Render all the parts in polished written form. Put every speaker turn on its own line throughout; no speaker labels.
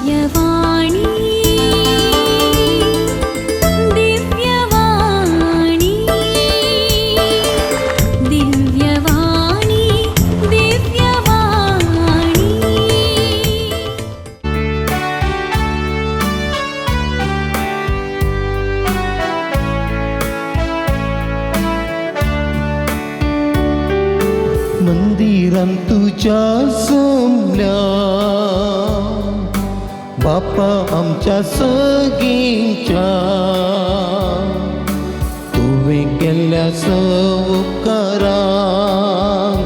दिव्यवाणी दिव्यवाणी दिव्यवाणी दिव्यवाणी।
मंदिरान तुज्या जमल्या बापा आमच्या सगींच्या, तुवें केल्ल्या उपकारांक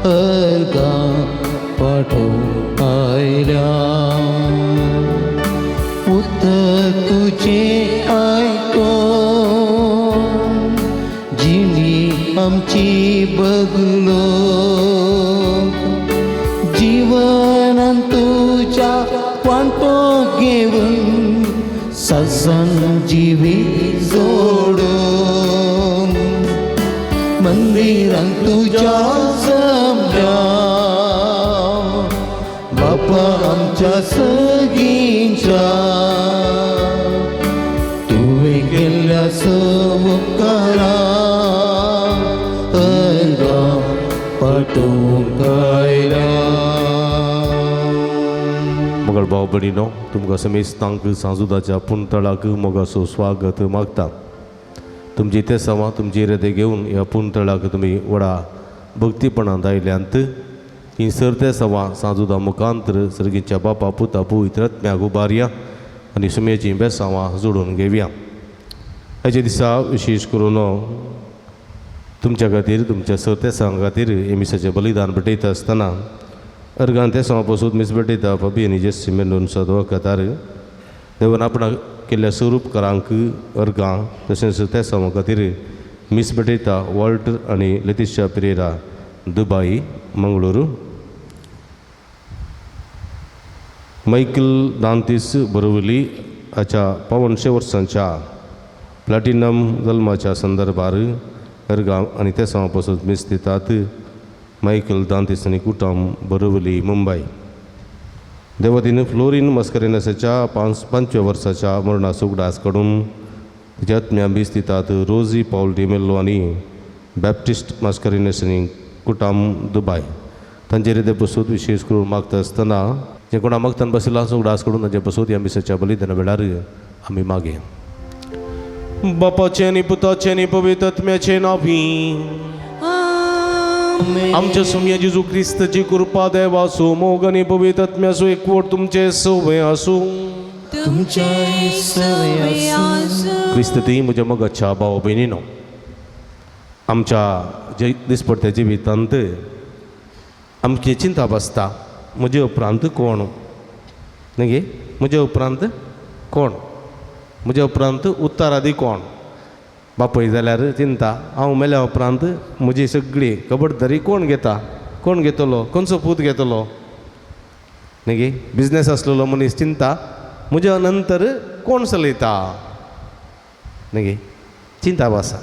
अर्गां पाठोवंक आयल्या। उतर तुजें आयकोन जिणी आमची बगलो, जीवनान तुज्या वांटो घेवन सजन जिवीत जोडून मंदिरान तुज्या जमल्या बापा आमच्या सगींच्या, तुवें केल्ल्या उपकारांक अर्गां पाठोवंक आयल्या।
मगळ भाव भयणीनो, तुमकां समेस्तांक सांजुदाच्या पुंतळाक मोगाचो स्वागत मागता। तुमची तेसांवां तुमची इरादे घेवन ह्या पुंतळाक तुमी व्हडा भक्तीपणान आयल्यांत। ही सर तेसांवां सांजुदा मुखांतर सर्गीच्या बापा पुता पवित्र आत्म्याक उबारया आनी सुमेची बेसांवां जोडून घेवया। हाचे दिसा विशेश करून तुमच्या खातीर तुमच्या सर तेसां खातीर हे मिसाचें बलिदान भेटयता आसतना अर्गान तेसांवां पसून मीस भेटयता फाबी आनी जेसी मेंडोन्सा वखतार देवान आपणाक केल्ल्या स्वरूपकारांक अर्गां तशेंच तेसांवां खातीर मीस भेटयता वॉल्टर आनी लेतिशा पिरेरा, दुबाई, मंगळुरू। मायकल दांतीस बोरवली हाच्या 85 वर्सांच्या प्लॅटिनम जल्माच्या संदर्भार अर्गां आनी तेसांवां पसून मीस दितात मायकल दांतीस आनी कुटुंब, बोरवली, मुंबय। देवतीन फ्लोरीन मस्करेनसाच्या 5व्या वर्साच्या मरणाचो उगडास काडून तिच्या आत्म्या मीस दितात रोजी पावल डिमेल्लो आनी बॅप्टिस्ट मस्करेनस आनी कुटुंब, दुबाय। तांचे हृदय पसून विशेश करून मागता आसतना जे कोणा मागतान बशिल्लो आसूं उगडास काडून तांचे पसून ह्या मिसाच्या बलिदाना वेळार आमी मागे। बापाचें आनी पुताचें आनी पवित्र आत्म्याचें नांवी आमच्या सुमया जेजू क्रिस्ताची कृपा देवाचो मोग आनी पवित्र आत्म्याचो एकवट तुमचे सवय आसूं।
तुमच्याय सवय आसूं।
क्रिस्त ती म्हज्या मोगाच्या भाव भयणीनो, आमच्या जे दिसपडत्या जिवितांत आमची चिंता बसता म्हजे उपरांत कोण न्ही, म्हजे उपरांत कोण, म्हजे उपरांत उत्तरादी कोण। बापूय जाल्यार चिंता हांव मेल्या उपरांत म्हजी सगळी खबरदारी कोण घेता, कोण घेतलो, खंयचो पूत घेतलो न्ही। बिजनेस आसलेलो मनीस चिंता म्हज्या नंतर कोण चलयता न्ही, चिंता आसा।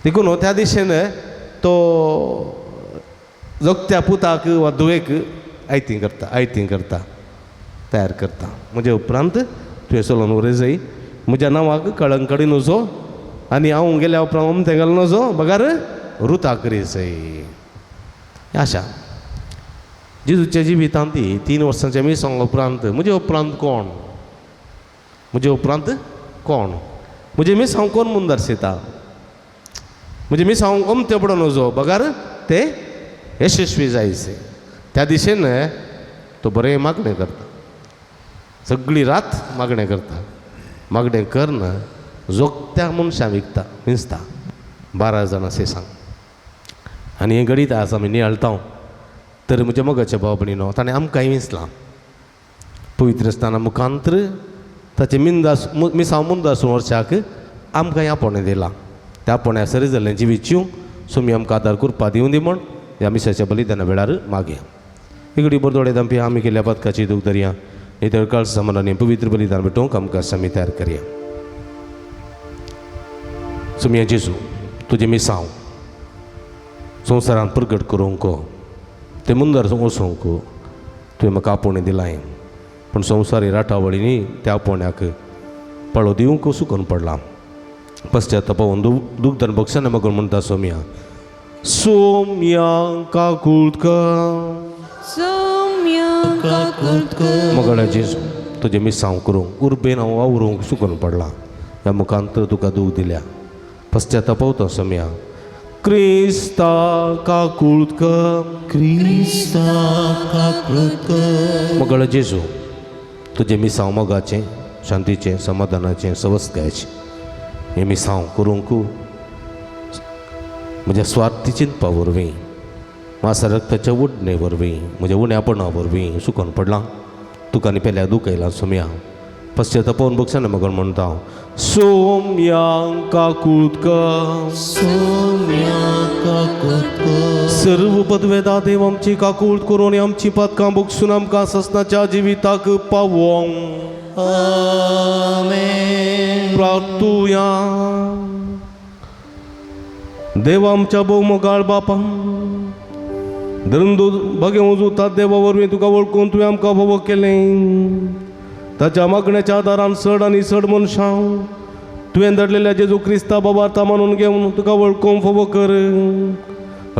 देखून त्या दिशेन तो जोगत्या पुताक वा धुवेक आयतीं करता, आयतीं करता, तयार करता। म्हज्या उपरांत तुवें चलोवन व्हर जाय, म्हज्या नांवाक कळंक काडी नजो आनी हांव गेल्या उपरांत अमतें घाल नजो बगार रुता करी जाय। आशा जेजूच्या जिवितांत ती 3 वर्सांच्या मिसांग उपरांत म्हज्या उपरांत कोण, म्हज्या उपरांत कोण, म्हजें मिसांव कोण म्हूण दर्शयता, म्हजें मिसांव अमतें पडोन नजो बगार ते यशस्वी जायचे। त्या दिशेन तो बरें मागणें करता, सगळी रात मागणें करता। मागणें करून जोगत्या मनशां विकता विंचता 12 जाणां सांग। आनी हें घडीत आज आमी नियाळटा तर म्हज्या मोगाच्या भाव भयणीनो, ताणें आमकांय विंचलां पवित्र स्थाना मुखांतर ताचें मिंदास मिसांव मुंदासून वर्साक आमकां आपोवणें दिलां। त्या आपोवण्या सरी जाल्लें जिवीत सुमी आमकां आदार करपा दिवं दी म्हण ह्या मिसाच्या बलिदाना वेळार मागया। इगडी बोरदोडे दामपी आमी केल्ल्या पदकाची दूख धरया, नितळ काळ सामानांनी पवित्र बलिदान भेटोवंक आमकां सामी तयार करया। सुमया जेजू तुजें मिसांव संवसारांत प्रगट करूंक ते मुंदर वचोंक तुवें म्हाका आपोवणें दिलां। पूण संवसारी राटावळींनी त्या आपोवण्याक पाळो दिवंक सुकून पडलां. पश्चातापावन दुग्धन बक्षान मगून म्हणटा सोम्या सोम्या काकूळत कर.
सौम्या काकूळत कर.
मगळ्या जेजू तुजें मिसांव करूंक उर्बेन हांव वावरूंक सुकून पडलां. ह्या मुखांत तुका दूख दिल्या. पश्चातापावता सोम्या. क्रिस्ता काकूळत कर.
क्रिस्ता काकूळत कर.
मगळ जेजू तुजें मिसांव मोगाचें, शांतीचें, समाधानाचें, सवस्तकायेचें हें मिसांव करूंक म्हज्या स्वार्थी चिंतपा वरवीं, मासा रक्ताच्या उडणे वरवीं, म्हज्या उण्यापणा वरवीं सुकोन पडलां. तुका आनी पेल्या दुखयलां सोम्या. पश्चातापावन बक्षान मगळ म्हणटा हांव सोम्या काकूळत कर.
सोम्या काकूळत कर.
सर्व पदवेदा देव आमची काकूळत करून आमची पातकां बगसून आमकां ससनाच्या जिविताक पावोंक.
आमेन.
प्रार्थुया. देव आमच्या भोवमोगाळ बापा, धरून बगे वजुता देवा वरवीं तुका वळखून तुवें आमकां भोव केलें. ताच्या मागण्याच्या आदारान चड आनी चड मनशां तुवें धाडलेल्या जेजू क्रिस्ता बाबार्ता मानून घेवन तुका वळखूंक फावो कर.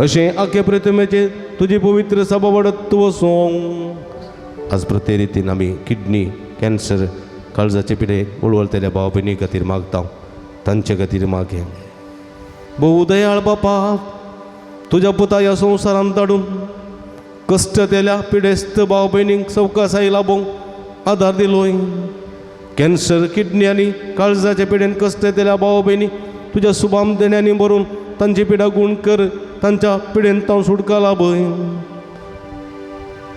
अशें आखे प्रतिमेचे तुजी पवित्र सभा वाडत वचों. आज प्रत्येक रितीन आमी किडनी कॅन्सर काळजाचे पिडे वळवळतल्या भाव भयणी खातीर मागता, तांचे खातीर मागे. भोव दयाळ बापा, तुज्या पुता ह्या संवसारांत धाडून कश्ट दिल्या पिडेस्त भाव भयणींक सवकासाय लाबोवंक आदार दिलोय. कॅन्सर किडनी आनी काळजाच्या पिडेन कश्ट दिल्या भाव भयणी तुज्या सुबाम देण्यांनी भरून तांची पिडा गूण कर, तांच्या पिडेन तांव सुटका लाभय.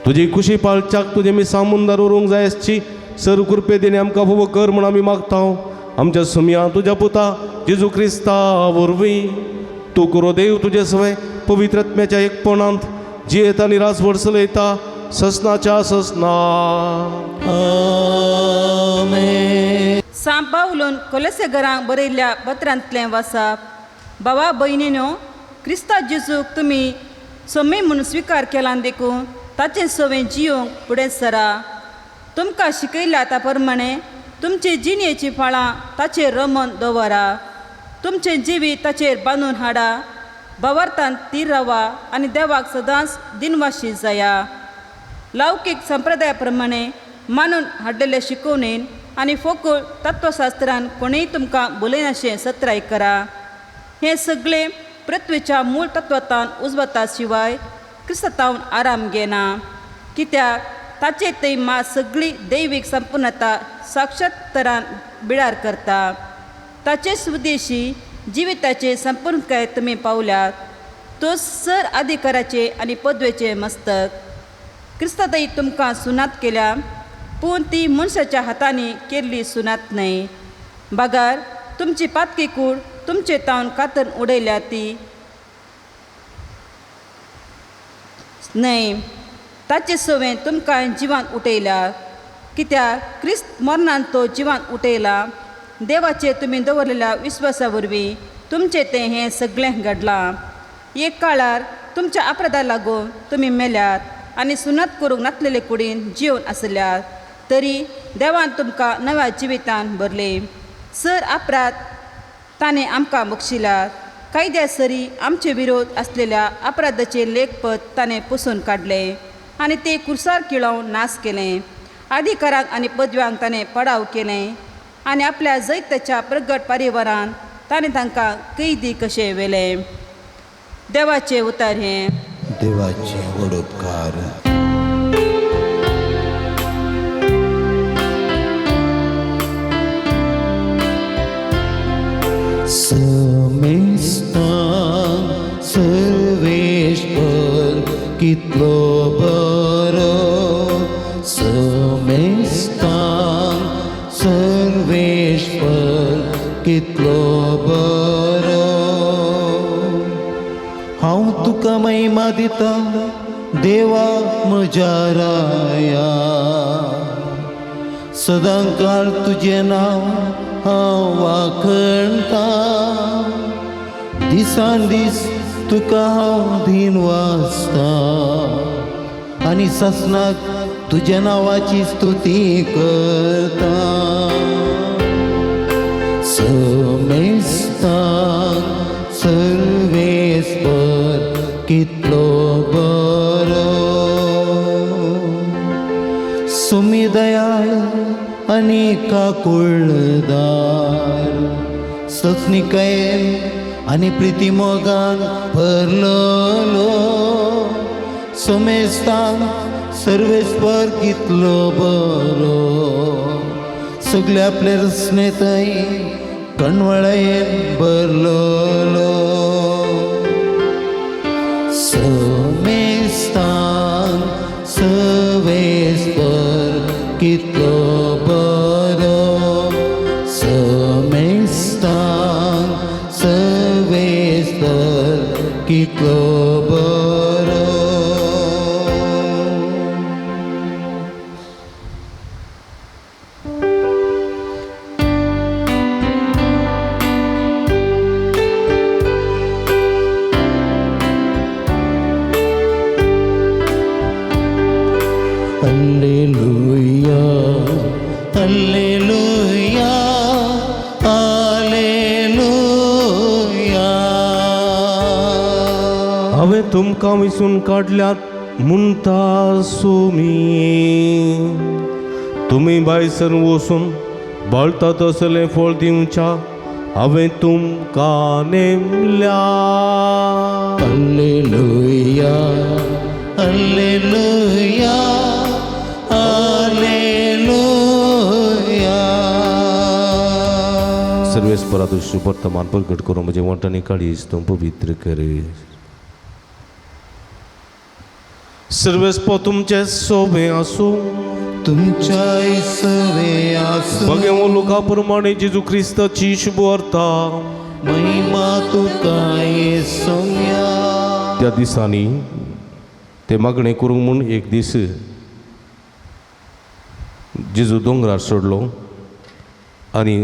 तुजी खुशी पाळच्याक तुजें मी सामुंदर उरूंक जाय आसची सर कृपे देणे आमकां फावो कर म्हूण आमी मागता. आमच्या सुमया तुज्या पुता जेजू क्रिस्ता वरवीं. तूं करो देव तुजे सवय पवित्र आत्म्याच्या एकपणांत जियेता आनी रासभर चलयता ससनाच्या ससना.
आमेन.
सांत पावलून कोलेसे घरांक बरयल्ल्या पत्रांतलें वाचप. भावा भयणीनो, क्रिस्ता जेजूक तुमी सोमी म्हूण स्विकार केला देखून ताचें सवें जियोंक फुडें सरा. तुमकां शिकयल्या त्या प्रमाणे तुमचे जिणेचीं फळां ताचेर रमन दवरा. तुमचें जिवीत ताचेर बांदून हाडा. भावार्थान तीर रावा आनी देवाक सदांच दिनवाशी जाया. लौकीक संप्रदाया प्रमाणे मानून हाडलेले शिकोवणेन आनी फोकळ तत्वशास्त्रान कोणूय तुमकां बोलयनाशें सत्राय करा. हें सगळें पृथ्वीच्या मूळ तत्वतान उजवता शिवाय क्रिस्तावन आराम घेना. कित्याक ताचे थंय मात सगळी दैवीक संपूर्णता साक्षात्तरान बिळार करता. ताचेच उद्देशी जिविताचे संपूर्णकाय तुमी पावल्यात. तो सर अधिकाराचे आनी पदवेचे मस्तक. क्रिस्तादय तुमकां सुनात केल्या, पूण ती मनशाच्या हातांनी केल्ली सुनात न्हय. बागार तुमची पातकी कूड तुमचे तावन कातरून उडयल्या ती न्हय. ताचे सवें तुमकां जिवान उठयल्या. कित्याक क्रिस्त मरणान तो जिवान उठयला. देवाचेर तुमी दवरलेल्या विस्वासा वरवीं तुमचें तें हें सगळें घडलां. एक काळार तुमच्या अपराधा लागून तुमी मेल्यात आनी सुनात करूंक नासलेले कुडीन जिवन आसल्यात, तरी देवान तुमकां नव्या जिवितान भरले. सर अपराध ताणें आमकां बक्षिल्यात. कायद्या सरी आमचे विरोध आसलेल्या अपराधाचे लेखपद ताणें पुसून काडलें आनी ते कुर्सार किळोवन नाश केलें. अधिकारांक आनी पदव्यांक ताणें पडाव केलें आनी आपल्या जैताच्या प्रगट परिवारान ताणें तांकां कैदी कशें व्हेलें. देवाचें उतर हें.
देवाचे व्हड उपकार. समेस्तान सर्वेश्वर कितलो बरो. समेस्तान सर्वेश्वर कितलो बरो. हांव तुका महिमा दिता देवा म्हज्या राया. सदांकाळ तुजें नांव हांव वाखणता. दिसान दीस तुका हांव धीन वाचता आनी सासणाक तुज्या नांवाची स्तुती करता. समेस्तान सर्वेस्पर कितलो बरो, सुमी दयाळ आनी काकुळदार, सजनिकायेन आनी प्रिती मोगान भरलेलो. समेस्तान सर्वेस्पर कितलो बरो, सगळे आपले रचनेतय कणवळायेन भरलेलो. समेस्तान सर्वेस्पर कितलो बरो, समेस्तान सर्वेस्पर कितलो बरो. Alleluia, alleluia, alleluia.
हांवें तुमकां विसून काडल्यात म्हणटा सुमी, तुमी भायसर वचून बळता तसलें फळ दिवच्या हांवें तुमकां नेमल्या.
Alleluia, alleluia, alleluia.
सर्वेस्परा तुजें वर्तमान प्रगट करून म्हजें वंटांनी काळीज तूं पवित्र करे. सर्वेस्पर तुमचें सोबें आसूं,
तुमच्या सवे आसूं.
बघें लुका प्रमाणे जेजू क्रिस्ताची शुभ वार्ता.
महिमा तुका येसोम्या.
त्या दिसांनी ते मागणें करूंक म्हूण एक दीस जेजू दोंगरार सोडलो आनी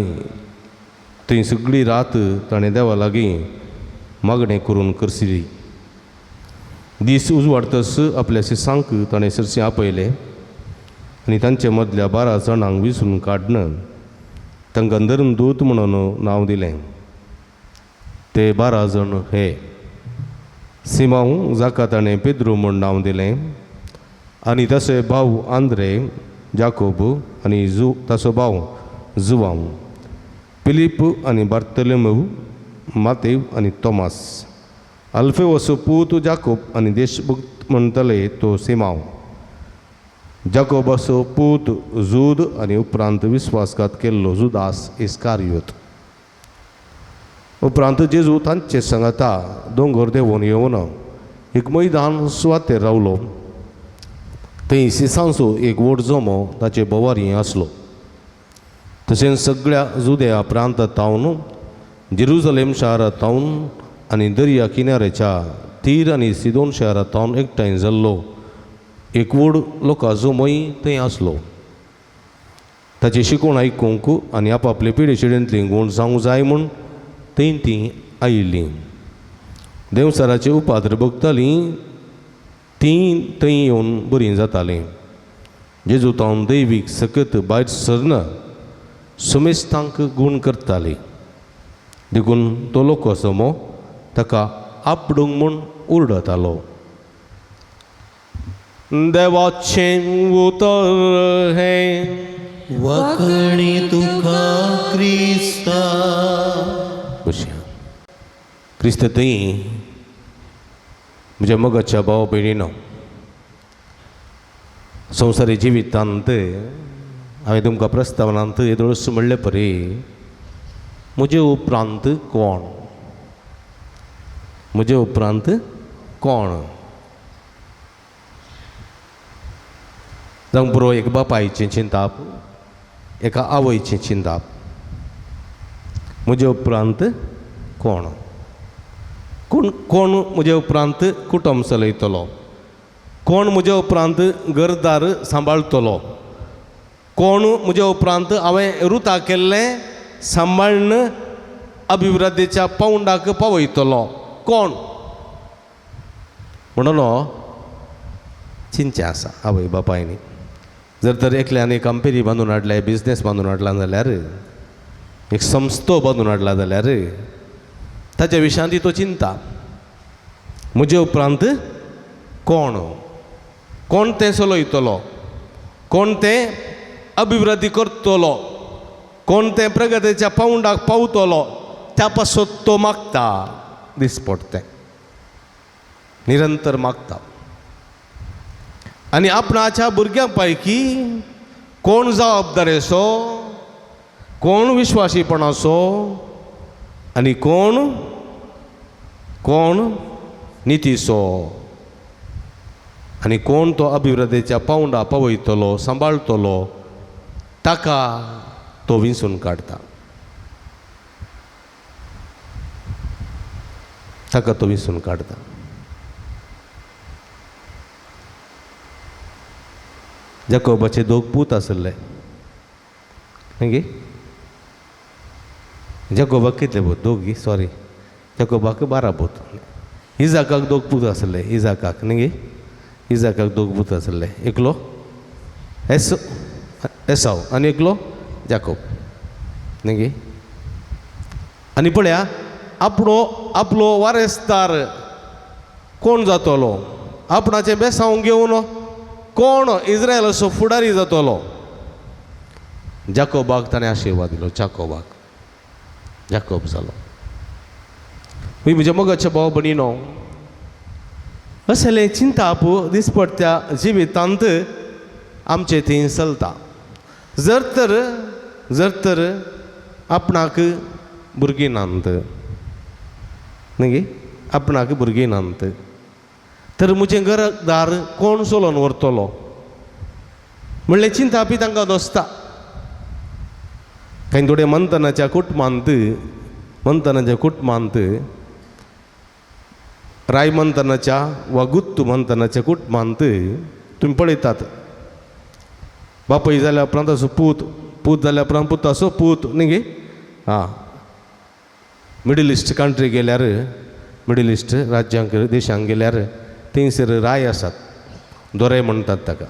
थंय सगळी रात ताणें देवा लागीं मागणें करून करसली. दीस उजवाडतस आपल्या शिसांक ताणें सरशी आपयलें आनी तांचे मदल्या 12 जाणांक विसरून काडन तांकां धर्मदूत म्हणून नांव दिलें. ते 12 जाण हे: सिमांव जाका ताणें पेद्रू म्हूण नांव दिलें, आनी ताचे भाव आंद्रे, जाकोब आनी ताचो भाव जुवांव, फिलीप आनी बार्तोलोमेव, मातेव आनी तोमास, अल्फेवसो पूत जाकोब आनी देशभक्त म्हणटले तो सिमांव, जाकोबाचो पूत जूद आनी उपरांत विस्वासघात केल्लो जुदास इस्कारियोत. उपरांत जेजू तांचे सांगाता दोंगर देंवोन येवन एक मैदान सुवातेर रावलो. थंय सिसांचो एक व्हड जमो ताचे भोवारी आसलो. तशेंच सगळ्या जुदया प्रांतांत तावन, जेरुजलेम शारांत तावन आनी दर्या किनाऱ्याच्या तीर आनी सिदोन शारांत तावन एकठांय जाल्लो एक व्हड लोकां जमोय थंय आसलो. ताची शिकवण आयकूंक आनी आपापले पिडे शिडेंतली गूण जावंक जाय म्हूण थंय तीं आयिल्लीं. देंवचाराचे उपाद्र भोगतालीं तीं थंय येवन बरीं जातालीं. जेजू तावन दैवीक सकत भायर सरना सुमेस्तांक गूण करताली. देखून तो लोक जमो ताका आपडूंक म्हूण उरडतालो. देवाचें उतर हें.
वाखणी तुका क्रिस्ता.
बशया क्रिस्त थंय म्हज्या मोगाच्या भाव भयणीनो, संवसारी जिवितांत हांवें तुमकां प्रस्तावनांत येदोळस म्हणलें परी, म्हजे उपरांत कोण, म्हजे उपरांत कोण. जावंक पुरो एक बापायचें चिंताप, एका आवयचें चिंताप, म्हजे उपरांत कोण, कोण कोण म्हजे उपरांत कुटुंब चलयतलो, कोण म्हजे उपरांत घरदार सांबाळटलो, कोण म्हजे उपरांत हांवें रुता केल्लें सांबाळ्न अभिवृद्धीच्या पावंडाक पावयतलो कोण म्हणून चिंतचें आसा आवय बापायनी. जर तर एकल्यान एक कंपनी बांदून हाडल्या, बिजनेस बांदून हाडला जाल्यार, एक संस्थो बांदून हाडला जाल्यार ताच्या विशयांत तो चिंता, म्हजे उपरांत कोण कोण तें चलयतलो, कोण तें अभिवृद्धी करतलो, कोण तें प्रगतीच्या पावंडाक पावतलो, त्या पासत तो मागता दिसपडटें, निरंतर मागता. आनी आपणाच्या भुरग्यां पैकी कोण जबाबदारेचो, कोण विश्वासीपणाचो आनी कोण कोण नितीचो आनी कोण तो अभिवृद्धीच्या पावंडा पावयतलो, सांबाळतलो, ताका तो विंचून काडटा, ताका तो विंचून काडटा. जाकोबाचे दोग पूत आसले न्ही? जाकोबाक कितले पूत? दोगी, सॉरी, जाकोबाक 12 पूत. इजाकाक दोग पूत आसले, इजाकाक न्ही? इजाकाक दोग पूत आसले, एकलो एसाव आनी एकलो जाकोब न्ही? आनी पळया आपलो आपलो वारेसदार कोण जातलो, आपणाचें बेसांव घेवन कोण इस्रायलाचो फुडारी जातलो. जाकोबाक ताणें आशिर्वाद दिलो, जाकोबाक, जाकोब जालो. म्हज्या मोगाच्या भाव भयणीनो, असलें चिंताप दिसपडट्या जिवितांत आमचें थंय चलता. जर तर आपणाक भुरगीं नात न्ही, आपणाक भुरगीं नात तर म्हजें घरदार कोण चलोवन व्हरतलो म्हणलें चिंतापी तांकां दोसता. कांय थोडे मंथनाच्या कुटुंबांत, मंथनाच्या कुटुंबांत, राय मंथनाच्या वा गुत्तू मंथनाच्या कुटुंबांत तुमी पळयतात, बापूय जाल्या उपरांत असो पूत, पूत जाल्या उपरांत पुताचो पूत न्ही गे. आं, मिडल इस्ट कंट्री गेल्यार, मिडल इस्ट राज्यांक देशांक गेल्यार थंयसर राय आसात, दोरे म्हणटात ताका,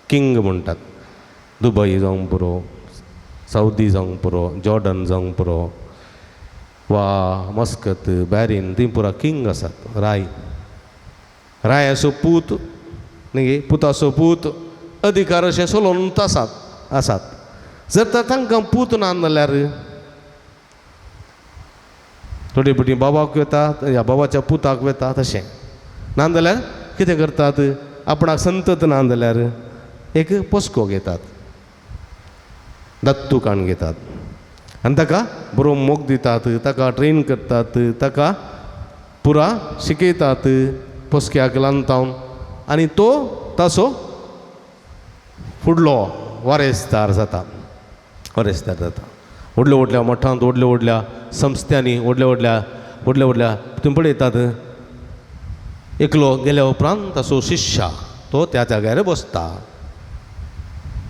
किंग म्हणटात. दुबय जावंक पुरो, सावदी जावंक पुरो, जॉर्डन जावंक पुरो, वा मस्कत, बॅरीन, थंय पुरा किंग आसात, राय. रायाचो पूत न्ही, पुताचो पूत अधिकार अशें चलोवन आसात आसात. जर तर तांकां पूत ना जाल्यार थोडी भुरगीं बाबाक वता, ह्या बाबाच्या पुताक वता, तशें ना जाल्यार कितें करतात, आपणाक संतत ना जाल्यार एक पोसको घेतात, दत्तू काण घेतात आनी ताका बरो मोग दितात, ताका ट्रेन करतात, ताका पुरा शिकयतात पोसक्याक लांतावन, आनी तो ताचो फुडलो वारेसदार जाता, वारेसदार जाता. व्हडल्या व्हडल्या मठांत, व्हडल्या व्हडल्या संस्थ्यांनी, व्हडल्या व्हडल्या व्हडल्या व्हडल्या तुमी पळयतात, एकलो गेल्या उपरांत ताचो शिश्या तो त्या जाग्यार बसता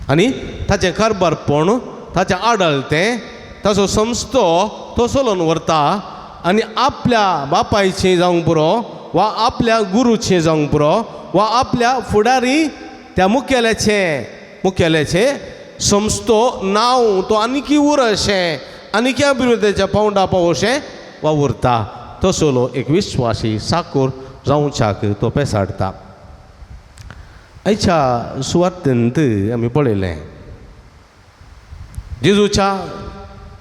आनी ताचें कारबारपण, ताचें आडळतें, ताचो संस्थो तो चलोवन व्हरता आनी आपल्या बापायचें जावंक पुरो वा आपल्या गुरूचें जावंक पुरो वा आपल्या फुडारी त्या मुखेल्याचें मुखेल्याचें संस्थो नांव तो आनीकी उर अशें आनीकी अभिवृद्धीच्या पावंडा पावोशें वावुरता. तसलो एक विश्वासी साकूर जावच्याक तो पेसाडटा. आयच्या सुवातेंत आमी पळयलें जेजूच्या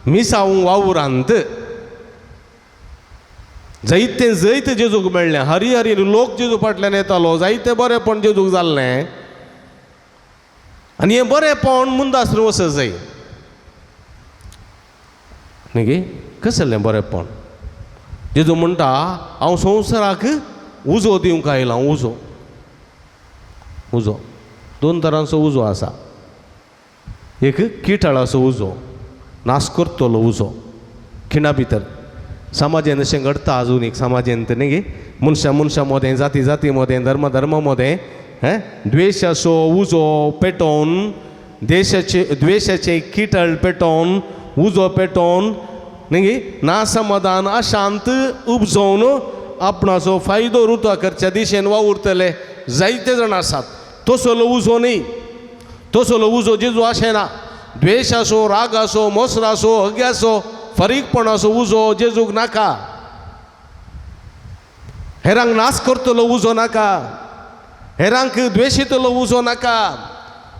मिसांव वावरांत जायते जैत जेजूक मेळ्ळें, हरी हरी लोक जेजू फाटल्यान येतालो, जायते बरेंपण जेजूक जाल्लें आनी हें बरेंपण मुंदासर वचत जाय न्ही गे. कसलें बरेंपण? जेजू म्हणटा हांव संवसाराक उजो दिवंक आयलां. उजो, उजो दोन तरांचो उजो आसा. एक किटाळाचो उजो, नाश करतलो उजो खिणा भितर. समाजेन अशें घडटा अजून एक समाजेन न्ही गे, मनशां मनशां मदें, जाती जाती मदें, धर्म धर्मा मदें हें द्वेशाचो उजो पेटोवन, देशाचे द्वेशाचे किटळ पेटोवन, उजो पेटोवन न्ही गे, नासमाधान अशांत उपजोवन आपणाचो फायदो रुता करच्या दिशेन वावुरतले जायते जाण आसात. तसलो उजो न्ही, तसलो उजो जेजू अशें ना. द्वेशाचो, रागाचो, मोसराचो, हग्याचो, फारीकपणाचो उजो जेजूक नाका. हेरांक नाश करतलो उजो नाका, हेरांक द्वेशितलो उजो नाका.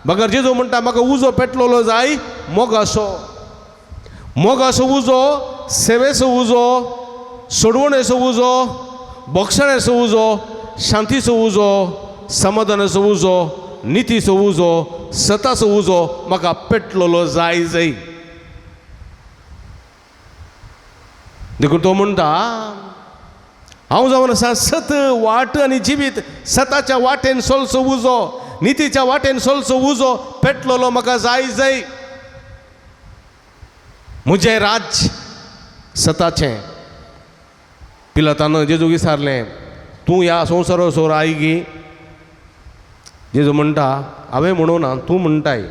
बगर जेजू म्हणटा म्हाका उजो पेटलेलो जाय मोगाचो. मोगाचो उजो, सेवेचो उजो, सोडवणेचो उजो, बक्षण्याचो उजो, शांतीचो उजो, समाधानाचो उजो, नितीचो उजो, सताचो उजो म्हाका पेटलेलो जाय जाय. देखून तो म्हणटा हांव जावन आसा सत वाट आनी जिवीत. सताच्या वाटेन सोलचो उजो, नितीच्या वाटेन सोलचो उजो पेटलेलो म्हाका जाय जाय. म्हजें राज्य सताचें. पिलातान जेजूक विचारलें तूं ह्या संवसाराचो राय गी? जेजू म्हणटा हांवें म्हणूं ना, तूं म्हणटाय,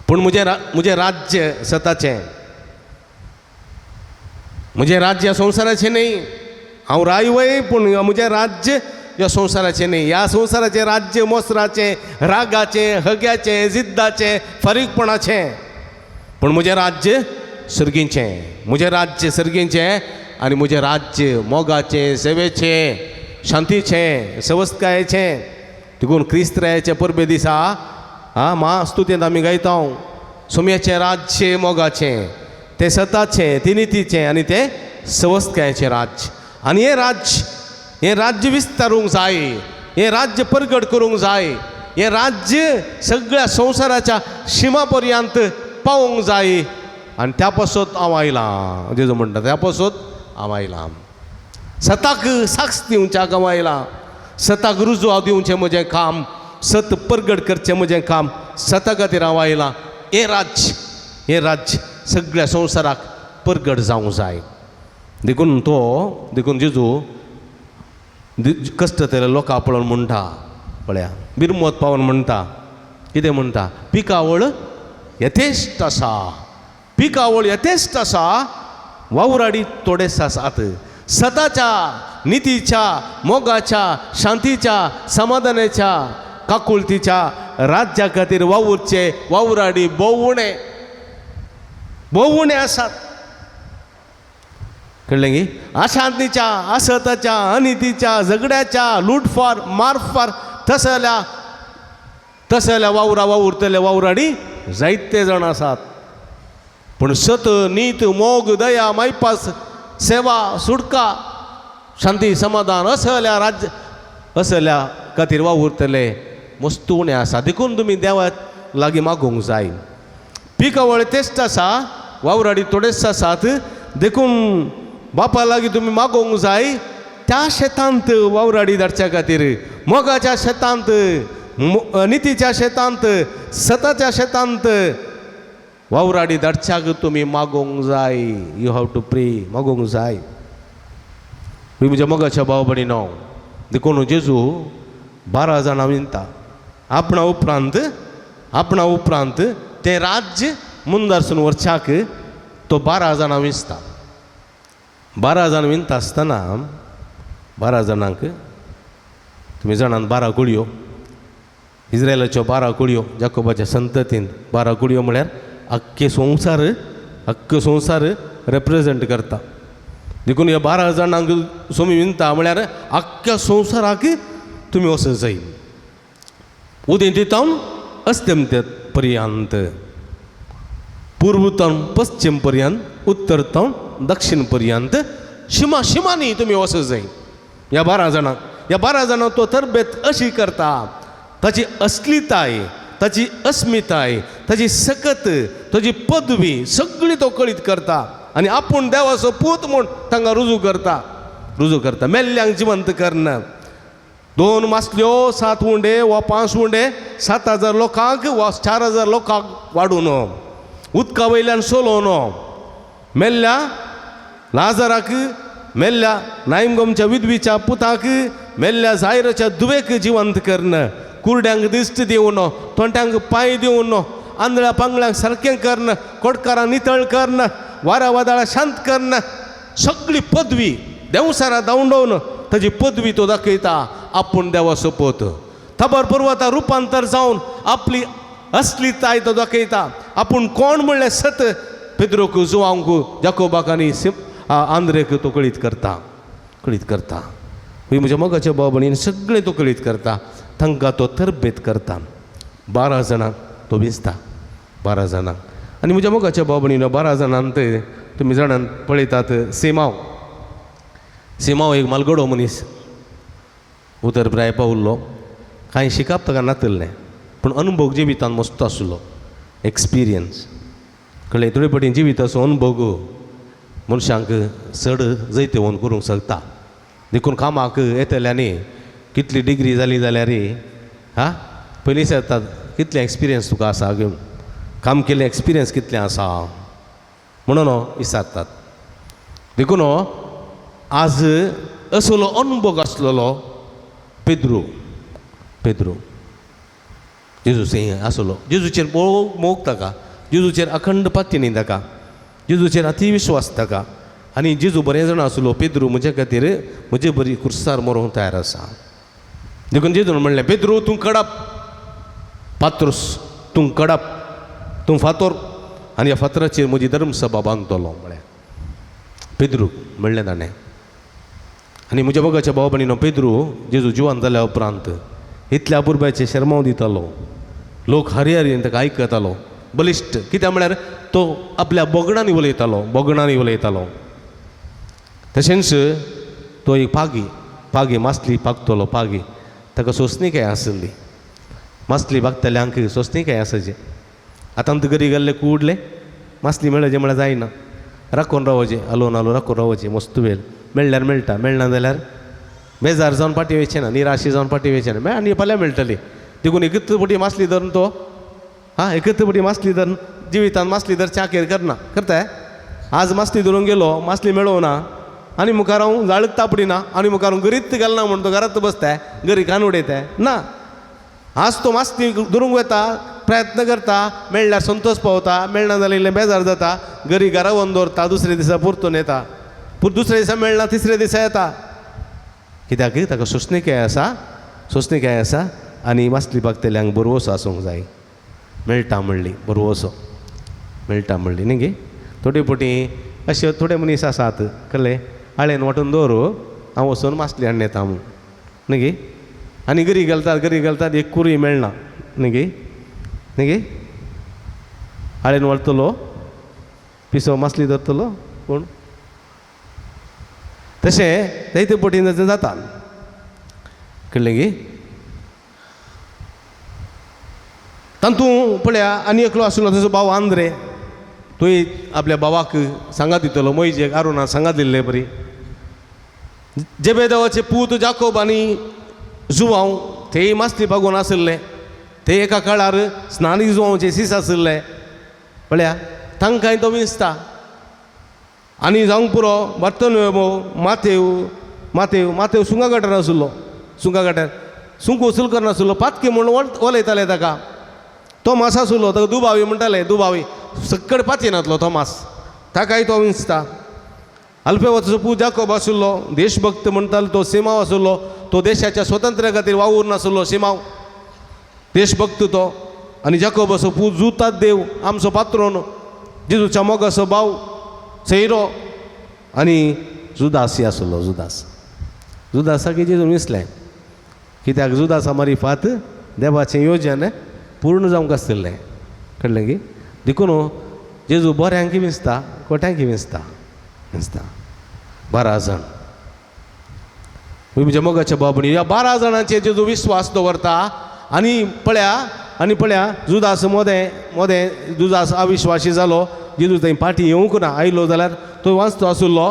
पूण म्हजें राज्य सताचें. म्हजें राज्य संवसाराचें न्ही. हांव राय वय, पूण म्हजें राज्य ह्या संवसाराचें न्ही. ह्या संवसाराचें राज्य मोसराचें, रागाचें, हग्याचें, जिद्दाचें, फारीकपणाचें. पूण म्हजें राज्य सर्गीचें. म्हजें राज्य सर्गीचें आनी म्हजें राज्य मोगाचें, सेवेचें, शांतीचें, सवस्तकायेचें. देखून क्रिस्त्रायाचे परबे दिसा आं मा स्तुतींत आमी गायता सोम्याचें राज्य मोगाचें, तें सताचें, तें नितीचें आनी तें सवस्तकायेचें राज्य. आनी हें राज्य, हें राज्य विस्तारूंक जाय, हें राज्य परगट करूंक जाय, हें राज्य सगळ्या संवसाराच्या शिमा पर्यंत पावोवंक जाय. आनी त्या पासत हांव आयलां. जेजू म्हणटा त्या पासत हांव आयलां. सताक साक्ष दिवच्याक हांव आयलां. सताक रुजू हांव दिवचें म्हजें काम, सत परगट करचें म्हजें काम, सता खातीर हांव आयलां. हें राज्य, हें राज्य सगळ्या संवसाराक परगट जावंक जाय. देखून तो, देखून जेजू कश्ट केले लोकां पळोवन म्हणटा, पळया बिरमोत पावन म्हणटा, कितें म्हणटा? पिकावळ यथेश्ट आसा, पिकावळ यथेश्ट आसा, वावराडी थोडेच आसात. सताच्या, नितीच्या, मोगाच्या, शांतीच्या, समाधानाच्या, काकुळतीच्या राज्या खातीर वावुरचे वावराडी भोव उणे, भोव उणे आसात. कळ्ळें गी? अशांतीच्या, असताच्या, अनितीच्या, झगड्याच्या, लुटफार, मारफार तसल्या तसल्या वावरा वावुरतले वावराडी जायते जाण आसात. पूण सत, नीत, मोग, दया, मायपास, सेवा, सुटका, शांती, समाधान असल्या राज्य असल्या खातीर वावुरतले मस्त उणें आसा. देखून तुमी देवा लागीं मागूंक जाय. पिकावळ तेश्ट आसा, वावराडी थोडेच आसात. देखून बापा लागीं तुमी मागोवंक जाय त्या शेतांत वावराडी धाडच्या खातीर, मोगाच्या शेतांत, नितीच्या शेतांत, सताच्या शेतांत वावराडी धाडच्याक तुमी मागोवंक जाय. You have to pray, मागोवंक जाय. म्हज्या मोगाच्या भाव भयणीनो, देखून जेजू 12 जाणां विनता आपणा उपरांत, आपणा उपरांत तें राज्य मुंदारसून व्हरच्याक तो 12 जाणां विंचता. 12 जाण विनता आसतना 12 जाणांक तुमी जाणात 12 कुळयो, इस्रायलाच्यो 12 कुळयो, जाकोबाच्या संततीन 12 कुळयो म्हळ्यार आख्खे संवसार, आख्खो संवसार रेप्रेजेंट करता. देखून ह्या 12 जाणांक सोमी विनता म्हळ्यार आख्ख्या संवसाराक तुमी वचूंक जाय. उदेंती तावन अस्तंते पर्यंत, पूर्व तावन पश्चिम पर्यंत, उत्तर तावन दक्षिण पर्यंत, शिमा शिमांनी तुमी वचूंक जाय. ह्या 12 जाणांक, ह्या 12 जाणांक तो तरबेत अशी करता, ताची असलिताय, ताची अस्मिताय, ताची सकत, ताची पदवी सगळी तो कळीत करता आनी आपूण देवाचो पूत म्हूण तांकां रुजू करता, रुजू करता. मेल्ल्यांक जिवंत करना. 2 मासल्यो, 7 उंडे वा 5 उंडे 7000 लोकांक वा 4000 लोकांक वाडून, उदका वयल्यान सोलोवन, मेल्ल्या लाजराक, मेल्ल्या नायमगमच्या विधवीच्या पुताक, मेल्ल्या जायराच्या दुवेक जिवंत करून, कुरड्यांक दिश्ट दिवन, तोंट्यांक पांय दिवन, आंधळ्या पांगळ्यांक सारकें करून, कोटकारांक नितळ करून, वाऱ्या वादळां शांत करून, सगळी पदवी देंवसारा धांवडोवन ताजी पदवी तो दाखयता. आपूण देवाचो पूत. ताबोर पर्वता रुपांतर जावन आपली असलीताय तो दाखयता. आपूण कोण म्हणलें सत पेद्रोक, जुवांक, जाकोबाक आनी आंद्रेक तो कळीत करता, कळीत करता. म्हज्या मोगाच्या भाव भयणीन सगळें तो कळीत करता. तांकां तो तरबेत करता. 12 जाणांक तो विंचता, 12 जाणांक. आनी म्हज्या मोगाच्या भाव भयणीन 12 जाणांत तुमी जाणां पळयतात सिमांव. सिमांव एक मालगडो मनीस, उतर प्राय पावल्लो, कांय शिकप ताका नातिल्लें, पूण अनुभव जिवितान मस्त आसलो, एक्सपिरियन्स कळ्ळें. थोडे फावटी जिविताचो अनुभव मनशांक चड जैतवंत करूंक शकता. देखून कामाक येतल्यांनी कितली डिग्री जाली जाल्यार हा पयलीं विचारतात कितलें एक्सपिरियन्स तुका आसा, घेवन काम केल्लें एक्सपिरियन्स कितलें आसा म्हणून विचारतात. देखून आज असलो अनुभव आसलेलो पेद्रो, पेद्रो जेजू आसलो. जेजूचेर मोग मोग ताका, जेजूचेर अखंड पातयणी ताका, जेजूचेर अतिविश्वास ताका. आनी जेजू बरें जाण आसलो, पेद्रू म्हज्या खातीर म्हजे बरी कुर्सार मरोंक तयार आसा. देखून जेजून म्हणलें, पेद्रू तूं कडप, पात्रूस तूं कडप, तूं फातोर, आनी ह्या फातराचेर म्हजी धर्मसभा बांदतलो म्हळें पेद्रू म्हणलें ताणें. आनी म्हज्या मोगाच्या भाव भयणीनो, पेद्रू जेजू जिवान जाल्या उपरांत इतल्या अपुरबायचें शेरमांव दितालो, लोक हरी ताका आयकतालो, बलिश्ट. कित्याक म्हळ्यार तो आपल्या बोगणांनी उलयतालो, बोगणांनी उलयतालो. तशेंच तो एक पागी, पागी मासली पागतलो, पागी ताका सोंसणीकाय आसली. मासली पागतल्यांक सोंसणीकाय आसाची. आतां आमकां गरी गेल्ले कुडले मासली मेळचे म्हळ्यार जायना, राखून रावचें, आलो आलो राखून रावचें मस्त वेळ. मेळ्ळ्यार मेळटा, मेळना जाल्यार बेजार जावन फाटीं वयचें ना, निराशी जावन फाटीं वयचें ना, आनी फाल्यां मेळटली. देखून एकच पटी मासली धरून तो हा एकच पटी मासली धरून जिवितान मासली धर चाकेर करना करताय. आज मासली धरूंक गेलो, मासली मेळोना, आनी मुखार हांव जाळत तापडिना, आनी मुखार हांव गरीत घालना म्हूण तो घरांत बसताय, गरी कान उडयताय ना. आज तो मासली धरूंक वता, प्रयत्न करता, मेळ्ळ्यार संतोश पावता, मेळना जाल्यार इल्लें बेजार जाता, गरी घरा व्हरून दवरता, दुसरे दिसा परतून येता, पूण दुसऱ्या दिसा मेळना, तिसऱ्या दिसा येता. कित्याक ताका सोंसणीकाय आसा, सोंसणीकाय आसा. आनी मासली पागतल्यांक बरवसो आसूंक जाय, मेळटा म्हणली बरवसो मेळटा म्हणली न्ही गे. थोडे फावटी अशे थोडे मनीस आसात कळ्ळें, आळेन वांटून दवर, हांव वचून मासली हाडून येता म्हूण न्ही गे. आनी गरी घालतात, गरी घालतात, एक कुरूय मेळना न्ही गे, न्ही गे. आळेन वाळतलो पिसो मासली धरतलो कोण, तशें जायते पटीन जाता कळ्ळें गे. तातूंत पळया आनी एकलो आसलो ताजो भाव आंद्रे, तोय आपल्या भावाक सांगात दितलो, मोयजेक आरुणा सांगात दिल्ले बरी. जेबेदेवाचे पूत जाकोब आनी जुवांव तेय मासली बागोवन आशिल्ले, ते एका काळार स्नानी जुवांवचे सीस आशिल्ले. पळया तांकांय तो विंचता. आनी जावंक पुरो बार्तोलोमेव, मातेव, मातेव, मातेव सुंगा गटार आशिल्लो, सुंगा गटार सुंक वसूल करनासलो, पातकी म्हूण वलयताले ताका. तोमास आसलो, ताका दुबावी म्हणटाले, दुबावी सक्कड पातयेनातलो तोमास, ताकाय तो विंचता. अल्फेवाचो पूत जाकोब आशिल्लो, देशभक्त म्हणटालो तो सिमांव आशिल्लो, तो देशाच्या स्वतंत्र्या खातीर वावूर नासलो सिमांव, देशभक्त तो. आनी जाकोबाचो पूत जुतात देव आमचो पात्रोन, जेजूच्या मोगाचो भाव सैरो. आनी जुदास आसलो, जुदास, जुदासाक जेजून विसलें, कित्याक जुदासा मारिफात देवाचें योजन पूर्ण जावंक आसलें कळ्ळें की. देखून जेजू बऱ्यांक विंचता, खोट्यांक विंचता, विंचता. 12 जाण म्हज्या मोगाच्या बाबणी, ह्या 12 जाणांचेर जेजू विस्वास दवरता. आनी पळया, आनी पळया जुदास मोदें मोदें जुदास अविश्वासी जालो. जेजू थंय फाटीं येवंक ना, आयलो जाल्यार तो वाचतो आशिल्लो,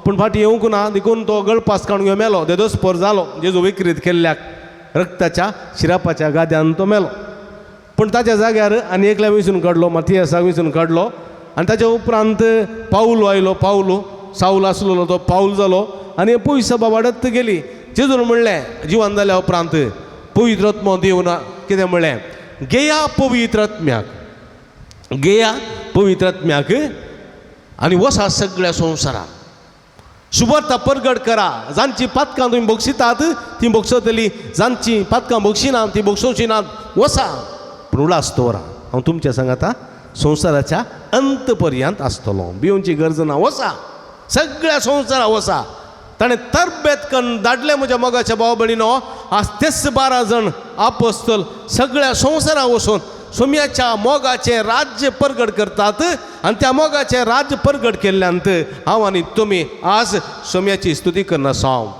पूण फाटीं येवंक ना, देखून तो गळपास काडून घेवन मेलो, देदोसपोर जालो. जेजू विक्रीत केल्ल्याक रक्ताच्या शिरापाच्या गाद्यान तो मेलो. पूण ताच्या जाग्यार आनी एकल्या विंचून काडलो, माथियासाक विंचून काडलो. आनी ताच्या उपरांत पावलो आयलो, पावलो सावल आसलेलो तो पावल जालो. आनी पयसभा वाडत गेली. जेजून म्हणलें जिवन जाल्या उपरांत पवित्र आत्मो दिवन कितें म्हणलें, गेया पवित्र आत्म्याक, गेया पवित्र आत्म्याक आनी वसा सगळ्या संवसाराक, शुभवार्ता परगट करा. जांची पातकां तुमी बक्षितात ती बक्षतली, जांची पातकां बक्षिनात ती बक्षोवची नात. वसा, पूण उलास दवरा, हांव तुमच्या सांगाता संवसाराच्या अंत पर्यंत आसतलो. भिवची गरज ना. वसा, सगळ्या संवसारा वसा. ताणें तरबेत कन्न धाडले म्हज्या मोगाच्या भाव भयणीनो. आज तेच 12 जाण आपोस्तल सगळ्या संवसारा वचून सोम्याच्या मोगाचें राज्य परगट करतात. आनी त्या मोगाचें राज्य परगट केल्ल्यान हांव आनी तुमी आज सोम्याची स्तुती करना साव,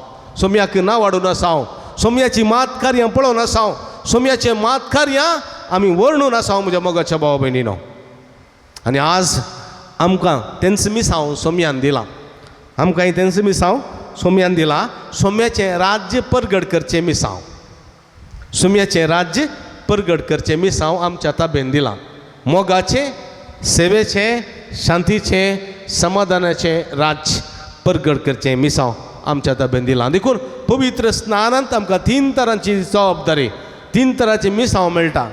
सोम्याक नांव वाडून आसाव, सोम्याची मात कार्यां पळोवन आसाव, सोम्याचें मात कार्यां आमी वर्णून आसाव म्हज्या मोगाच्या भाव भयणीनो. आनी आज आमकां तेंच मिसांव सोम्यान दिलां, आमकांय तेंच मिसांव सोम्यान दिलां. सोम्याचें राज्य परगट करचें मिसांव, सोम्याचें राज्य परगट करचें मिसांव आमच्या ताबेन दिलां. मोगाचें, सेवेचें, शांतीचें, समाधानाचें राज्य परगट करचें मिसांव आमच्या ताबेन दिलां. देखून पवित्र स्नानांत आमकां 3 तरांची जबाबदारी, 3 तरांची मिसांव मेळटा.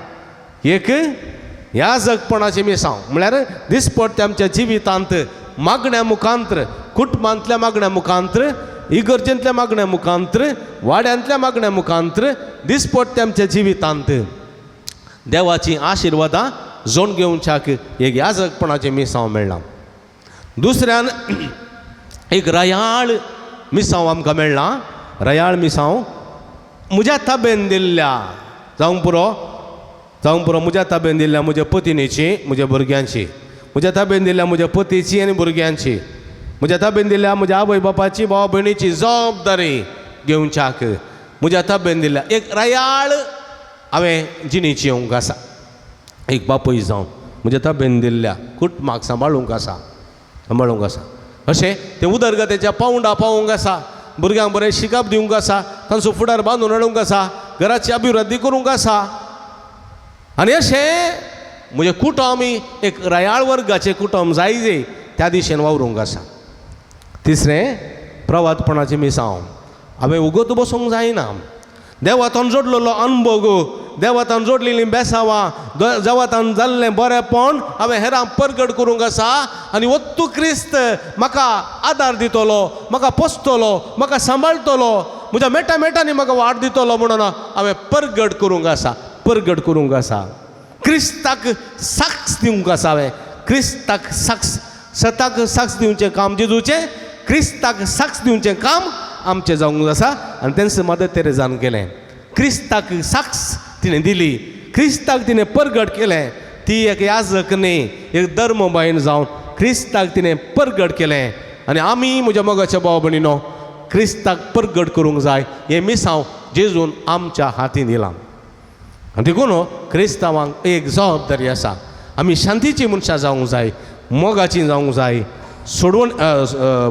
एक, ह्या जगपणाचें मिसांव, म्हळ्यार दिसपट्टे आमच्या जिवितांत मागण्या मुखांत्र, कुटुंबांतल्या मागण्या मुखांत्र, इगर्जेंतल्या मागण्या मुखांत्र, वाड्यांतल्या मागण्या मुखांत्र दिसपट्टे आमच्या जिवितांत देवाचीं आशिर्वादां जोड घेवच्याक एक याजकपणाचें मिसांव मेळ्ळां. दुसऱ्यान एक रयाळ मिसांव आमकां मेळ्ळां. रयाळ मिसांव म्हज्या ताबेन दिल्ल्या, जावंक पुरो, जावंक पुरो, म्हज्या ताबेन दिल्ल्या म्हज्या पतिणेची, म्हज्या भुरग्यांची, म्हज्या ताबेन दिल्ल्या म्हज्या पतीची आनी भुरग्यांची, म्हज्या ताबेन दिल्ल्या म्हज्या आवय बापाची, भाव भयणीची जबाबदारी घेवच्याक म्हज्या ताबेन दिल्ल्या एक रयाळ हांवें जिणेची येवंक आसा. एक बापूय जावन म्हज्या ताबेन दिल्ल्या कुटुंबाक सांबाळूंक आसा, सांबाळूंक आसा. अशें तें उदरगतेच्या पावंडा पावोवंक आसा, भुरग्यांक बरें शिकप दिवंक आसा, तांचो फुडार बांदून हाडूंक आसा, घराची अभिवृद्धी करूंक आसा. आनी अशें म्हजें कुटुंब एक रयाळ वर्गाचें कुटुंब जाय जे त्या दिशेन वावरूंक आसा. तिसरें, प्रवादपणाचें मिसांव. हांवें उगत बसूंक जायना. देवातान जोडलेलो अनभोग, देवातान जोडलेलीं बेसावां, देवातान जाल्लें बरेंपण हांवें हेरांक परगट करूंक आसा. आनी वत्तू क्रिस्त म्हाका आदार दितलो, म्हाका पोसतलो, म्हाका सांबाळटलो, म्हज्या मेटा मेटांनी म्हाका वाट दितलो म्हणून हांवें परगट करूंक आसा, परगट करूंक आसा. क्रिस्ताक साक्ष दिवंक आसा. हांवें क्रिस्ताक साक्ष, सताक साक्ष दिवचें काम जेजूचें, क्रिस्ताक साक्ष दिवचें काम आमचें जावंक आसा. आनी तेंच मदर तेरेजान केलें. क्रिस्ताक साक्ष तिणें दिली, क्रिस्ताक तिणें परगट केलें. ती एक याजक न्ही, एक धर्म बायन जावन क्रिस्ताक तिणें परगट केलें. आनी आमी म्हज्या मोगाच्या भाव भयणीनो क्रिस्ताक परगट करूंक जाय. हें मिसांव जेजून आमच्या हातीन दिलां. आनी देखून क्रिस्तांवांक एक जबाबदारी आसा. आमी शांतीची मनशां जावंक जाय, मोगाची जावंक जाय, सोडवण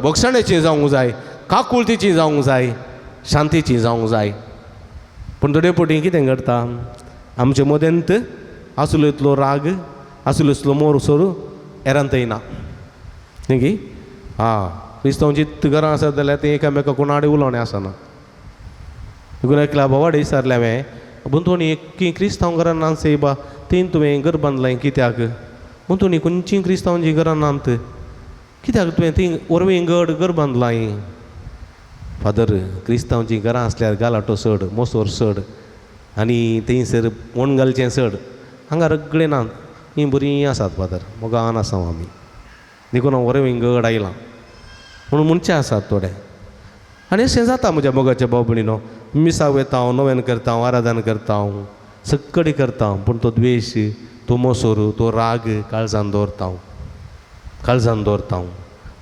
बक्षाण्याची जावंक जाय, काकुळतीची जावंक जाय, शांतीची जावंक जाय. पूण थोडे फावटी कितें घडटा, आमचे मदेंत आसलो इतलो राग, आसलो इतलो मोर सोर एरांतय ना न्ही की. आं, क्रिस्तांवची घरां आसत जाल्यार तीं एकामेका कोणा आड उलोवणें आसना. देखून एकल्या भावाडे विचारलें हांवें, बुंतोणी की क्रिस्तांव घरां नात सेबा, तीन तुवें घर बांदलाय कित्याक? बुंतोणी खंयची क्रिस्तांवची घरां नात, कित्याक तुवें ती वरवीं गड घर बांदलाय? फादर, क्रिस्तांवचीं घरां आसल्यार गालाटो चड, मोसोर चड, आनी थंयसर वण घालचें चड. हांगा रगडे नात, हीं बरीं आसात फादर, मोगान आसा आमी, देखून हांव वरवीं गड आयलां म्हणून म्हणचे आसात थोडे. आनी अशें जाता म्हज्या मोगाच्या भाव भयणीनो, मिसाक वयता हांव, नवेन करता हांव, आराधन करता हांव, सगळी करता हांव, पूण तो द्वेश, तो मोसोर, तो राग काळजान दवरता हांव, काळजान दवरता हांव,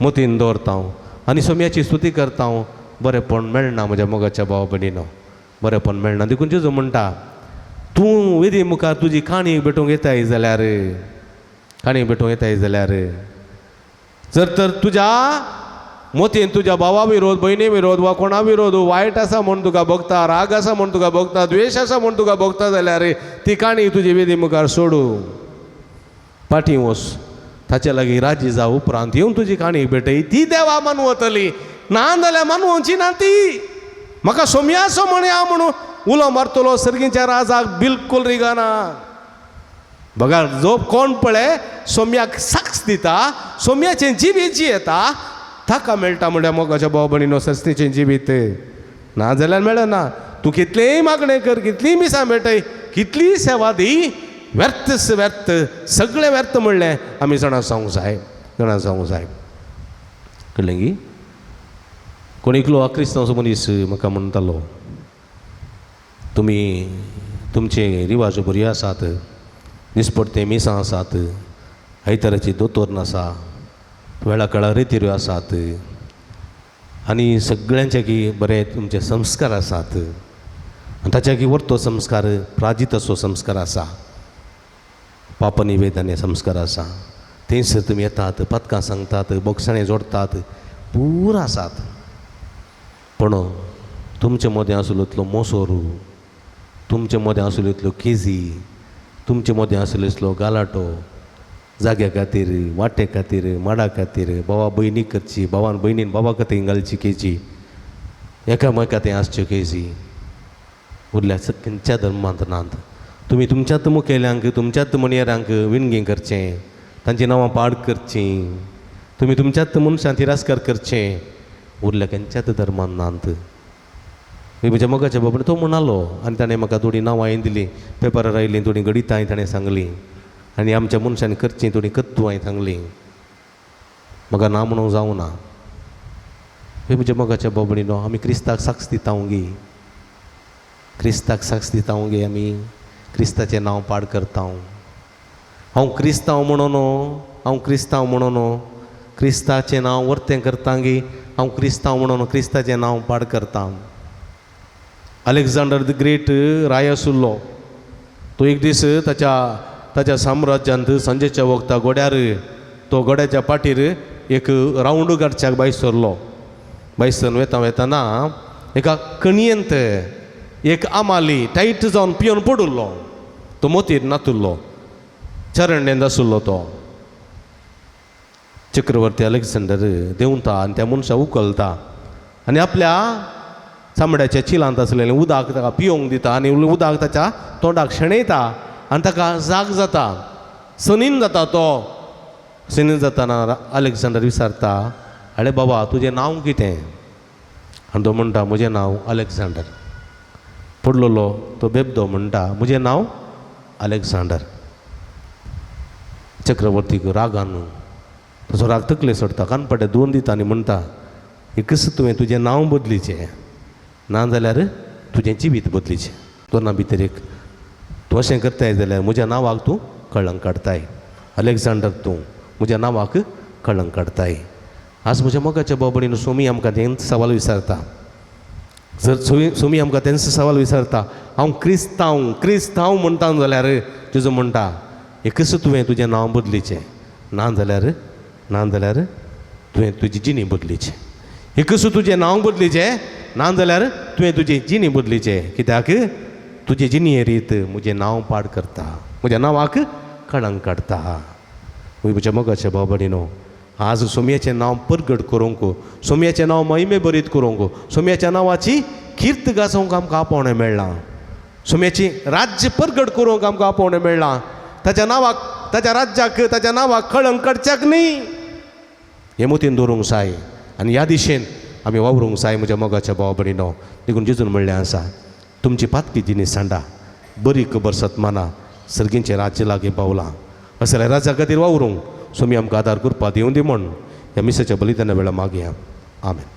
मतीन दवरता हांव, आनी सोम्याची स्तुती करता हांव. बरेंपण मेळना म्हज्या मोगाच्या भाव भयणीनो, बरेंपण मेळना. देखून जेजू म्हणटा, तूं वेदी मुखार तुजी काणी भेटूंक येताय जाल्यार, काणी भेटूंक येताय जाल्यार, जर तर तुज्या मोतीन तुज्या भावा विरोध, भयणी विरोध वा कोणा विरोध वायट आसा म्हूण तुका भोगता, राग आसा म्हूण तुका भोगता, द्वेश आसा म्हूण तुका भोगता जाल्यार ती काणी तुजी वेदी मुखार सोडू, फाटीं वच, ताचे लागीं राजी जाव, उपरांत येवन तुजी काणी भेटय, ती देवा मानवतली. ना जाल्यार मानवची ना ती. म्हाका सोमयासो म्हणया म्हणून उलो मारतलो सर्गीच्या राजाक बिलकूल रिगाना. बघा, जो कोण पळय सोम्याक साक्ष दिता, सोम्याचें जिवीत जियेता, ताका मेळटा म्हणल्यार मोगाच्या भाव भयणीनो सस्तीचें जिवीत. ना जाल्यार मेळना. तूं कितलेंय मागणें कर, कितलीय मिसां भेटय, कितलीय सेवा दी, व्यर्थ व्यर्थ, सगळें व्यर्थ म्हणलें आमी जाणा जावंक जाय, जाणा जावंक जाय. कळ्ळें गी? कोण एकलो क्रिस्तांव मनीस म्हाका म्हणटालो, तुमी तुमचे रिवाज बरी आसात, निस्पडते मिसां आसात, आयताराची दोतोर्न आसा, वेळा काळार रेतिऱ्यो आसात आनी सगळ्यांचे की बरे तुमचे संस्कार आसात आनी ताच्या की वर्तो संस्कार प्राजित असो संस्कार आसा, पापनिवेदन हे संस्कार आसा. थंयसर तुमी येतात, पदकां सांगतात, बोगसाणें जोडटात, पुरा आसात. पूण तुमचे मदें आसलो इतलो मोसोरू, तुमचे मदें आसलो इतलो केजी, तुमचे मदें आसलो इतलो गालाटो, जाग्या खातीर, वाटे खातीर, माडा खातीर, भावा भयणी करची, भावान भयणीन बाबा खातीर घालची केजी, एकामेका थंय आसच्यो केजी, उरल्या खंयच्या धर्मांत नात. तुमी तुमच्यात मुखेल्यांक, तुमच्यात मणयेरांक विणगें करचें, तांचीं नांवां पाड करचीं, तुमी तुमच्यात मनशां तिरस्कार करचें, उरल्या खंयच्याच धर्मान नात. म्हज्या मोगाच्या बाबा तो म्हणालो आनी ताणें म्हाका थोडीं नांवां हांवें दिलीं, पेपरार आयलीं थोडीं गणितां ताणें सांगलीं आनी आमच्या मनशांनी करचीं थोडीं कर्तुवां सांगलीं. म्हाका ना म्हणूंक जावना. म्हज्या मोगाच्या बाबडीनो, आमी क्रिस्ताक साक्ष दिता गी, क्रिस्ताक साक्ष दिता गे, आमी क्रिस्ताचें नांव पाड करता. हांव क्रिस्तांव म्हणून, हांव क्रिस्तांव म्हणून क्रिस्ताचें नांव वर्तें करता गी, हांव क्रिस्तांव म्हणून क्रिस्ताचें नांव पाड करता. अलेक्झांडर the great राय आशिल्लो, तो एक दीस ताच्या ताच्या साम्राज्यांत सांजेच्या वखदा घोड्यार, तो घोड्याच्या पाटीर एक रावंड काडच्याक भायर सरलो. भायर सरून वेता वेताना एका कणयेंत एक आमाली टायट जावन पिवन पडिल्लो. तो मोतीर नातुल्लो, चरणेंत आशिल्लो. तो चक्रवर्ती अलेक्झांडर देंवता आनी त्या मनशाक उखलता आनी आपल्या चामड्याच्या चिलांत आसलेलें उदक ताका पिवंक दिता आनी उदक ताच्या तोंडाक शेणयता आनी ताका जाग जाता, सनीन जाता. तो सनीन जाताना अलेक्झांडर विचारता, आरे बाबा तुजें नांव कितें? आनी तो म्हणटा, म्हजें नांव अलेक्झांडर. पडलेलो तो बेबदो म्हणटा, म्हजें नांव अलेक्झांडर. चक्रवर्तीक रागान तसो राग तकले सोडटा, कानपट्टे दोन दिता आनी म्हणटा, एकच तुवें तुजें नांव बदलीचें, ना जाल्यार तुजें जिवीत बदलीचें. दोना भितर एक तूं अशें करताय जाल्यार म्हज्या नांवाक तूं कळंक काडटाय, अलेक्झांडर तूं म्हज्या नांवाक कळंक काडटाय. आज म्हज्या मोगाच्या बाबडीन सोमी आमकां तेंच सवाल विचारता. जर सोमी आमकां तेंच सवाल विचारता, हांव क्रिस्तांव क्रिस्तांव म्हणटा जाल्यार जेजू म्हणटा, एकच तुवें तुजें नांव बदलीचें, ना जाल्यार ना जाल्यार तुवें तुजी जिणी बदलीचें. एकच तुजें नांव बदलीचें, ना जाल्यार तुवें तुजी जिणी बदलीचें. कित्याक तुजे जिणये रीत म्हजें नांव पाड करता, म्हज्या नांवाक कळंक काडटा. म्हज्या मोगाच्या बाबडीनो, आज सोमयाचें नांव परगट करूंक, सोमयाचें नांव महिमे बरीत करूंक, सोमयाच्या नांवाची कीर्त गाजोवंक आमकां आपोवणें मेळ्ळां, सोमयाची राज्य परगट करूंक आमकां आपोवणें मेळ्ळां. ताच्या नांवाक, ताच्या राज्याक, ताच्या नांवाक कळंक काडच्याक न्ही, हें मोतीन दवरूंक जाय आनी ह्या दिशेन आमी वावरूंक जाय म्हज्या मोगाच्या भाव भयणीनो. देखून जेजून म्हणलें आसा, तुमची पातकी जिनीस सांडा, बरी खबर सतमाना सर्गींचें राज्य लागीं पावलां. असल्या राजा खातीर वावरूंक सोमी आमकां आदार करपा दिवं दी म्हूण ह्या मिसाच्या बलिदाना वेळार मागया. आमेन.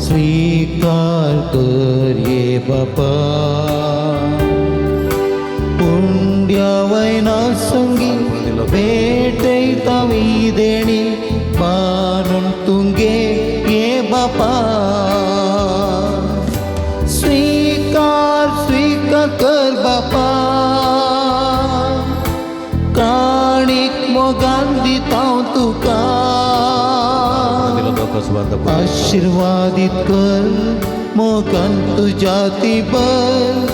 स्वीकार कर ये बापा, पुंड्या वयना संगी भेटयता देणी मानून तुंगे ये बापा, स्वीकार स्वीकार कर बापा, काणीक मोगान दिता तुका, आशीर्वादित कर मोगान तुज्या ती बर,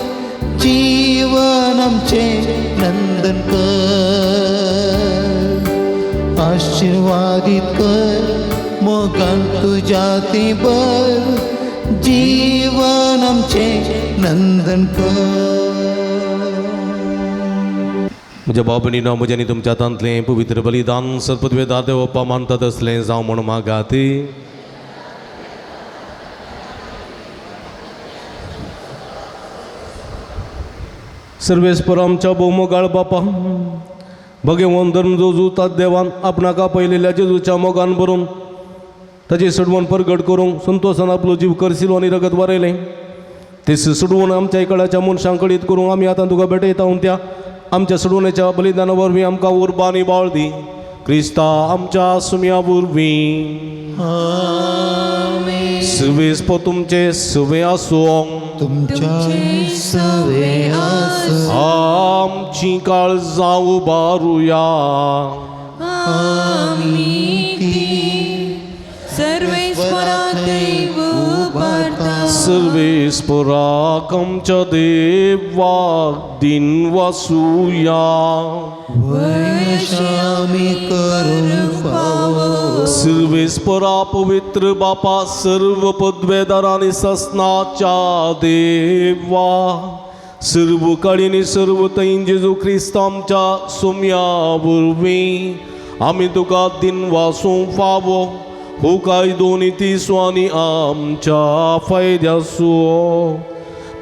जीवन आमचें नंदन कर आशिर्वादीत कर मोगान तुज्या ती बर जीवन आमचें नंदन कर.
म्हज्या भाव भयणीनो, म्हज्या आनी तुमच्या हातांतलें पवित्र बलिदान सर्पद्वेदार देवप्पा मानतात असलें जावं म्हूण मागात. सर्वेस्पर आमच्या भोवमोगाळ बापा, भगेवन धर्म जो तात देवान आपणाक आपयलेल्या जेजूच्या मोगान भरून ताची सोडवण परगट करूंक संतोशान आपलो जीव करसिलो आनी रगत वारयलें, ते सोडवून आमच्या इकडाच्या मनशांक कळीत करूंक आमी आतां तुका भेटयता. त्या आमच्या सोडवण्याच्या बलिदाना वरवीं आमकां उर्बा आनी बाळ दी, क्रिस्ता आमच्या सुम्या वरवीं. सुवेस्पो तुमचे सुवे आसूं,
तुमच्या सवे आसूं.
आमची काळजां उबारुया.
आमी ती सर्वेस्परा दैव उबारता.
सर्वेस्पराक आमच्या देवाक दिन वासुया.
वयशामी आमी करूंक फावो.
सर्वेस्परा पवित्र बापा, सर्व पदवेदार आनी ससनाच्या देवा, सर्व काळीनी सर्व तैन जेजू क्रिस्त आमच्या सुम्या वरवीं आमी तुका दिन वासूंक फावो. हो कायदो नितीसो आनी आमच्या फायद्यासो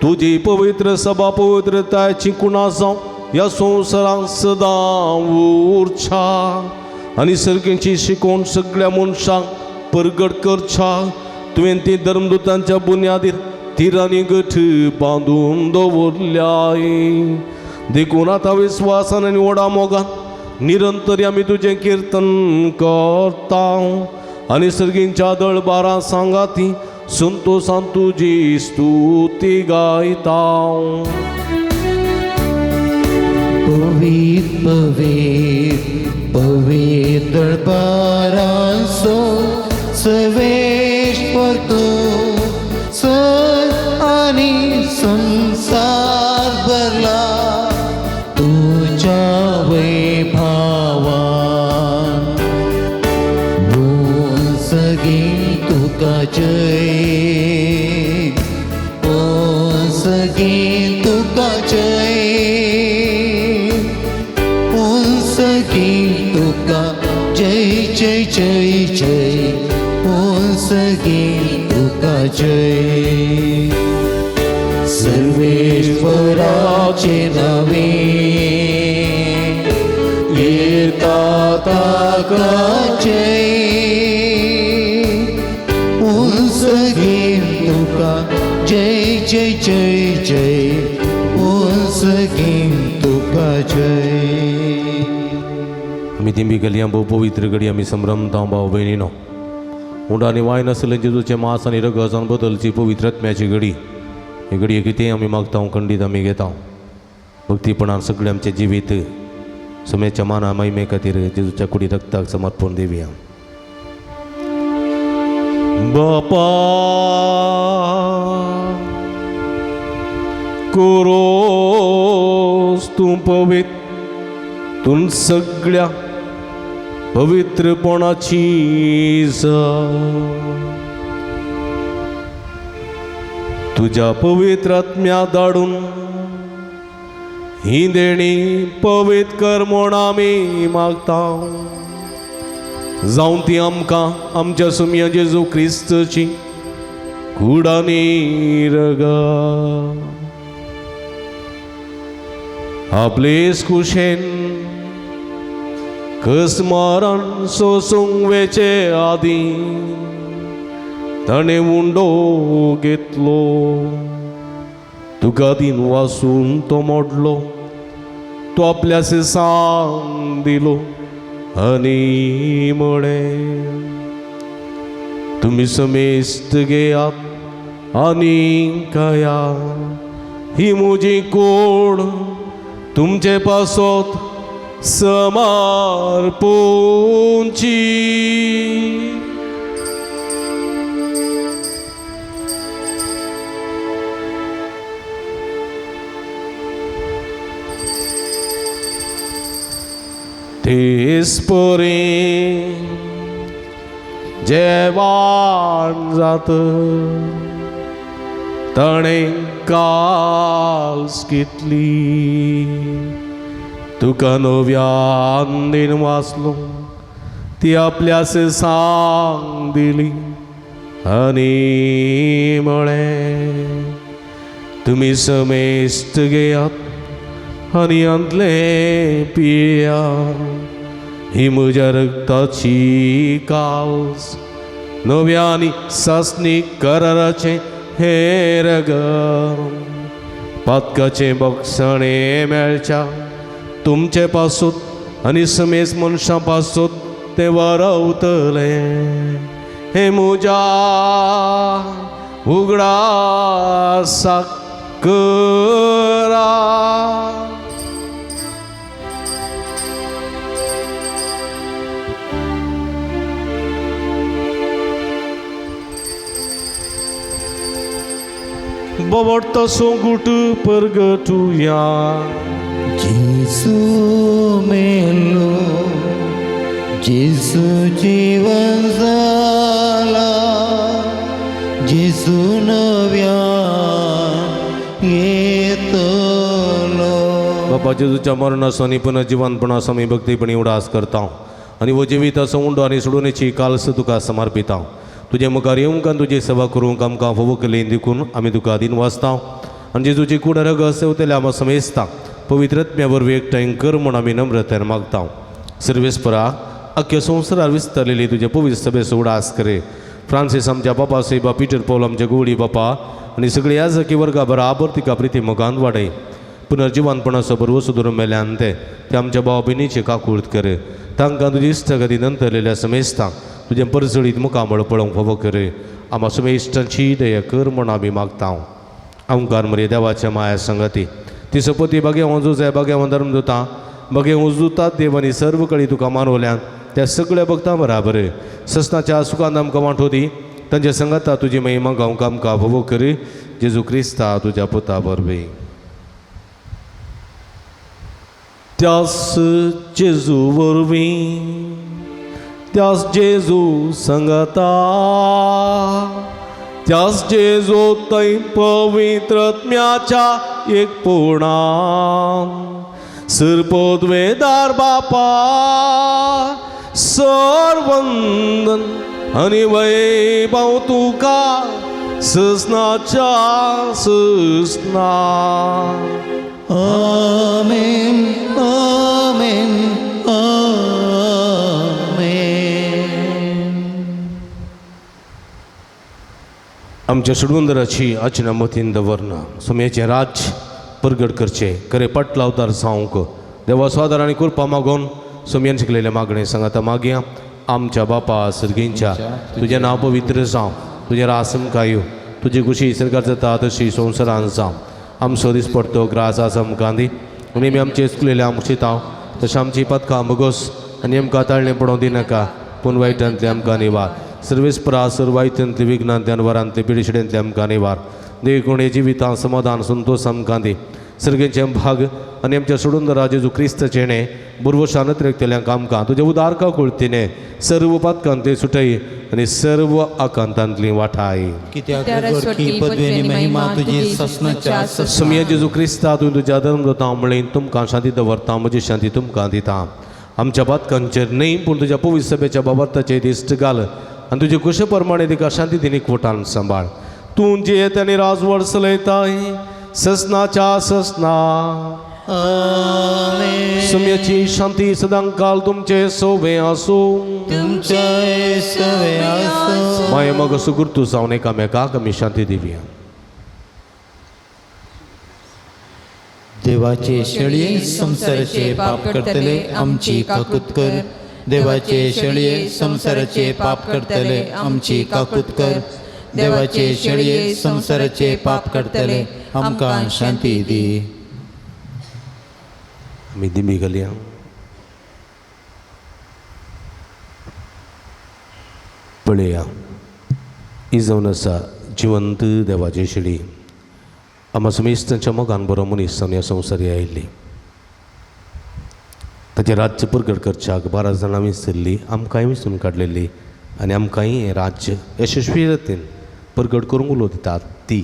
तुजी पवित्र सभा पवित्रतायची कुणा जावं ह्या संवसारांत सदां उरच्या आनी सर्गींची शिकोवण सगळ्या मनशांक परगट करच्या. तुवें ती धर्मदूतांच्या बुन्यादीर तिरांनी गठ बांदून दवरल्याय. देखून आतां विस्वासान आनी व्हडा मोगान निरंतर आमी तुजें किर्तन करता आनी सर्गींच्या दळबारां सांगाती संतोसान तुजी स्तुती गायता.
पवीत पवीत पवित्र दळबारांचो सर्वेश्वर तूं सर आनी संवसार भरला तुज्या वैभावान. सगळीं तुका जय, ओ सगळीं तुका जय, ओ सगळीं तुका जय जय जय जय, ओ सगळीं तुका जय. सर्वेश्वराचे नवे येता ताका जय, तुका जय जय जय जय, सगळीं तुका जय.
आमी तिंबी गलयां भोव पवित्र घडी आमी संभ्रमता भाव भयणीनो. उंडा आनी वायन आसलें जेजूचें मांस आनी रगत बदलची पवित्र आत्म्याची घडी. ही घडये कितें आमी मागता खंडीत आमी घेता. भक्तीपणान सगळें आमचें जिवीत सुमेच्या माना महिमे खातीर जेजूच्या कुडी रक्ताक समर्पण दिवया. बापा कोरोस तूं पवित्र, तूं सगळ्या पवित्रपणाची तुज्या पवित्र आत्म्या धाडून ही देणी पवित्र कर म्हूण आमी मागता. जावं ती आमकां आमच्या सुमया जेजू क्रिस्तची कूड आनी रगत. आपलेच कुशेन कसमारान सोसूंक वेचे आदीं ताणें उंडो घेतलो, तुका दिन वासून तो मोडलो, तो आपल्या सांग दिलो आनी म्हळें, तुमी समेस्त घेयात आनी खाया, ही म्हजी कोड तुमचे पासत समर्पूंची. दिसपुरी जेवाण जात ताणें काल्स कितली तुका नव्यान दिन वाचलो ती आपल्यास सांग दिली आनी म्हळें तुमी समेस्त घेयात आनी हांतलें पिया ही म्हज्या रक्ताची काल्स नव्या आनी सासणी कराराचें हें रगत पातकाचें बक्षणें मेळच्या तुमचे पासूत आनी समेज मनशां पासूत तें वरवतलें हें म्हज्या उगडासाक करा. बोवडतो सोगूट परगटुया.
जेसू मेलो जेसू जीवन जाला जेसू नव्यान येतलो.
बापा जेजूच्या मरणाचो आनी पुनर्जिवनपणाचो आमी भक्तीपणी उडास करता आनी वो जिविताचो उंडो आनी सोडूनेची काल्स तुका समर्पिता. तुजे मुखार येवंक आनी तुजी सेवा करूंक आमकां फावो केली देखून आमी तुका अधीन वाचता आनी जेजूची कूड रगत सेवतल्या आमकां समेजता पवित्र आत्म्या वरवीं एकठांय कर म्हूण आमी नम्रतेन मागता. सर्वेस्परा अख्ख्या संवसारार विस्तारलेली तुजे पवित्र सभेचो उडास करे. फ्रांसीस आमच्या बापा सेबा पिटर पौल आमच्या गोवडी बापा आनी सगळी याजकी वर्गा बराबर तिका प्रिती मोगान वाडय. पुनर्जिवनपणाचो बरवसो धरून मेल्यान ते ते आमच्या भाव भयणीचे काकूळत करे. तांकां तुजी इश्टागती नंतरलेल्या समेस्तांक तुजें परजळीत मुखामळ पळोवंक फावो करे. आमा समेस्टांची दया कर म्हूण आमी मागता. आमकार मरे देवाच्या माया संगती ती सपती बागे वंजू बागे धर्म दिता बागे उजूतात देव आनी सर्व कळी तुका मानवल्यान त्या सगळ्या भक्तां बराबर ससनाच्या सुखान आमकां वांटो दी. तांच्या संगता तुजी महिमा गावंक आमकां फावो करी. जेजू क्रिस्ता तुज्या पुता वरवीं. त्यास जेजू वरवीं त्यास जेजू संगता त्यास जेजू थंय पवित्र आत्म्याच्या एक पूर्णान सरपोदवेदार बापा सरवंदन आनी वैभव तुका ससनाच्या ससना.
आमेन आमेन आमेन.
आमच्या सुडवंदराची अचना मतीन दवरना सुम्याचें राज्य परगट करचें करे पटलावतार जावंक देवा स्वादार आनी कृपा मागोवन सुम्यान शिकलेलें मागणें सांगाता मागया. आमच्या बापा सर्गींच्या तुजें नांव पवित्र जावं तुजें रास आमकां येवं तुजी खुशी सरकार जाता तशी संवसारान जावं. आमचो दीस पडतो ग्रास आस आमकां दी आनी आमी आमचे चुकलेले आमकां शितांव तशें आमची पदकां भोगोस आनी आमकां ताळणें पडोवंक दिनाका पूण वायटांतलें आमकां निवार. सर्वेस्परा सर वायटांतले विघ्नांतल्यान वरांतले पिडिशिडेंतले आमकां निवार. देखून हे जिवितां समाधान संतोष आमकां दी. सर्गेचें भाग आनी आमच्या सोडून जेजू क्रिस्तचेणें बुरवशान त्रेकतल्यांक आमकां तुजें उदार काकुळतीने सर्व पातकांतली सुटय आनी सर्व आकांतांतली वाठाय.
कित्याक पदवी आनी महिमा तुजी ससनाच्या ससना.
सुमया जेजू क्रिस्ता तुवें तुज्या धर्म जाता म्हळें तुमकां शांती दवरता म्हजी शांती तुमकां दिता. आमच्या पातकांचेर न्हय पूण तुज्या पवित्र सभेच्या बाबर्ताचेर दिश्ट घाल आनी तुजे कुशे प्रमाणे तिका शांती दिनी कोटान सांबाळ. तूं जियेत आनी राजवड चलयताय ससनाच्या ससना.
आमेन.
सुम्याची शांती सदांकाल तुमचे सोवे आसूं.
तुमचे सवे आसूं.
माये मग सुगुर्तू जावन एकामेकाक आमी शांती दिवया.
देवाचे शेळये संवसाराचे पाप करतले आमची काकूत कर. देवाचे शेळये संवसाराचे पाप करतले आमची काकूत कर. देवाचे शेळये संवसाराचे पाप करतले आमकां शांती दी.
आमी दिमी घालया. पळया ही जावन आसा जिवंत देवाची शेळी. आमा समेस्तांच्या मोगान बरो मनीस जावन ह्या संवसारी आयिल्ली. ताचें राज्य परगट करच्याक 12 जाणां विसरली आमकांय विसरून काडलेली आनी आमकांय हें राज्य यशस्वी जातीन परगट करूंक उलो दितात ती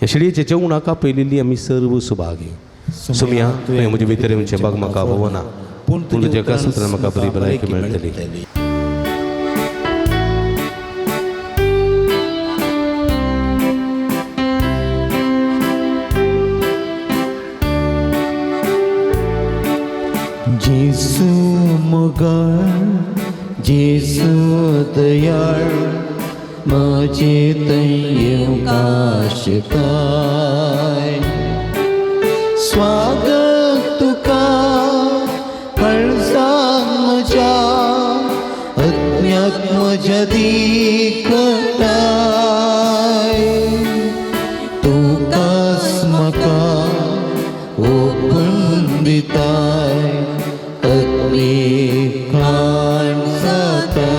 ह्या शेळयेच्या जेवणाक आपयलेली आमी सर्व सुभागी. सुमया तुवें म्हजे भितर येवचें बाग म्हाका भोवना, पूण तुज्या एका सुत्रान म्हाका बरी भलायकी मेळटली.
जेसू मोगाळ, जेसू दयाळ, म्हजे थंय येवंक आशेताय. स्वागत तुका काळजान म्हज्या, अज्ञात म्हज्या दिकटाय. तुकाच म्हाका ओपून दिताय, आत्मीक जाताय.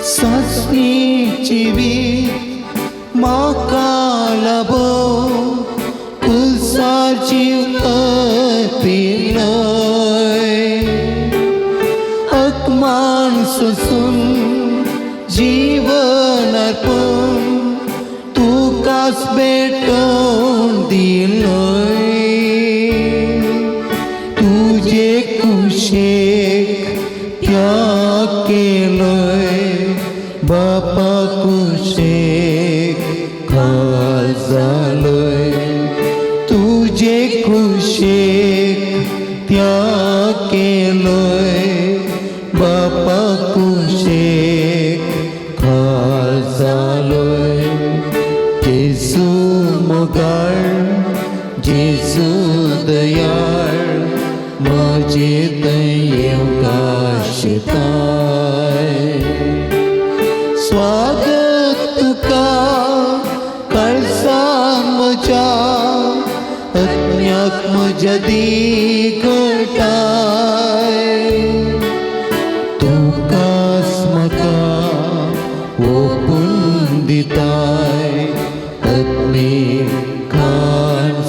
सासणीची वीज म्हाका लाबो, कुसाची पिलय. अपमान सोसून जीवन अर्पून तुकाच भेटोवन दिलय. तुजे कुशेक त्याग केलय, बापा कुशेक खाल जालय. तुजे कुशेक त्याग केलय, बापा कुशेक खाल जालय. जेसू मोगाळ, जेसू दयाळ, म्हजे थंय येवंक आशेताय. स्वागत तुका काळजान म्हज्या, अज्ञात म्हज्या दिकटाय. तुकाच म्हाका ओपून दिताय, आत्मीक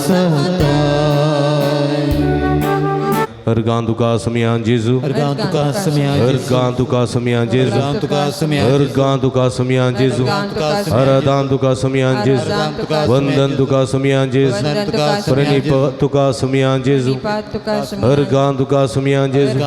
जाताय.
अर्गां तुका सुमयान जेजू,
अर्गां तुका सुमयान,
अर्गां तुका सुमयान जेजू,
अर्गां तुका सुमयान,
अर्गां तुका सुमयान जेजू, आराधान तुका सुमयान जेजू, वंदन तुका सुमयान जेजू, प्रणीप तुका सुमयान जेजू, अर्गां तुका सुमयान जेजू.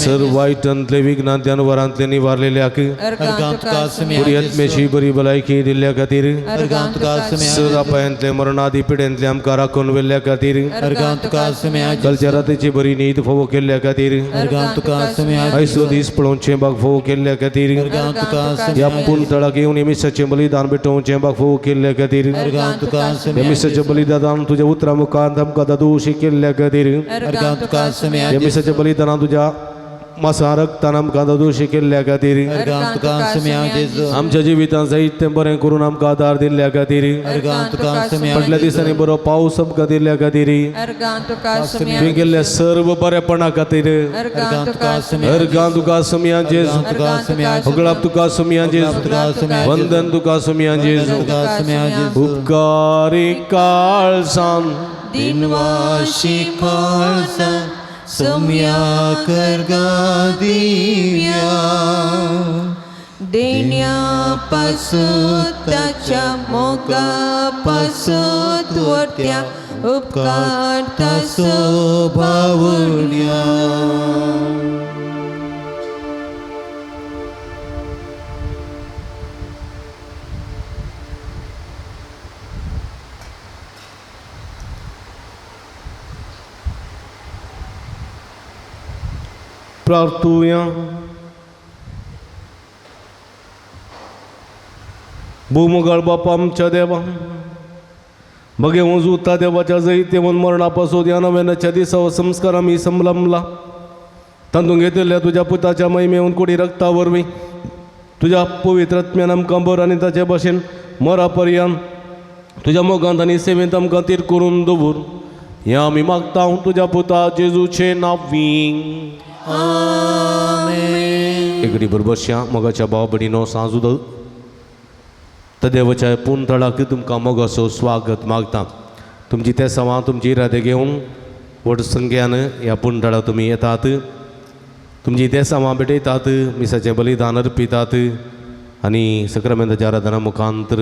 सर्व वायटांतले विघ्नांतल्यान वरांतले निवारलेल्याक
अर्गां तुका सुमयान,
बरी आत्म्याची बरी भलायकी दिल्ल्या खातीर,
अर्गां तुका सुमयान,
सर अपायांतले मरणादी पिडेंतले आमकां राखून व्हेल्ल्या खातीर,
अर्गां तुका सुमयान,
कालच्या रातीची बरी न्हीद फावो केल्ल्या खातीर,
अर्गां तुका सुमयान,
आयचो दीस पळोवचें बाग फावो केल्ल्या खातीर,
अर्गां तुका
ह्या
सुमयान,
पुनतळाक येवन ह्या मिसाचें बलिदान भेटोवचें बाग फावो केल्ल्या खातीर,
अर्गां तुका
ह्या
सुमयान,
मिसाच्या बलिदानान तुज्या उतरां मुखार आमकां दादोशी केल्ल्या खातीर,
अर्गां तुका सुमयान,
ह्या मिसाच्या बलिदानान तुज्या मासा रक्तान आमकां दादोशी केल्ल्या खातीर,
अर्गां तुका सुमयान जेजू,
आमच्या जिवितांत जायत तें बरें करून आमकां आदार दिल्ल्या खातीर,
अर्गां तुका सुमयान,
फाटल्या दिसांनी बरो पावस आमकां दिल्ल्या खातीर,
अर्गां तुका सुमयान,
तुवें केल्ल्या सर्व बरेपणा खातीर,
अर्गां तुका सुमयान,
अर्गां तुका सुमयान जेजू,
तुका सुमयान,
होगळाप तुका सुमयान जेजू,
तुका सुमयान,
वंदन तुका सुमयान जेजू.
तुका सुमयान जेजू.
उपकारी काळसान
दिनवाशी खालसा सुमया करगा दिव्या,
देण्या पासून ताच्या मोगा पासून वरत्या उपकार तासो
भावण्या.
प्रार्थुया. भूमगळ बापा आमच्या देवा, बगे उजूता देवाच्या जैतेवन मरणापासून ह्या नव्यानाच्या दिसा हो संस्कार आमी संलमला. तातूंत घेतिल्ल्या तुज्या पुताच्या महिमेवन कुडी रक्ता वरवीं तुज्या पवित्र आत्म्यान आमकां बर आनी ताचे भाशेन मरा पर्यंत तुज्या मोगांत आनी सेवेंत आमकां तीर करून दवर हें आमी मागता तुज्या पुता जेजूचे नांवी. एकडे बरोबरश्या मोगाच्या भाव भयणीनो सांजू तदेवाच्या पूर्ण तळाक तुमकां मोगाचो स्वागत मागता. तुमची ते सवां तुमची इरादे घेवन व्हड संख्यान ह्या पुणतळाक तुमी येतात, तुमची ते सवां भेटयतात, मिसाचें बलिदान अर्पितात आनी सक्रामेंताच्या आराधना मुखांतर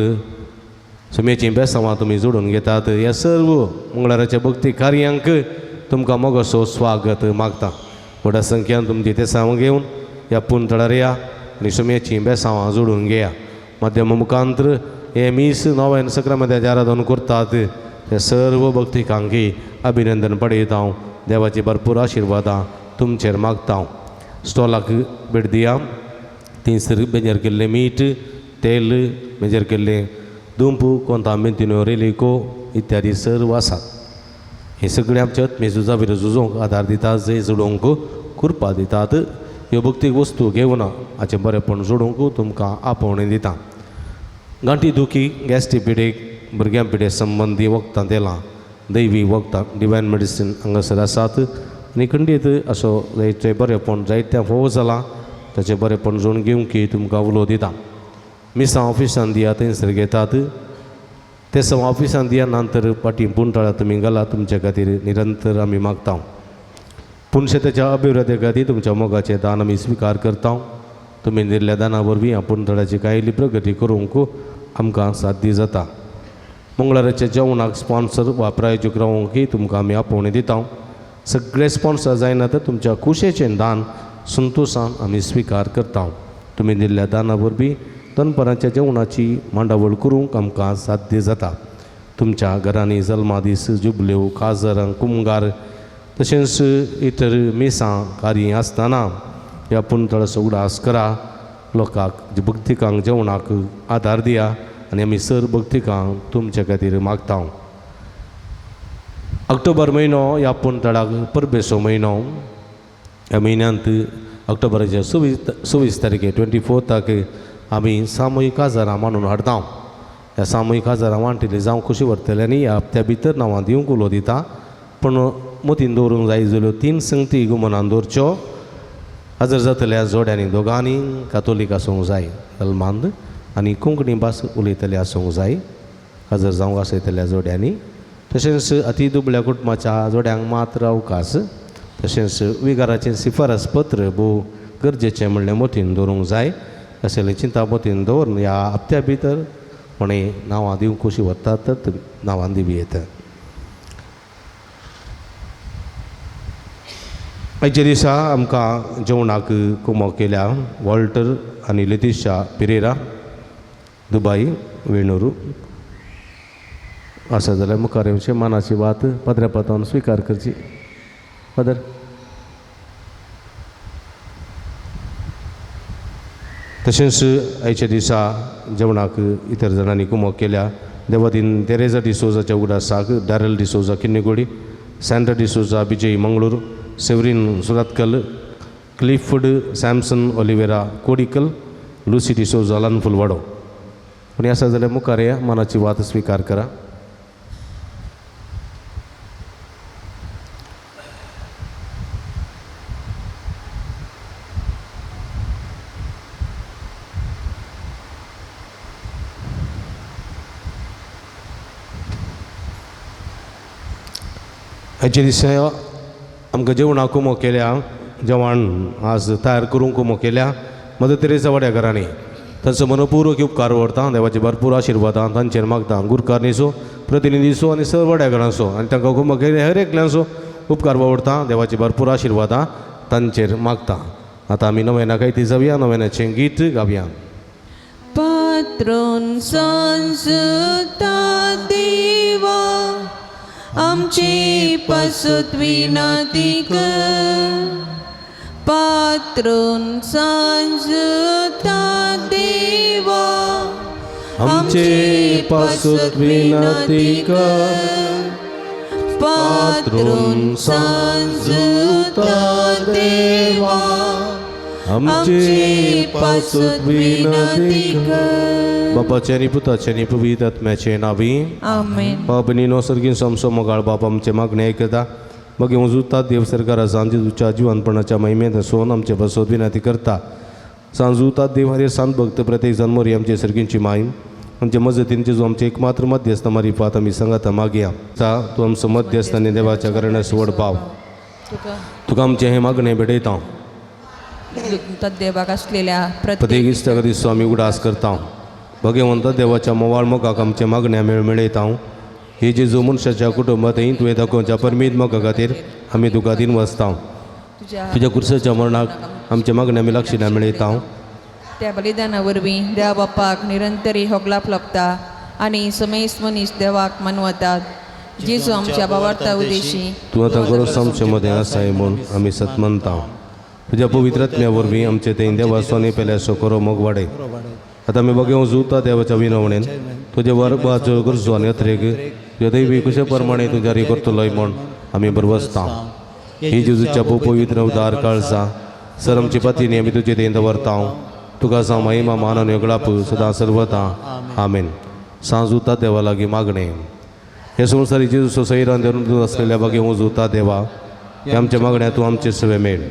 सुमेचीं बेसांवां तुमी जोडून घेतात. ह्या सर्व मंगळाराच्या भक्ती कार्यांक तुमकां मोगाचो स्वागत मागता. व्हडा संख्यान तुमची तेसांवां घेवन ह्या पुणतळार या आनी सुमेचीं बेसांवां जोडून घेया. माध्यम मुखांतर हे मीस नव्यान सक्रामेंताचें आराधन करतात ते सर्व भक्तिकांकी अभिनंदन पडयता हांव. देवाची भरपूर आशिर्वादां तुमचेर मागता हांव. स्टॉलाक भेट दिया, थंयसर बेजार केल्लें मीठ, तेल, बेजार केल्लें दुंपू, कोंता मेंतिन्यो, रेलिको इत्यादी सर्व आसात. हे सगळें आमच्या आत्मेझुजा विरोध झुजोवंक आदार दितात, जंय जोडोवंक कृपा दितात. ह्यो भक्तीक वस्तू घेवना हाचें बरेंपण जोडूंक तुमकां आपोवणें दिता. गांठी दुखी, गॅस्ट्रीक पिडेक, भुरग्यां पिडे संबंदी वखदां तेलां, दैवी वखदां, डिवायन मेडिसीन हांगासर आसात आनी खंडीत असो जायते बरेंपण जायत्या फोव जालां ताचें बरेंपण जोडून घेवंक तुमकां उलो दिता. मिसां ऑफिसान दिया थंयसर घेतात, ते सव ऑफिसान दिया नंतर फाटीं पुणतळा तुमी घाला तुमच्या खातीर निरंतर आमी मागता. पूण शेताच्या अभिवृद्धी खातीर तुमच्या मोगाचें दान आमी स्विकार करता. तुमी दिल्ल्या दाना वरवीं आपूण थळाची कायली प्रगती करूंक आमकां साध्य जाता. मंगळाराच्या जेवणाक स्पॉन्सर वा प्रायोजक रावंकय तुमकां आमी आपोवणें दिता. सगळे स्पॉन्सर जायना तर तुमच्या खुशेचें दान संतोशान आमी स्विकार करता. तुमी दिल्ल्या दाना वरवीं दनपारांच्या जेवणाची मांडावळ करूंक आमकां साध्य जाता. तुमच्या घरांनी जल्मादीस, जुबल्यो, काजरां, कुमगार तशेंच इतर मिसां कार्य आसतना ह्या पुणतळाचो उगडास करा. लोकांक भक्तिकांक जेवणाक आदार दिया आनी आमी सर भक्तिकांक तुमच्या खातीर मागता. ऑक्टोबर म्हयनो ह्या पुणतळाक परबेचो म्हयनो. ह्या म्हयन्यांत ऑक्टोबराच्या 26 तारखे 24 आमी सामुहीक काजारां मांडून हाडता. ह्या सामुहीक काजारां वांटिल्ली जावं खुशी व्हरतले आनी ह्या हप्त्या भितर नांवां दिवंक उलो दिता. पूण मतीन दवरूंक जाय जाल्यो 3 संगती गुमनान दवरच्यो. हजर जातल्या जोड्यांनी दोगांनी कातोलीक आसूंक जाय जल्मांत आनी कोंकणी भास उलयतले आसूंक जाय हजर जावंक आसयतल्या जोड्यांनी. तशेंच अती दुबळ्या कुटुंबाच्या जोड्यांक मात्र अवकाश. तशेंच विगाराचें शिफारस पत्र भोव गरजेचें म्हणलें मतीन दवरूंक जाय. असलें चिंता मतीन दवरून ह्या हप्त्या भितर कोणें नांवां दिवंक खुशी वतात तर नांवां दिवं येता. आयच्या दिसा आमकां जेवणाक कुमो केल्या वॉल्टर आनी लेतिशा पिरेरा, दुबाई, वेणुरू. आसा जाल्यार मुखार येवचें मानाची वात पदऱ्या पातान स्विकार करची. फादर तशेंच आयच्या दिसा जेवणाक इतर जाणांनी कुमो केल्या देवादीन तेरेजा डिसोजाच्या उगडासाक Daryl D'Souza Kinnigoli, Sandra D'Souza Vijay Mangalore, Severin Surathkal, Clifford Samson Oliveira Kodikal, Lucy D'Souza Lanphulwado. पूण आसा जाल्यार मुखार या मनाची वात स्विकार करा. आयच्या दिसा आमकां जेवणाक कुमो केल्या, जेवण आज तयार करूंक कुमो केल्या मदर तेरेजा वाड्या घरांनी. तांचो मनपूर्वक उपकार व्हरता. देवाचे भरपूर आशिर्वादां तांचेर मागता. गुरकारनीचो, प्रतिनिधीचो आनी सर्व वाड्या घरांचो आनी तांकां कुमो केल्या हर एकल्यांचो उपकार व्हरता. देवाचे भरपूर आशिर्वादां तांचेर मागता. आतां आमी नव्याना कायती जावया, नव्यानाचें गीत गावया.
पात्रोन सांजता देवा आमचे पासत विनंती कर. पात्रोन सांजता देवा
आमचे पासत विनंती कर.
पात्रोन सांजता देवा आमचे पासत विनंती कर.
बापाचे आनी पुताचे आनी पवित्र आत्म्याचे नावी.
आमेन.
बाप न्ही सर्गीन समसो मोगाळ बाप, आमचे मागणे आयकता. मागीर उजुता देव सरकारा सांजे तुज्या जिवनपणाच्या महिमेंत सोन आमचे बसोत विनंती करता. सांजुता देव हरे सांत भक्त प्रत्येक जण मोरी आमचे सर्गींची माय आमचे मजतीन जेजू आमचे एकमात्र मध्यस्थ मारिफात आमी सांगाता मागया. तूं आमचो मध्यस्थ आनी देवाच्या घराण्या सुवड पाव.
तुका
तुका आमचें हें मागणें भेटयता.
देवाक असलेल्या
प्रत्येक
प्रत्येक
इश्टा दिसो आमी उगडास करता. भगवंत देवाच्या मोवाळ मोगाक आमचे मागण्या मेळ मेळयता. ही जेजू मनशाच्या कुटुंबांतय तुवें दाखोवच्या परमीत मोगा खातीर आमी तुका दिन वसता.
तुज्या
तुज्या कुर्साच्या मरणाक आमच्या मागण्या आमी लक्षणां मेळयता.
त्या बलिदाना वरवीं देवा बापाक निरंतरी होगलाप लपता आनी समेस्त मनीस देवाक मानवतात. जेजू आमच्या बाबार्था उद्देशी
तूं आतां गरज आमचे मदें आसाय म्हूण आमी सत मानता. तुज्या पवित्र आत्म्या वरवीं आमचे थंय देवा सोने पेल्याचो करो मोग वाडय. आतां आमी बघें जुता देवाच्या विनवणेन तुजे वर्बाचो गरजो आनी अत्रेक तुज्या दैवी कुशे प्रमाणे तुज्या री करतलोय म्हूण आमी बरवसता. ही जेजूच्या पवित्र उदार काळजा सर आमची पतीनी आमी तुजे थंय दवरता. तुका जावं महिमा मान आनी योगळाप सदां सर्वता. आमेन. सांजुता देवा लागीं मागणें. हे संवसारी जेजू सैरान धरून आसलेल्या बागे उजुता देवा, हे आमच्या मागण्या तूं आमचे सवे मेळ.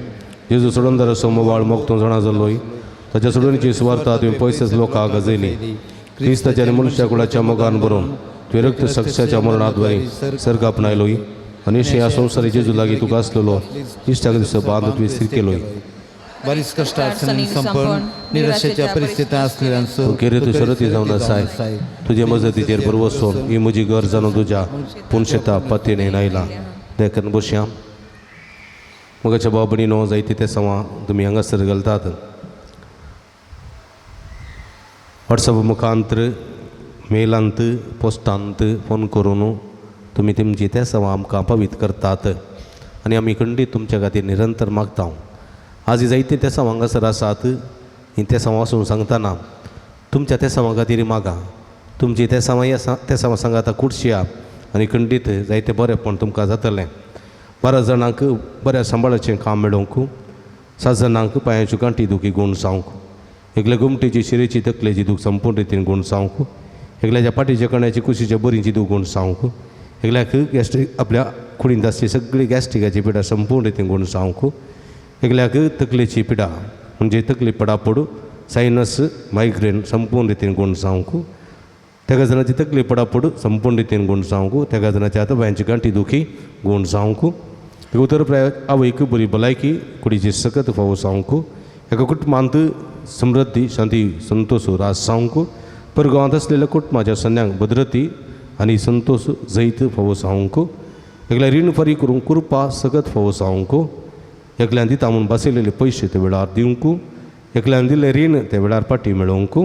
जेजू सोडून सोमवाळ मोग तूं जाणा जालोय. ताच्या सोडूनची सुवार्ता तुवें पयसच लोकांक गजयली. क्रिस्ताच्या आनी मनुष्या कुळाच्या मोगान बरोवन तुवें रक्त सक्षाच्या मरणाद्वारे सर्ग आपणायलोय आनी अशें ह्या संवसारी जेजू लागीं तुका आसलेलो इश्टाक दिसो बांद तुवें स्थिर केलोय.
बरीच कष्ट अडचणी संपण निराशेच्या परिस्थितीत असलेल्यांचो
तूं केरे तूं शरती जावन आसाय. तुजे मजतीचेर बरवसून ही म्हजी गरज जाणून तुज्या पुनशेता पतीने आयला देखून बसया. मगाच्या बाबणी न्हू जायते ते सवा तुमी हांगासर घालतात. वॉट्सअप मुखांत मेलांत पोस्टांत फोन करून तुमी तुमची ते सवा आमकां पवीत करतात आनी आमी खंडीत तुमच्या खातीर निरंतर मागता. आज जायते ते सवा हांगासर आसात. ही ते सवा वचून सांगतना तुमच्या ते सवा खातीर मागा. तुमची ते सवा ते सवा सांगाता कुडशिया आनी खंडीत जायते बरेंपण तुमकां जातलें. 12 जाणांक बऱ्या सांबाळाचें काम मेळोवंक, 7 जाणांक पांयाच्यो गांठी दुखी गूण जावंक, एकल्या गोमटेची शिरेची तकलेची दूख संपूर्ण रितीन गूण जावंक, एकल्याच्या फाटीच्या कण्याची कुशीच्या बरींची दूख गूण जावंक, एकल्याक गॅस्ट्रीक आपल्या कुडींत आसची सगळी गॅस्ट्रिकाची पिडा संपूर्ण रितीन गूण जावंक, एकल्याक तकलेची पिडा म्हणजे तकली पडापड सायनस मायग्रेन संपूर्ण रितीन गूण जावंक, तेगा जाणाची तकली पडापड संपूर्ण रितीन गूण जावंक, तेगा जाणाची आतां बायांची गांठी दुखी गूण जावंक, उतर प्राय आवयक बरी भलायकी कुडीची सकत फावो जावंक, एका कुटुंबांत समृद्धी शांती संतोष रास जावंक, परगांवांत आसलेल्या कुटुंबाच्या सन्यांक भद्रती आनी संतोष जैत फावो जावंक, एकल्या रीण फारीक करूंक कृपा सकत फावो जावंक, एकल्यान दिता म्हूण बसयलेले पयशे ते वेळार दिवंक, एकल्यान दिल्लें रीण ते वेळार पाटी मेळोवंक,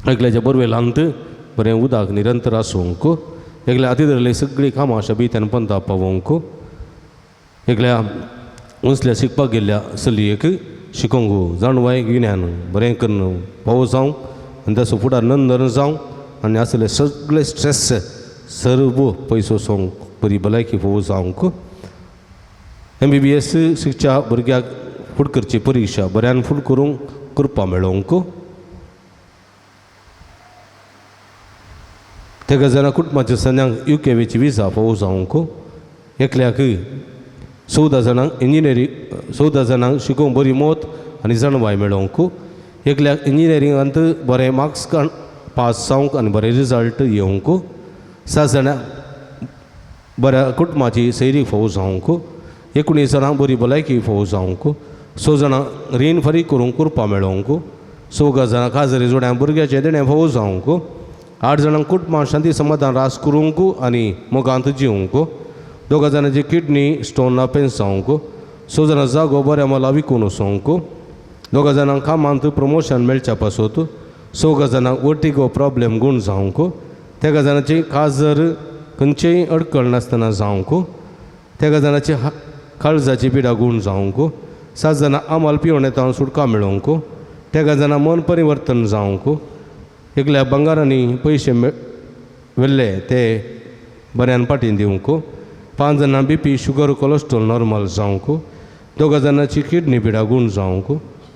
एकल्याच्या बोरवेलांत बरें उदक निरंतर आसूंक, एकल्या हाती धरले सगळीं कामां शबीत्यान पंता पावोवंक, एकल्या उंचल्या शिकपाक गेल्ल्या चलयेक शिकोवंक जाणवाय गिन्यान बरें करून पावो जावं आनी ताचो फुडार नंदन जावं आनी आसले सगळे स्ट्रेस सर्व पयसो वचोंक बरी भलायकी फावो जावंक, MBBS शिकच्या भुरग्याक फुड करची परिक्षा बऱ्यान फुड करूंक कृपा मेळोवंक, तेका जाणां कुटुंबाच्या सन्यांक UKची विजा फावो जावंक, एकल्याक 14 जाणांक इंजिनियरींग 14 जाणांक शिकोवंक बरी मत आनी जाणवाय मेळोवंक, एकल्याक इंजिनियरिंगांत बरें मार्क्स पास जावंक आनी बरे रिजल्ट येवंक, 7 जाणां बऱ्या कुटुंबाची सैरी फावो जावंक, 19 जाणांक बरी भलायकी फावो जावंक, 6 जाणां रीण फारीक करूंक कृपा मेळोवंक, 4 जाणां खाजरी जोड्या भुरग्याचें देणें फावो जावंक, 8 जाणांक कुटुंबां शांती समाधान रास करूंक आनी मोगांत जिवंक, 2 जाणांची किडनी स्टोन पेन्स जावंक, 6 जाणां जागो बऱ्या मोला विकून वचोंक, 2 जाणांक कामांत प्रमोशन मेळच्या पासत, 6 जाणांक वर्टिगो प्रॉब्लेम गूण जावंक, 3 जाणांची काजर खंयचेय अडकळ नासतना जावंक, 3 जाणांची काळजाची पिडा गूण जावंक, 7 जाणां आमाल पिवन येता सुटका मेळोवंक, 3 जाणां मन परिवर्तन जावंक, एकल्या बंगारांनी पयशे व्हेल्ले ते बऱ्यान पाटीन दिवंक, 5 जाणां BP sugar cholesterol normal जावंक, 2 जाणांची किडनी पिडा गूण जावंक,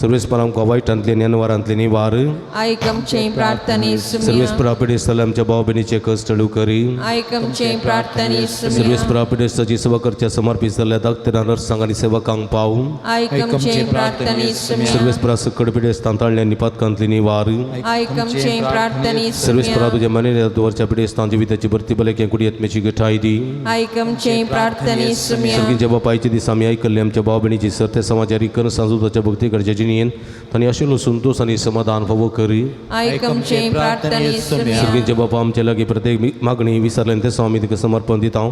सर्वेस्पर आमकां वायटांतले नेनवारांतले निवार.
आयक आमचे प्रार्थने सुम्या.
सर्वेस्परा पिडेस्ताले आमच्या भाव भयणीचे कश्ट करी.
आयक आमचे प्रार्थने सुम्या.
सर्वेस्परा पिडेस्ताची सेवा करच्या समर्पित जाल्ल्या दाक्तेरां, नर्सांक आनी सेवकांक पाव.
आयक आमचे प्रार्थने सुम्या.
सर्वेस्परा सकड पिडेस्तां ताळ्ळे आनी पातकांतली निवार.
आयक आमचे प्रार्थने
सर्वेस्परा
सुम्या.
तुझ्या मने दवरच्या पिडेस्तां जिविताची भरती भलायकी कुडयेत गठाय दी.
आयक आमचे प्रार्थने सुम्या.
सर्गींच्या बापायचे दीस आमी आयकल्ले आमच्या भाव भयणीची सर ते समाजारी कर सांजूताच्या भक्ती करच्या जिणेन तांणी आशिल्लो संतोष आनी समाधान फावो करी.
आयक आमचे प्रार्थने सुम्या.
सर्गींचे बापा, आमच्या लागीं प्रत्येक मागणी विसरल्यान ते आमी तुका समर्पण दिता.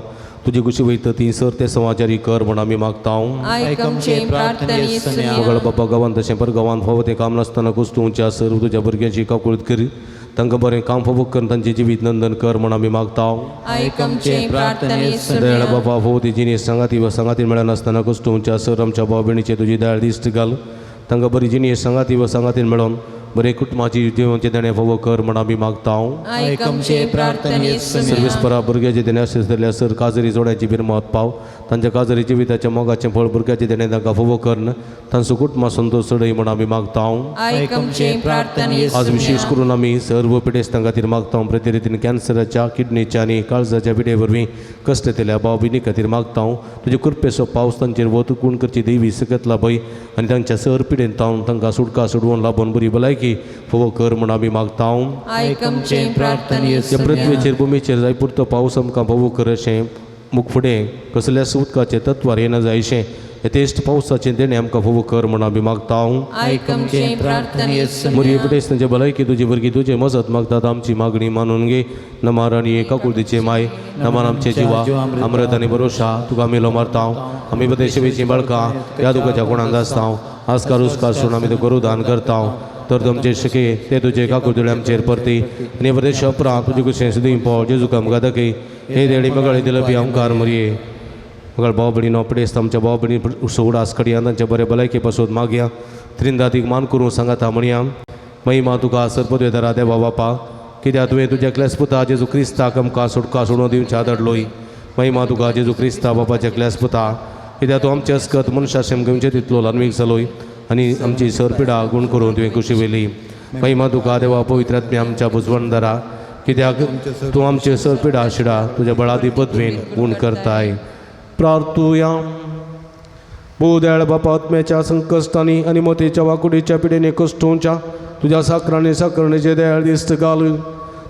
तुजी कुशी वयता ती सर ते समाजारी कर म्हण आमी मागता.
आयक आमचे प्रार्थने सुम्या.
मगळ बापा, गांवांत तशें पर गांवांत फावो तें काम नासतना कुस्तुंच्या सर्व तुज्या भुरग्यांची काकुळत करी. तांकां बरें काम फावो करून तांचें जिवीत नंदन कर म्हण आमी मागता.
आयक आमचे प्रार्थने
दयाळ
सुम्या.
बाबा, फावो ती जिनीस सांगाती वा सांगाती मेळनासतना कुस्तुंच्या सर आमच्या भाव भयणीचे तुजी दयाळ दिश्ट घाल. तांकां बरी जिनीस सांगाती वा सांगातीन मेळोन बरें कुटुंबाची देवाचें देणें फावो कर म्हण आमी मागता.
आयक आमचे प्रार्थने सुम्या.
सर्वेस्परा भुरग्याचे देणे आशिल्ल्या सर काजरी जोड्याची बिरमत पाव. तांच्या काजरी जिविताच्या मोगाचें फळ भुरग्याचे देणे तांकां फावो करून तांचो कुटुंबा संतोष चडय म्हण आमी मागता.
आयक आमचे प्रार्थने
आज विशेष
सुम्या.
करून आमी सर्व पिडेस्तां खातीर मागता. प्रति रितीन कॅन्सराच्या, किडनीच्या आनी काळजाच्या पिडे वरवीं कश्ट येतल्या भाव भयणी खातीर मागता. तुजे कृपेचो पावस तांचेर वत गुण करची देवी सकत लाभय आनी तांच्या सर पिडेन तावन तांकां सुटका सोडवून लाबून बरी भलायकी फावो कर म्हण आमी मागता.
आयक आमचे प्रार्थने
ह्या
सुम्या.
पृथ्वेचेर भुमीचेर जाय पुरतो पावस आमकां फावो कर अशें मुख फुडें कसल्याच उदकाचें तत्वार येना जायशें यथेश्ट पावसाचें देणें आमकां फावो कर म्हण आमी मागता.
आयक आमचे प्रार्थने
मोरये
सुम्या.
पिडेस्तांचे भलायकी तुजी भुरगीं तुजे मजत मागतात. आमची मागणी मानून घे. नमार आनी एका कुळदीचे माय, नमान आमचे जिवा अमृत आनी भरोशा, तुका मेलो मारता. आमी बदेशेची बाळकां ह्या दुखाच्या कोणाक आसता. आजकाल उसकार सोडून आमी तुका दान करता. तर तुमचे शके ते तुजे काकुळदुळे आमचेर परती आनी बरें उपरांत तुजे कुशें सुदीं पाव जेजू आमकां दाखय. हे देणी मगळे दिलपी आमकार मोरये मगळ भाव भयणीनो, पिडेस्त आमच्या भाव भयणी सोड कडया तांच्या बरे भलायके पासून मागया. त्रिंदातीक मान करूं सांगाता म्हणया. महिमा तुका सरपदवेदारा देवा बापा, कित्याक तुवें तुज्या क्लेस पुता जेजू क्रिस्ताक आमकां सुटका सोडून दिवच्या धाडलोय. महिमा तुका जेजू क्रिस्ता बापाच्या क्लेस पुता, कित्याक तूं आमचे अस्कत मनशा शेम घेवचे तितलो ल्हानवीक जालोय आनी आमची सरपिडा गुण करून तुवें कुशी व्हेली. महिमा तुका देवा पवित्र आत्म्या आमच्या बुजवणदारा, कित्याक तूं आमचे सरपिडा शिडा तुज्या बळादी पदवेन गुण करताय. प्रार्थुया. भूदयाळ बापा, आत्म्याच्या संकश्टांनी आनी मतेच्या वाकुडीच्या पिडेने कश्टोवच्या तुज्या साकरांनी साकरणेचे दयाळ दिश्ट घाल.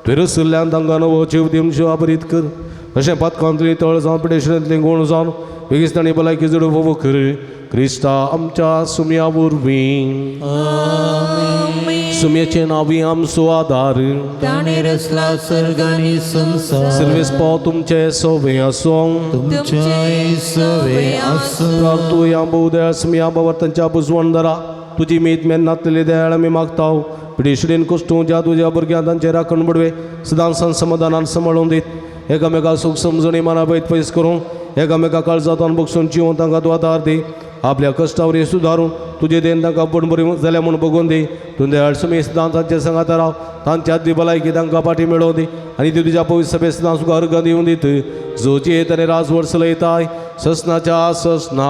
तुवें रसल्ल्यान तांकां नवो जीव दिवचो आबरीत कर. अशें पातकांतली तळ जावन पिडेशेंतली गुण जावन बेगिस्तानी भलायकी जडू फावो कर क्रिस्ता आमच्या सुम्या वरवीं. सुम्याचे नांवी आमचो आदार.
ताणें रचला सर्ग आनी संवसार.
सर्वेस पाव तुमचे सोवे आसूं.
तुमच्याय सवे आसूं.
प्रार्थुया. भोवदया सुम्या बाबर तांच्या बुजवणदारा, तुजी मीत मेन्नातलेली दयाळ आमी मागता. पिडिशडीन कुश्टू ज्या तुज्या भुरग्यां तांचे राखण बडवे सदां समाधानान सांबाळून दीत. एकामेका सूख समजणी मना बैत पयस करूं एकामेका काळजांत बगसून जिवन तांकां तूं आदार दी. आपल्या कश्टावर सुदारून तुजे देन तांकां पण बरी जाल्या म्हूण बगोवन दी. तूं दयाळ सुमी सदां तांचे सांगाता राव. तांच्या आदली भलायकी तांकां फाटी मेळोवन दी आनी ती तुज्या पवित्र सभे सदां तुका अर्घ दिवन दीत, जो जियेत आनी राजवट चलयताय ससनाच्या ससना.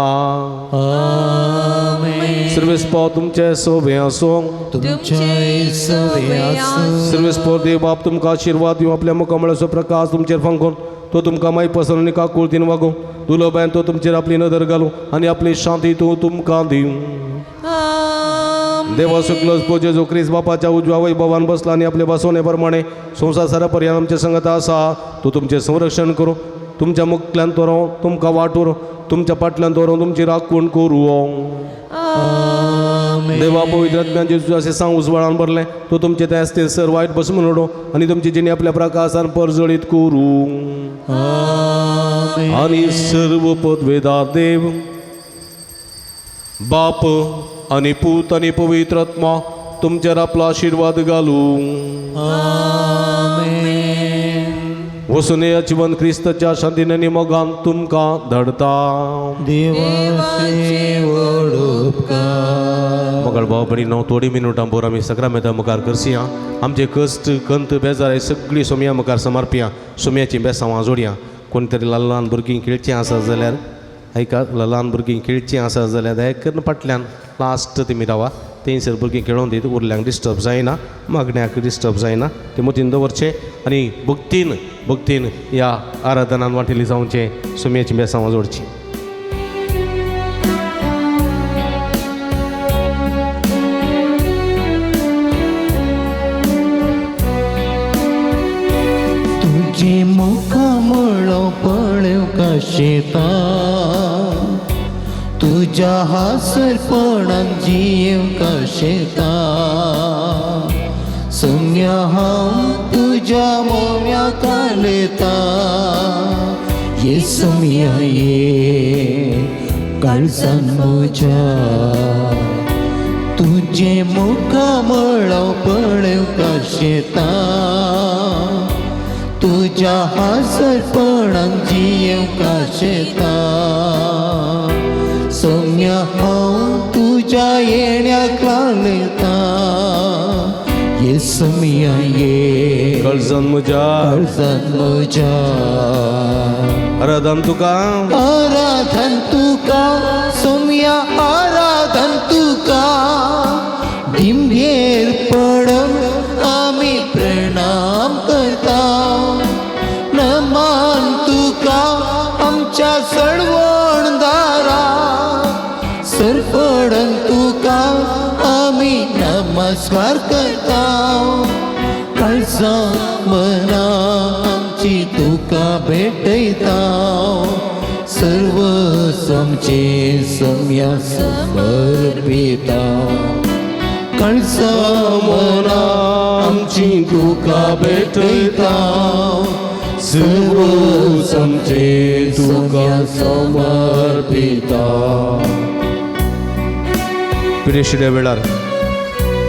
सर्वेस पाव तुमचे सोबे आसूं.
तुमच्याय सवे आसूं.
सर्वेस पाव देव बाप तुमकां आशिर्वाद दिवं. आपल्या मुखामळाचो प्रकाश तुमचेर फांकून तो तुमकां माय पसर आनी काकुळतीन वागूं. दुलोबायन तो तुमचेर आपली नदर घालूं आनी आपली शांती तूं तुमकां दिवं. देवा सुकलोस पोजे जो क्रिस्त बापाच्या उजव्या वैभवान बसला आनी आपले बसवणे प्रमाणे संवसार सारा पर्यान आमचे संगत आसा. तो तुमचें संरक्षण करूं, तुमच्या मुखल्यान तो तुमकां वाट उरूं, तुमच्या पाटल्यान दवरून तुमची राखण करूं. देवा पवित्र आत्म्यान जेजू अशें सांग उजवाडान भरलें तो तुमचे ते आसते सर वायट बसून म्हणून आनी तुमची जिणी आपल्या प्रकाशान परजळीत करूं. आनी सर्व पदवेदार देव बाप आनी पूत आनी पवित्र आत्मा तुमचेर आपलो आशिर्वाद घालूं. वसून या जिवन क्रिस्ताच्या शांतीन आनी मोगान तुमकां धाडता.
देवाचे व्हड उपकार.
मगळ भाव भयणीनो, थोडी मिनुटां भोर आमी सक्रामेंता मुखार करसया. आमचे कश्ट कंत बेजार हे सगळी सोमया मुखार समर्पया. सोमयाची बेसांवां जोडया. कोण तरी ल्हान ल्हान भुरगीं खेळचीं आसा जाल्यार आयका, ल्हान भुरगीं खेळचीं आसा जाल्यार दया करून फाटल्यान लास्ट तुमी रावा. थंयसर भुरगीं खेळोन दीत उरल्यांक डिस्टर्ब जायना, मागण्याक डिस्टर्ब जायना, तें मतीन दवरचें आनी भक्तीन भक्तीन ह्या आराधनान वांटेली जावचें. सुमयेचीं बेसांवां जोडचीं.
तुजे मुखामळो पळोवंक शेता, तुज्या हांसरपणान जियेवंक शेता. सोम्या हांव तुज्या मोव्या कालता, ये सोम्या ये काळजान म्हज्या. तुजे मुखामळो पळोवंक शेता, तुज्या हांसरपणान जियेवंक शेता. सोम्या हांव तुज्या येण्याक लालता, ये सोम्या ये
कळजन म्हज्या,
काळजान म्हज्या.
आराधन तुका,
आराधन तुका सोम्या, आराधन तुका. दिमयेर पडून आमी प्रणाम करता, नमान तुका आमच्या सडवणदारा. सरपडून तुका आमी नमस्कार करता, काळजा मना आमची तुका भेटयता. सर्व आमचे सोम्या समर्पिता, काळजा मना आमची तुका भेटयता. सर्व आमचे तुका समर्पिता.
पिरेशिड्या वेळार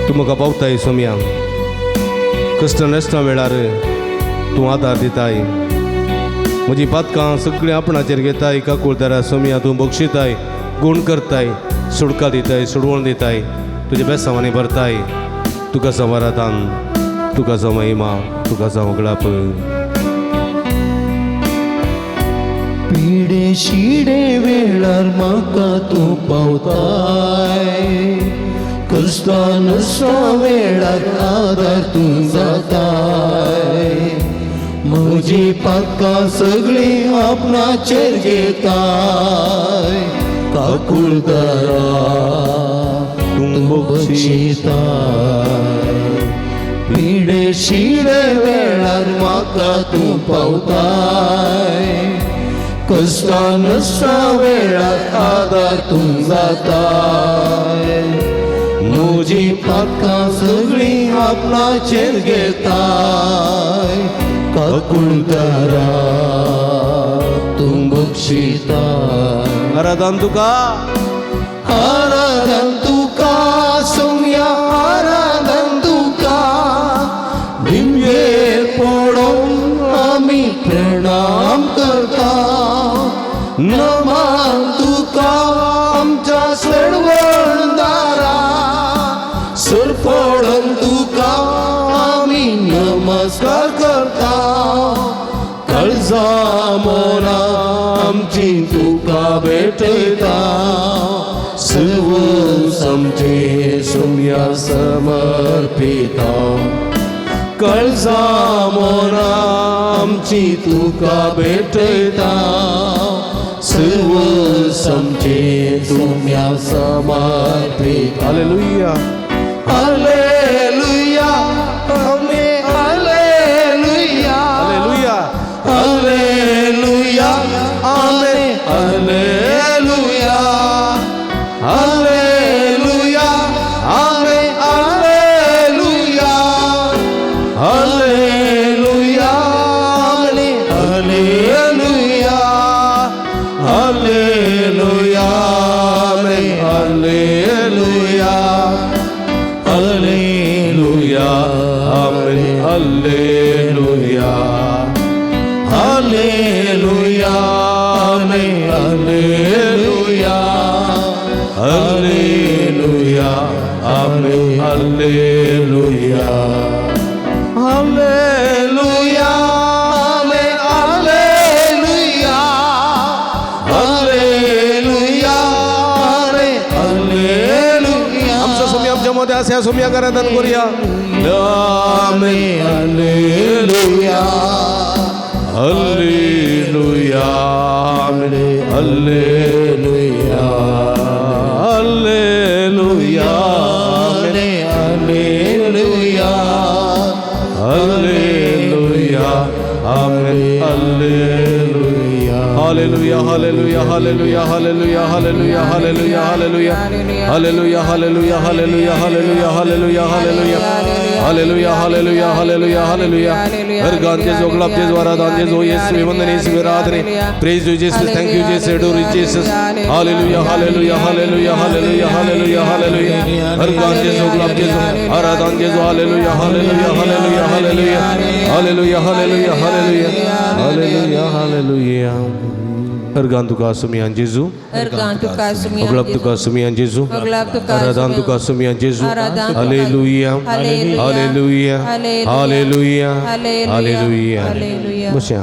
तूं म्हाका पावताय सोम्या, कश्ट नश्टा वेळार तूं आदार दिताय, म्हजी पातकां सगळीं आपणाचेर घेताय. काकुळदारा सोम्या तूं बक्षिताय, गूण करताय, सुडका दिताय, सुडवण दिताय, तुज्या बेसांवांनी भरताय. तुका जावं आराधन, तुका जावं महिमा, तुका जावं गळाप.
पिडे शिडे वेळार म्हाका तूं पावताय, कश्टा नश्टा वेळार आदार तूं जाताय. म्हजी पातकां सगळीं आपणाचेर घेताय, काकुळदारा तूं बक्षिताय. पिडे शिडे वेळार म्हाका तूं पावताय, कश्टा नश्टा वेळार आदार तूं जाताय. म्हजी पातकां सगळीं आपणाचेर घेताय, काकुळदारा तूं बक्षिताय.
आराधन तुका,
आराधन तुका सोम्या, आराधन तुका. दिमयेर पडून आमी प्रणाम करता, नमान तुका आमच्या सडवणदारा. सरपडून तुका आमी नमस्कार करता, काळजा मना आमची तुका भेटयता. सर्व आमचे सोम्या समर्पिता, काळजा मना आमची तुका भेटयता. सर्व आमचे सोम्या समर्पिता.
हालेलुया,
हालेलुया, आमेन, हालेलुया,
हालेलुया,
हालेलुया, आमेन, हालेलुया, हालेलुया, आमेन, हालेलुया, हालेलुया, आमेन, हालेलुया, हालेलुया, आमेन, हालेलुया, हालेलुया, आमेन, हालेलुया, हालेलुया, आमेन, हालेलुया, हालेलुया, आमेन, हालेलुया, हालेलुया, आमेन, हालेलुया, हालेलुया, आमेन, हालेलुया.
आमचो सोम्या आमच्या मदें आसा ह्या सोमयाक आराधन करुया. आमेन. Hallelujah hallelujah hallelujah hallelujah
hallelujah
hallelujah amen. Hallelujah hallelujah hallelujah hallelujah hallelujah hallelujah hallelujah hallelujah hallelujah hallelujah hallelujah hallelujah hallelujah hallelujah hallelujah hallelujah hallelujah hallelujah. हर गान जेजू गुलाब जेजू आराधन जेजू येसु वंदन येसु आराधने praise you Jesus thank you Jesus adore you Jesus hallelujah hallelujah hallelujah hallelujah hallelujah hallelujah. हर गान जेजू गुलाब जेजू आराधन जेजू hallelujah hallelujah hallelujah hallelujah hallelujah hallelujah hallelujah hallelujah hallelujah. हर गान तुका सुमियान जेजू
अर्गां तुका सुमियान
गुलाब तुका सुमियान जेजू
गुलाब तुका
आराधन तुका सुमियान जेजू
आराधन तुका-
hallelujah
hallelujah,
hallelujah
hallelujah,
hallelujah
hallelujah,
hallelujah.
Hallelujah.
बसया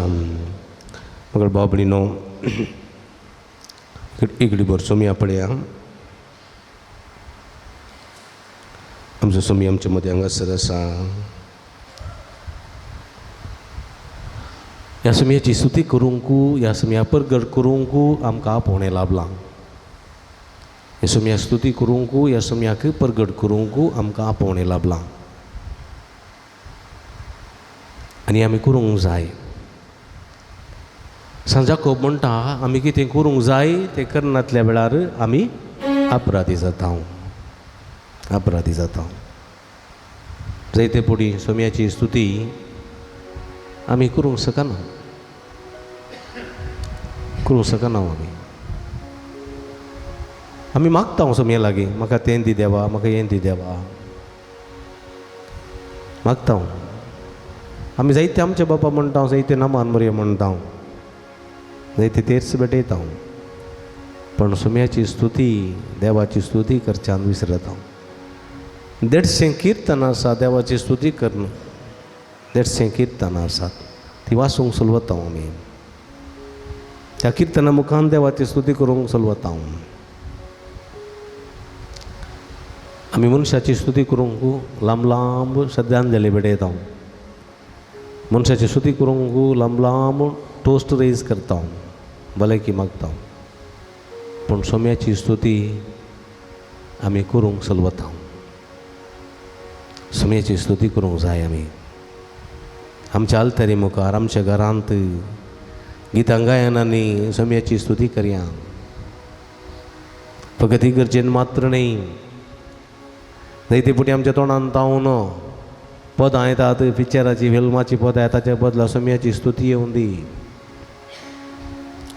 मगर बाबडीनो इकडे भर सोमया पळया. आमचो सोमी आमच्या मदें हांगासर आसा. ह्या सोमयाची स्तुती करूंक ह्या सोमया परगट करूंक आमकां आपोवणें लाभलां. ह्या सोमया स्तुती करूंक ह्या सोमयाक परगट करूंक आमकां आपोवणें लाभलां आनी आमी करूंक जाय. सांजाकोब म्हणटा आमी कितें करूंक जाय तें करनातल्या वेळार आमी अपराधी जाता अपराधी जाता. जायते फुडें सोम्याची स्तुती आमी करूंक शकना करूंक शकना. आमी आमी मागता सोमया लागीं म्हाका तें दी देवा म्हाका हें दी देवा मागता. आमी जायते आमचे बाबा म्हणटा जायते नामान मरया म्हणटा जायते तेर्स भेटयता पण सोम्याची स्तुती देवाची स्तुती करच्यान विसरता. 150 किर्तन आसा देवाची स्तुती करून 150 किर्तनां आसात ती वाचूंक चलवता आमी. त्या किर्तना मुखान देवाची स्तुती करूंक चलवता. आमी मनशाची स्तुती करूंक लांब लांब श्रद्धांजली भेटयता. मनशाची स्तुती करूंक लांब लांब टोस्ट रेज करता भलायकी मागता पूण सोम्याची स्तुती आमी करूंक चलवता. सोम्याची स्तुती करूंक जाय आमी आमच्या आल्तरी मुखार आमच्या घरांत गितां गायनांनी सोम्याची स्तुती करया. फकत ही गरजेन मात्र न्हय जायते फुडें आमच्या तोंडान तावन पदां येतात पिक्चराची फिल्माची पदां येतात ताच्या बदला सोम्याची स्तुती येवं दी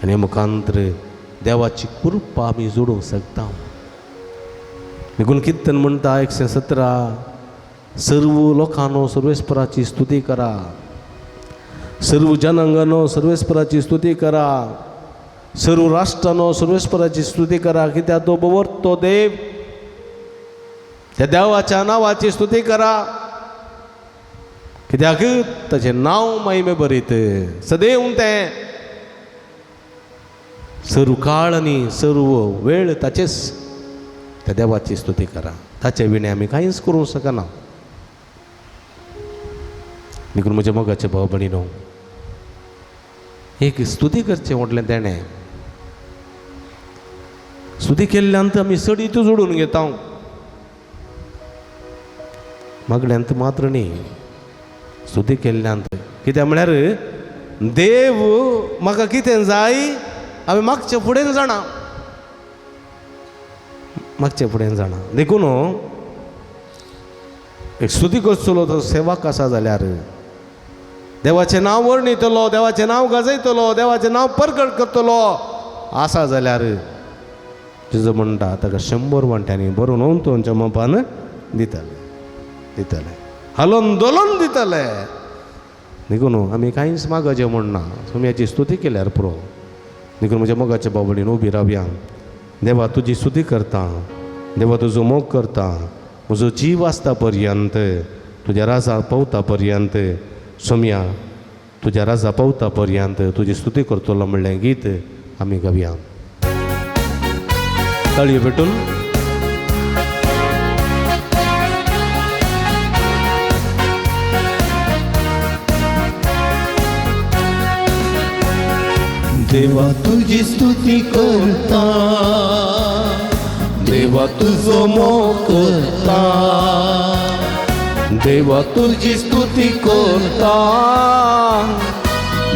आनी मुखांतर देवाची कृपा आमी जोडूंक शकता. देखून किर्तन म्हणटा 117 सर्व लोकांनो सर्वेस्पराची स्तुती करा सर्व जनांगानो सर्वेस्पराची स्तुती करा सर्व राष्ट्रानो सर्वेस्पराची स्तुती करा. कित्याक तो बवर्तो देव त्या देवाच्या नांवाची स्तुती करा. कित्याक ताचें नांव महिमे बरीत सदैव तें सर्व काळ आनी सर्व वेळ ताचेच त्या देवाची स्तुती करा. ताचे विणे आमी कांयच करूंक शकना. देखून म्हज्या मोगाचे भाव भयणीनो एक स्तुती करचें म्हटलें तेणें स्तुती केल्ल्यान आमी सडीत जोडून घेता मागण्यांत मात्र न्ही स्तुती केल्ल्यान. कित्याक म्हळ्यार देव म्हाका कितें जाय आमी मागचे फुडें जाणा मागचे फुडें जाणा. देखून एक स्तुती करतलो तो सेवक आसा जाल्यार देवाचें नांव वर्णितलो देवाचें नांव गाजयतलो देवाचें नांव परगट करतलो आसा जाल्यार तुजो म्हणटा ताका 100 वांट्यांनी बरोवन ओंतोनच्या मोपान दितले दितले हालोन दोलोन दितले. देखून आमी कांयच मागचें म्हणना सोम्याची स्तुती केल्यार पुरो. देखून म्हज्या मोगाच्या बाबडीन उबी रावया. देवा तुजी स्तुती करता देवा तुजो मोग करता म्हजो जीव आसता पर्यंत तुज्या राजा पावता पर्यंत सोम्या तुज्या राजा पावता पर्यंत तुजी स्तुती करतलो म्हणलें गीत आमी गावया. ताळयो भेटून.
देवा तुजी स्तुती करता, देवा तुजो मोग करता, देवा तुजी स्तुती करता,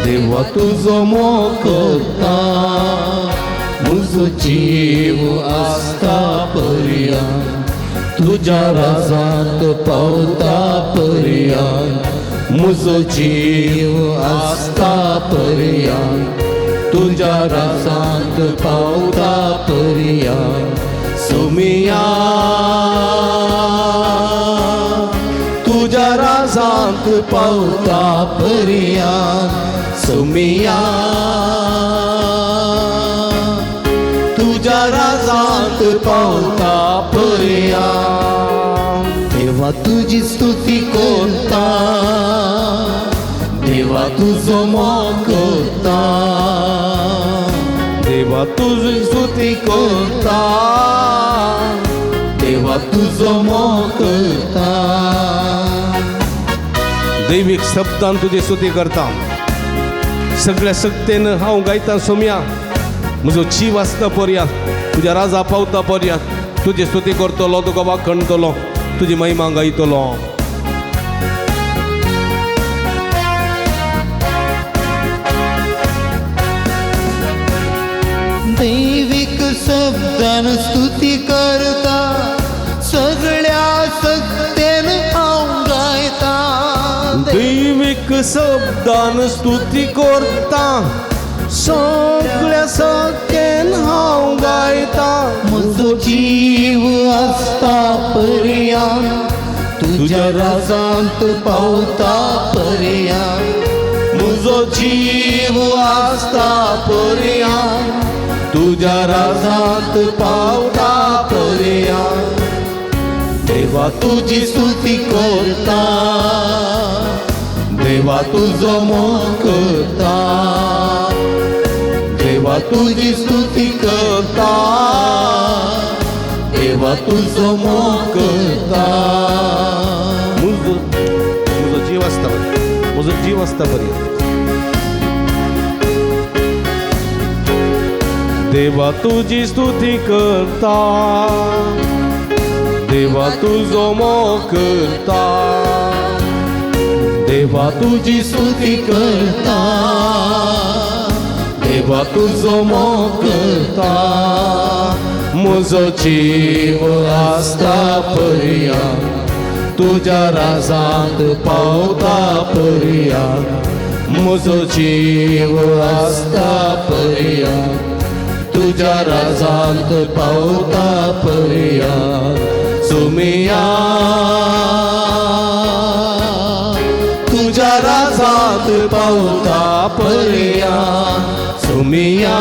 देवा तुजो मोग करता. म्हजो जीव आसता पर्यान, तुज्या राजांत पावता पर्यान. म्हजो जीव आसता पर्यान, तुज्या राजांत पावता पर्यान. सोमिया तुज्या राजांत पावता पर्यान. सोमिया तुज्या राजांत पावता पर्यान. देवा तुजी स्तुती करता, देवा तुजो मोग करता, देवा तुजी स्तुती करता, देवा तुजो मोग करता.
दैवीक शब्दान तुजी स्तुती करता. सगळ्या शक्तेन हांव गायता सोमया. म्हजो जीव आसता पर्यात तुज्या राजा पावता पर्यात तुजी स्तुती करतलो, तुका वाखणतलो, तुजी महिमा गायतलो.
दैवीक शब्दान स्तुती करता, सगळ्या सत्तेन हांव गायता.
दैवीक शब्दान स्तुती करता, सगळ्या सत्तेन हांव गायता.
म्हजो जीव आसता पर्यान, तुज्या राजांत पावता पर्यान. म्हजो जीव आसता पर्यान, तुज्या राजांत पावता पर्यान. देवा तुजी स्तुती करता, देवा तुजो मोग करता, देवा तुजी स्तुती करता, देवा तुजो मोग करता.
म्हजो म्हजो जीव आसता, म्हजो जीव आसता पर्यंत. देवा तुजी स्तुती करता, देवा तुजो मोग करता,
देवा तुजी स्तुती करता, देवा तुजो मोग करता. म्हजो जीव आसता पर्यान, तुज्या राजांत पावता पर्यान. म्हजो जीव आसता पर्यान, तुज्या राजांत पावता पर्यान. सुमिया तुज्या राजांत पावता पर्यान. सुमिया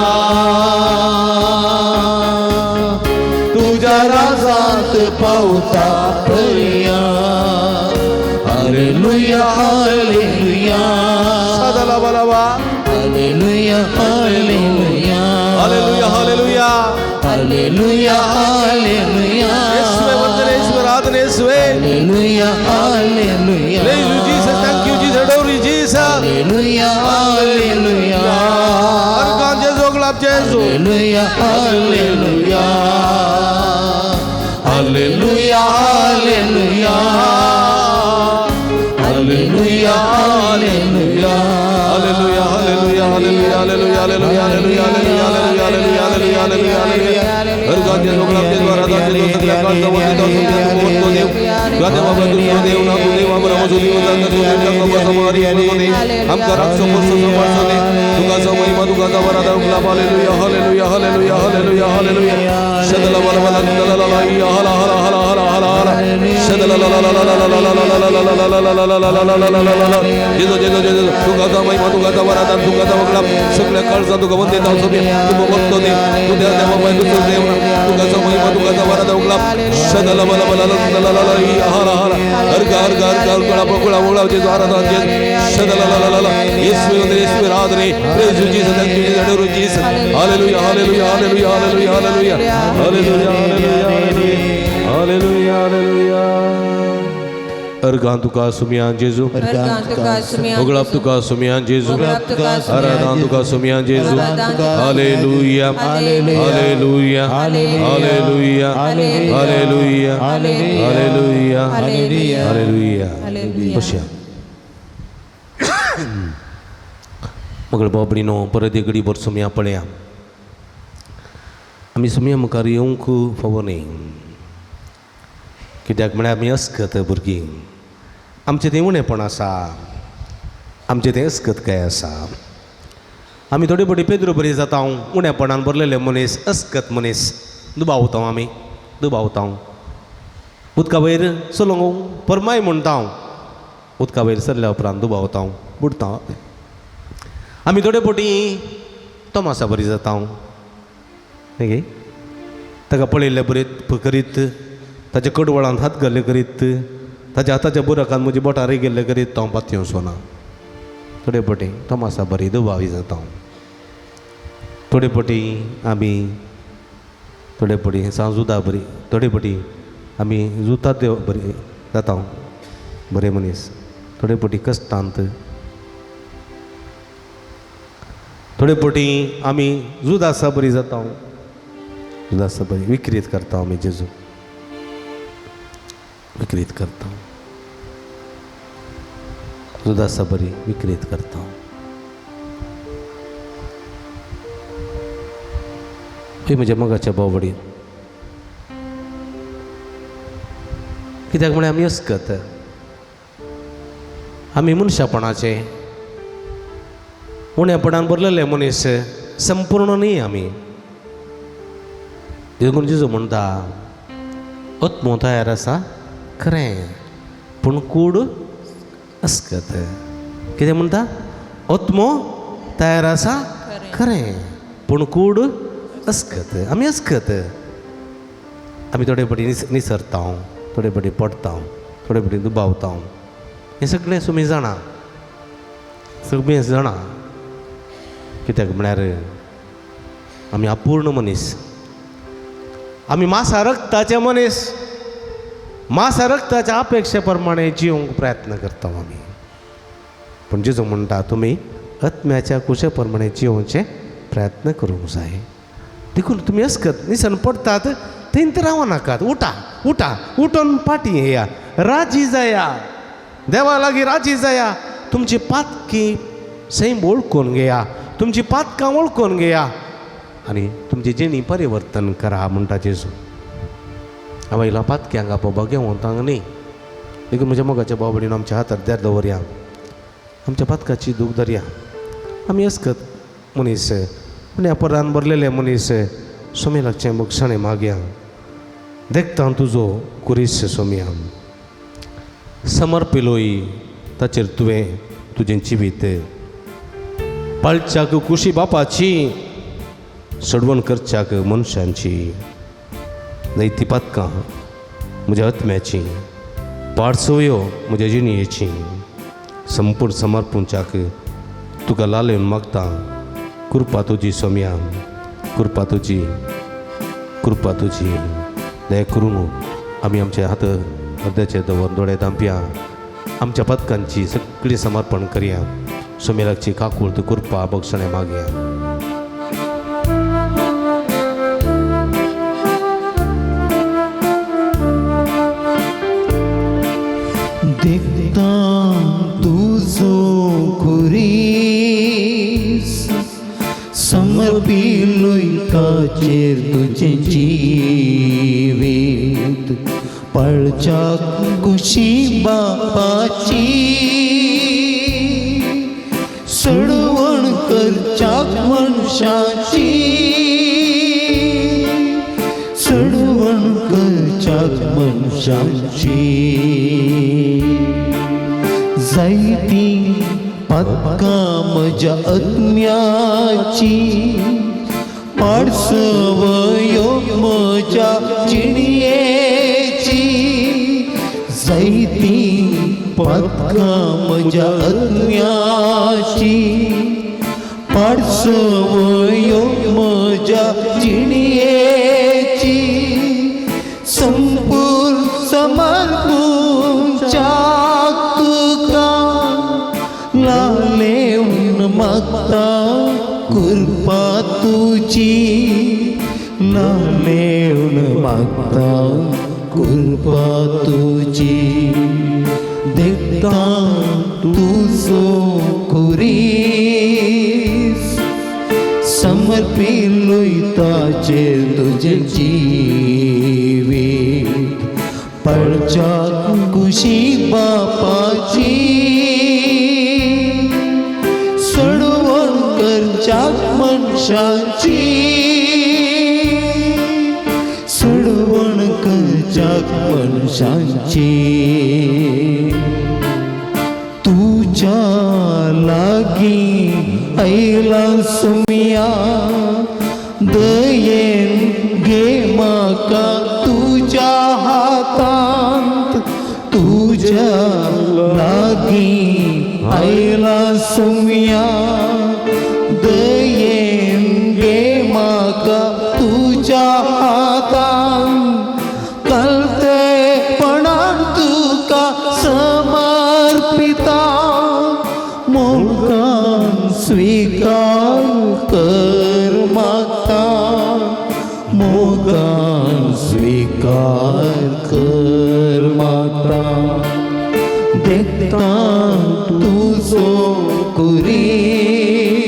तुज्या राजांत पावता पर्यान. हालेलुया हालेलुया
सदला बलवा.
Hallelujah hallelujah
hallelujah hallelujah
hallelujah hallelujah.
येशुवे वंदन, येशुवे आराधना, येशुवे.
Hallelujah hallelujah.
Praise you Jesus, thank you Jesus, adore you Jesus.
Hallelujah hallelujah.
Organ जेजू, गुलाब जेजू.
Hallelujah hallelujah hallelujah hallelujah hallelujah hallelujah.
Hallelujah hallelujah hallelujah hallelujah hallelujah hallelujah hallelujah hallelujah hallelujah hallelujah hallelujah. Organ जेजू, गुलाब जेजू, आराधना जेजू, सगळ्या काळजा वंदित असो देव, तू देव. गाते बाबा तू देव ना, तू देव आमरा मजो देव, जाता तू देव, जाता बाबा मारी मजो देव. आमका राखसो बसो सांबाळसो देव. तुका महिमा, तुका वरादा गुलाब. Hallelujah hallelujah hallelujah hallelujah hallelujah. शदला बला बला ला ला ला या हला हला हला हला हला हला. शदला ला ला ला ला ला ला ला ला ला ला ला ला ला ला ला ला ला ला ला. जेजू जेजू जेजू, तुका महिमा, तुका वरादा, तुका गुलाब. सगळ्या काळजा तुका वंदित असो देव, तू भक्त देव, तू देव देवा बाई, तू देव ना. तुका महिमा, तुका वरादा गुलाब. शदला बला बला ला ला ला ला या हला हला. अर्गा अर्गा अर्गा अर्गा गुलाब गुलाब जेजू, आराधना जेजू. शदला ला ला ला ला. येशुवे वंदन, येशुवे आराधना. Praise you Jesus, thank you Jesus, adore you Jesus. Hallelujah hallelujah hallelujah hallelujah hallelujah hallelujah hallelujah hallelujah hallelujah. अर्गां तुका सुमयान जेजू.
अर्गां तुका सुमयान.
होगळाप तुका सुमयान जेजू.
होगळाप तुका सुमयान.
आराधना तुका सुमयान जेजू.
आराधना तुका.
Hallelujah, hallelujah, hallelujah, hallelujah, hallelujah, hallelujah.
Hallelujah.
बसया. मगळ बाबडीनो, परत एक घडी भर सुमया पळया. आमी सुमया मुखार येवंक फावो न्ही, कित्याक म्हळ्यार आमी अस्कत भुरगीं. आमचें तें उणेपण आसा, आमचें तें अस्कत काय आसा. आमी थोडे फावटी पेद्रो बरी जाता, उणेपणान भरलेले मनीस, अस्कत मनीस. दुबावता आमी, दुबावता. उदका वयर चलोवंक परमाय म्हणटा हांव, उदका वयर सरल्या उपरांत दुबावता, बुडटा. आमी थोडे फावटी तोमासा बरी जाता न्ही गे? ताका पळयल्ले बरी करीत, ताच्या कडवळांत हात घाल्ले करीत, ताच्या हाताच्या बुरकान म्हजी बोटां गेल्ले करीत तो हांव पातयेवचो ना. थोडे फावटी तोमासा बरी दुबावी जाता. थोडे फावटी आमी, थोडे फावटी सांजुदा बरी, थोडे फावटी आमी जुता देव बरी जाता बरे मनीस. थोडे फावटी कश्टांत, थोडे फावटी आमी जुदासा बरी जाता, जुदासा बरी विक्रीत करता आमी जेजू, विक्रीत करता. जुदासा बरी विक्रीत करता. ही म्हज्या मोगाच्या बावडी, कित्याक म्हळ्यार आमी अस्कत, आमी मनशापणाचे उणेपणान भरलेले मनीस, संपूर्ण न्ही आमी. देखून जेजू म्हणटा, आत्मो तयार आसा खरें, पूण कूड अस्कत. कितें म्हणटा? आत्मो तयार आसा खरें, पूण कूड अस्कत. आमी अस्कत. आमी थोडे फावटी निसरता, थोडे फावटी पडटा, थोडे फावटी दुबावता. हें सगळें तुमी जाणा, सगळें जाणा. कित्याक म्हळ्यार आमी अपूर्ण मनीस, आमी मासा रक्ताचे मनीस. मासा रक्ताच्या अपेक्षे प्रमाणे जिवंक प्रयत्न करता आमी. पूण जेजू म्हणटा, तुमी आत्म्याच्या कुशे प्रमाणे जिवचे प्रयत्न करूंक जाय. देखून तुमी अस्कत निसन पडटात थंय रावनाकात. उठा, उठा, उठून फाटीं येया, राजी जाया, देवा लागीं राजी जाया. तुमची पातकी सैम वळखून घेया, तुमची पातकां वळखून घेया आनी तुमची जिणी परिवर्तन करा म्हणटा जेजू. हांव आयला पातक्यांक आपोवपाक, घेवंक न्ही. देखून म्हज्या मोगाच्या बाबडीन, आमच्या हातार देर दवरया, आमच्या पातकाची दूख धरया. आमी अस्कत मनीस, पूण ह्या परान भरलेले मनीस. सोमी लागचें बक्षाणें मागया. देखता तुजो कुरीस सोमया, समर्पिलोय ताचेर तुवें तुजें जिवीत. पाळच्याक कुशी बापाची, सडवण करच्याक मनशांची. नैती पातकां म्हज्या आत्म्याची, पाडसवयो म्हज्या जिणयेची. संपूर्ण समर्पूंच्याक तुका लालेवन मागता. कृपा तुजी सोम्या, कृपा तुजी, कृपा तुजी. दया करून आमी आमचे हात अर्द्याचे दवर, दोळे धांपया, आमच्या पदकांची सगळी समर्पण करया. सोमेलाची काकूळ कृपा बक्षणे मागया.
देखता तुजो खुरीस, समर्पिलोय ताचेर तुजें जिवीत. पळच्याक कुशी बापाची, सडवण करच्याक मनशाची, सडवण करच्याक मनशाची. जायती पातकां म्हज्या आत्म्याची, पाडसवयो म्हज्या जिणयेची. जायती पातकां म्हज्या आत्म्याची, पाडसवयो म्हज्या जिणयेची. संपूर्ण समर्पूंच्या कृपा तुजी नामेवन मागता कृपा तुजी देखता तुजो खुरीस समर्पिलोयताचेर तुजें जिवीत पळच्या कुशी बापाची सडवण करच्या मनशाची सडवण करच्या मनशाची तुझ्या लागीं आयला सुमिया दयेन घे म्हाका तुज्या हातांत तुज्या लागीं आयला सुमिया दयेन घे म्हाका तुज्या हातांत कलतेपणान तुका समर्पिता मोगान स्वीकार कर मागता मोगान स्वीकार कर मागता देखता तुजो कुरीस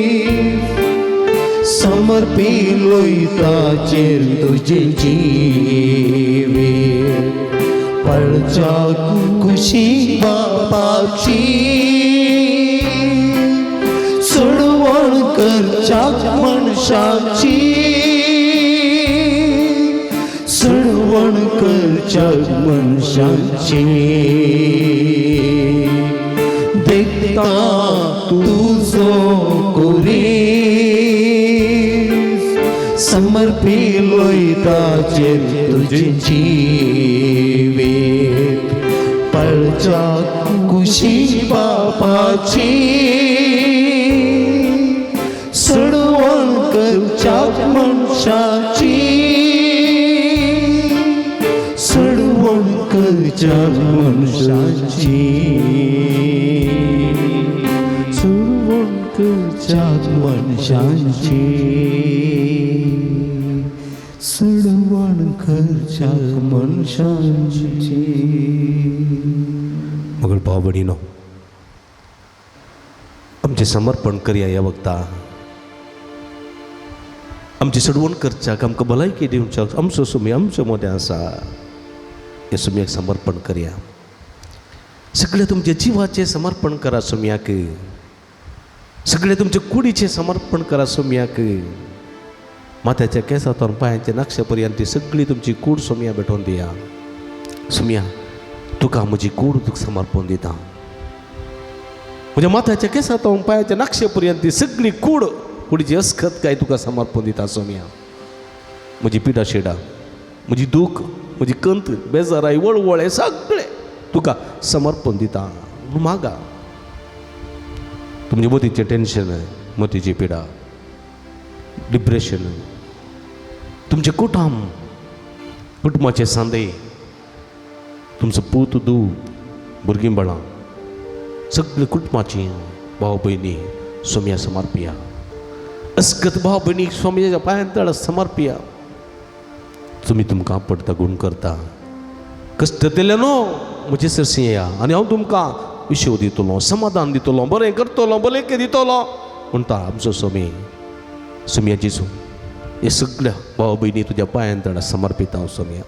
समर्पिलोयताचेर तुजें जिवीत पळच्या कुशी बापाची सडवण करच्या मनशाची सडवण करच्या मनशाची देखता तुजो कुरीस समर्पिलोयताचेर तुजें जिवीत पळच्या कुशी बापाची सडवण करच्या मनशाची सडवण करच्या मनशाची सडवण करच्या मनशाची सडवण करच्या मनशाची.
मगळ भाव भयणीनो, आमचें समर्पण करया ह्या वखता आमची सडवण करच्याक आमकां भलायकी दिवच्याक आमचो सुमी आमचे मदें आसा हे सुमयाक समर्पण करया. सगळें तुमच्या जिवाचें समर्पण करा सुमयाक, सगळें तुमच्या कुडीचें समर्पण करा सुमयाक. माथ्याच्या केंसांतून पांयांच्या नक्षे पर्यंत ती सगळी तुमची कूड सोमया भेटोवन दिया. सोमया तुका म्हजी कूड तुका समर्पण दिता. म्हज्या माथ्याच्या केंसांतून पांयाच्या नक्षे पर्यंत ती सगळी कूड कुडीची अस्खत काय तुका समर्पण दिता सोमया. म्हजी पिडा शिडा, म्हजी दूख, म्हजी कंत, बेजाराय, वळवळे सगळे तुका समर्पण दिता. मागा तुमचे मतीचें टेन्शन, मतीची पिडा, डिप्रेशन, तुमचें कुटुंब, कुटुंबाचे सांदे, तुमचो पूत धूव, भुरगीं बाळां, सगळीं कुटुंबाची भाव भयणी सोमया समर्पिया. अस्कत भाव भयणीक सोमयाच्या पांयां तळ समर्पिया. तुमी तुमकां पडटा गूण करता कश्ट दिले न्हू म्हजे सरशी येया आनी हांव तुमकां विशव दितलो, समाधान दितलो, बरें करतलो, भलेके दितलो म्हणटा आमचो सोमी सोमया जेजू. हे सगळ्या भाव भयणी तुज्या पांयान तळा समर्पिता हांव सोमया.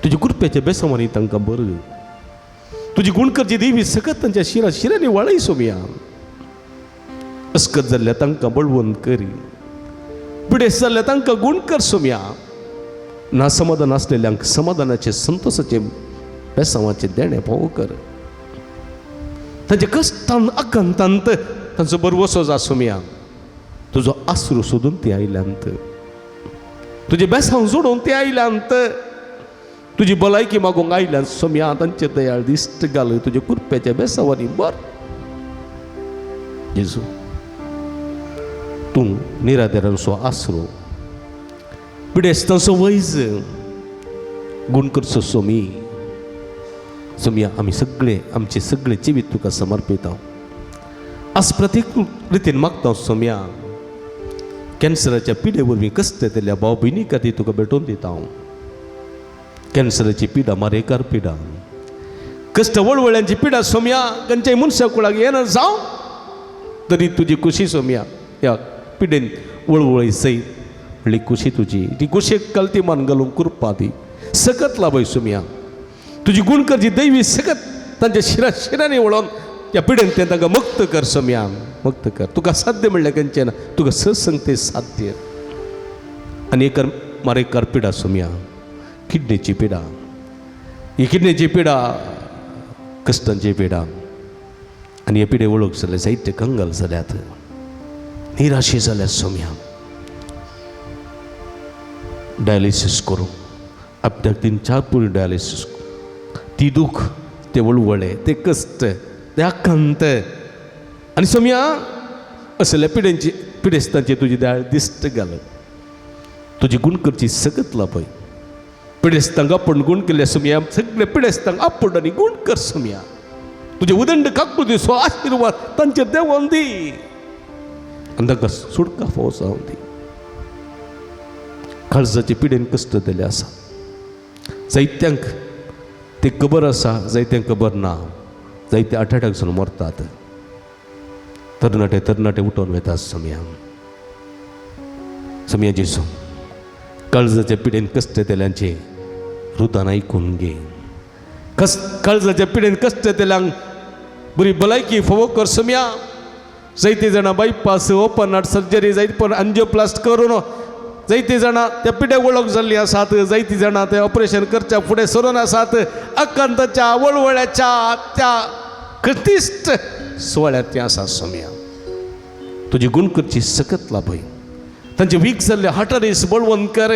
तुज्या कृपेच्या बेसमानी तांकां बरय, तुजी गुणकरची देवी सकत तांच्या शिरा शिरांनी वळय सोमया. अस्कत जाल्ल्या तांकां बळवंत करी, पिडेस्त जाल्ल्या तांकां गूण कर सोमया. ना समाधान आसलेल्यांक समाधानाचें, संतोशाचें, बेसांवाचें देणें पावो कर. तांच्या कश्टान आकांतांत तांचो बरवसो जा सोमया. तुजो आसरो सोदून ती आयल्यांत, तुजें बेसांव जोडून ती आयल्यांत, तुजी भलायकी मागूंक आयल्यान सोमया. तांचे दयाळ दिश्ट घाल तुज्या कृपेच्या बेसांवांनी बर. जेजू तूं निराधारांचो आसरो, पिडेस्तांचो वैज, गूण करचो सोमी. सोमया आमी सगळे आमचे सगळे जिवीत तुका समर्पिता. आज प्रत्येक रितीन मागता सोमया. कॅन्सराच्या पिडे वरवीं कश्ट येतल्या भाव भयणी खातीर तुका भेटोवन दिता हांव. कॅन्सराची पिडा मारेकार पिडा, कश्ट वळवळ्यांची पिडा सोमया खंयच्याय मनशा कुळाक येना जावं तरी तुजी खुशी सोमया ह्या पिडेन वळवळी सयत म्हणली खुशी तुजी ती खुशेक कलती मान घालूंक कृपा दी सकत लाभय सोमया. तुजी गुण करची दैवी सकत तांच्या शिरा शिरांनी वळोवन त्या पिडेन तें तांकां मुक्त कर सोमया, मुक्त कर. तुका साध्य म्हणल्यार खंयचें ना, तुका ससंग ते साध्य. आनी एक मारेकार पिडा सोमया, किडनेची पिडा, ही किडनेची पिडा कश्टांची पिडा आनी हे पिडे वळख जाले जायते कंगाल जाल्यात, निराशी जाल्यात सोमया. डायलिसीस करूं आपल्याक 3-4 पुरी डायलिसीस, ती दूख, ते वळवळे, ते कश्ट, ते आकांत. आनी सोमया असल्या पिडेंची पिडेस्तांची तुजी दाळ दिश्ट घाल, तुजी गुण करची सकत लाभय. पिडेस्तांक आपूण गुण केल्ल्या सोमया, सगळे पिडेस्तांक आपूण आनी गुण कर सोमया. तुजे उदंड काकूतीचो आशिर्वाद तांचेर देंवोवन दी आनी तांकां सुटका फावो जावन दी. काळजाचे पिडेन कश्ट दिले आसा जायत्यांक, ते खबर आसा, जायत्यांक खबर ना, जायते हार्ट अटॅक जावन मरतात. तरणाटे तरणाटे उठोवन वेतात सोमया. सोमया जेजू, काळजाच्या पिडेन कश्ट येतल्यांचे रुदान आयकून घे. कस काळजाच्या पिडेन कश्ट येतल्यांक बरी भलायकी फावो कर सोमया. जायते जाणां बायपास, ओपन हार्ट सर्जरी, जायते पण अंजियोप्लास्ट करून जायते जाणां त्या पिड्याक वळख जाल्लीं आसात, जायतीं जाणां ते ऑपरेशन करच्या फुडें सरून आसात. आकांताच्या वळवळ्याच्या त्या कृतिश्ट सुवाळ्यात तें आसा सोमया. तुजी गुण करची सकत लाभय. तांचे वीक जाल्ले हार्टरीस बळवंत कर,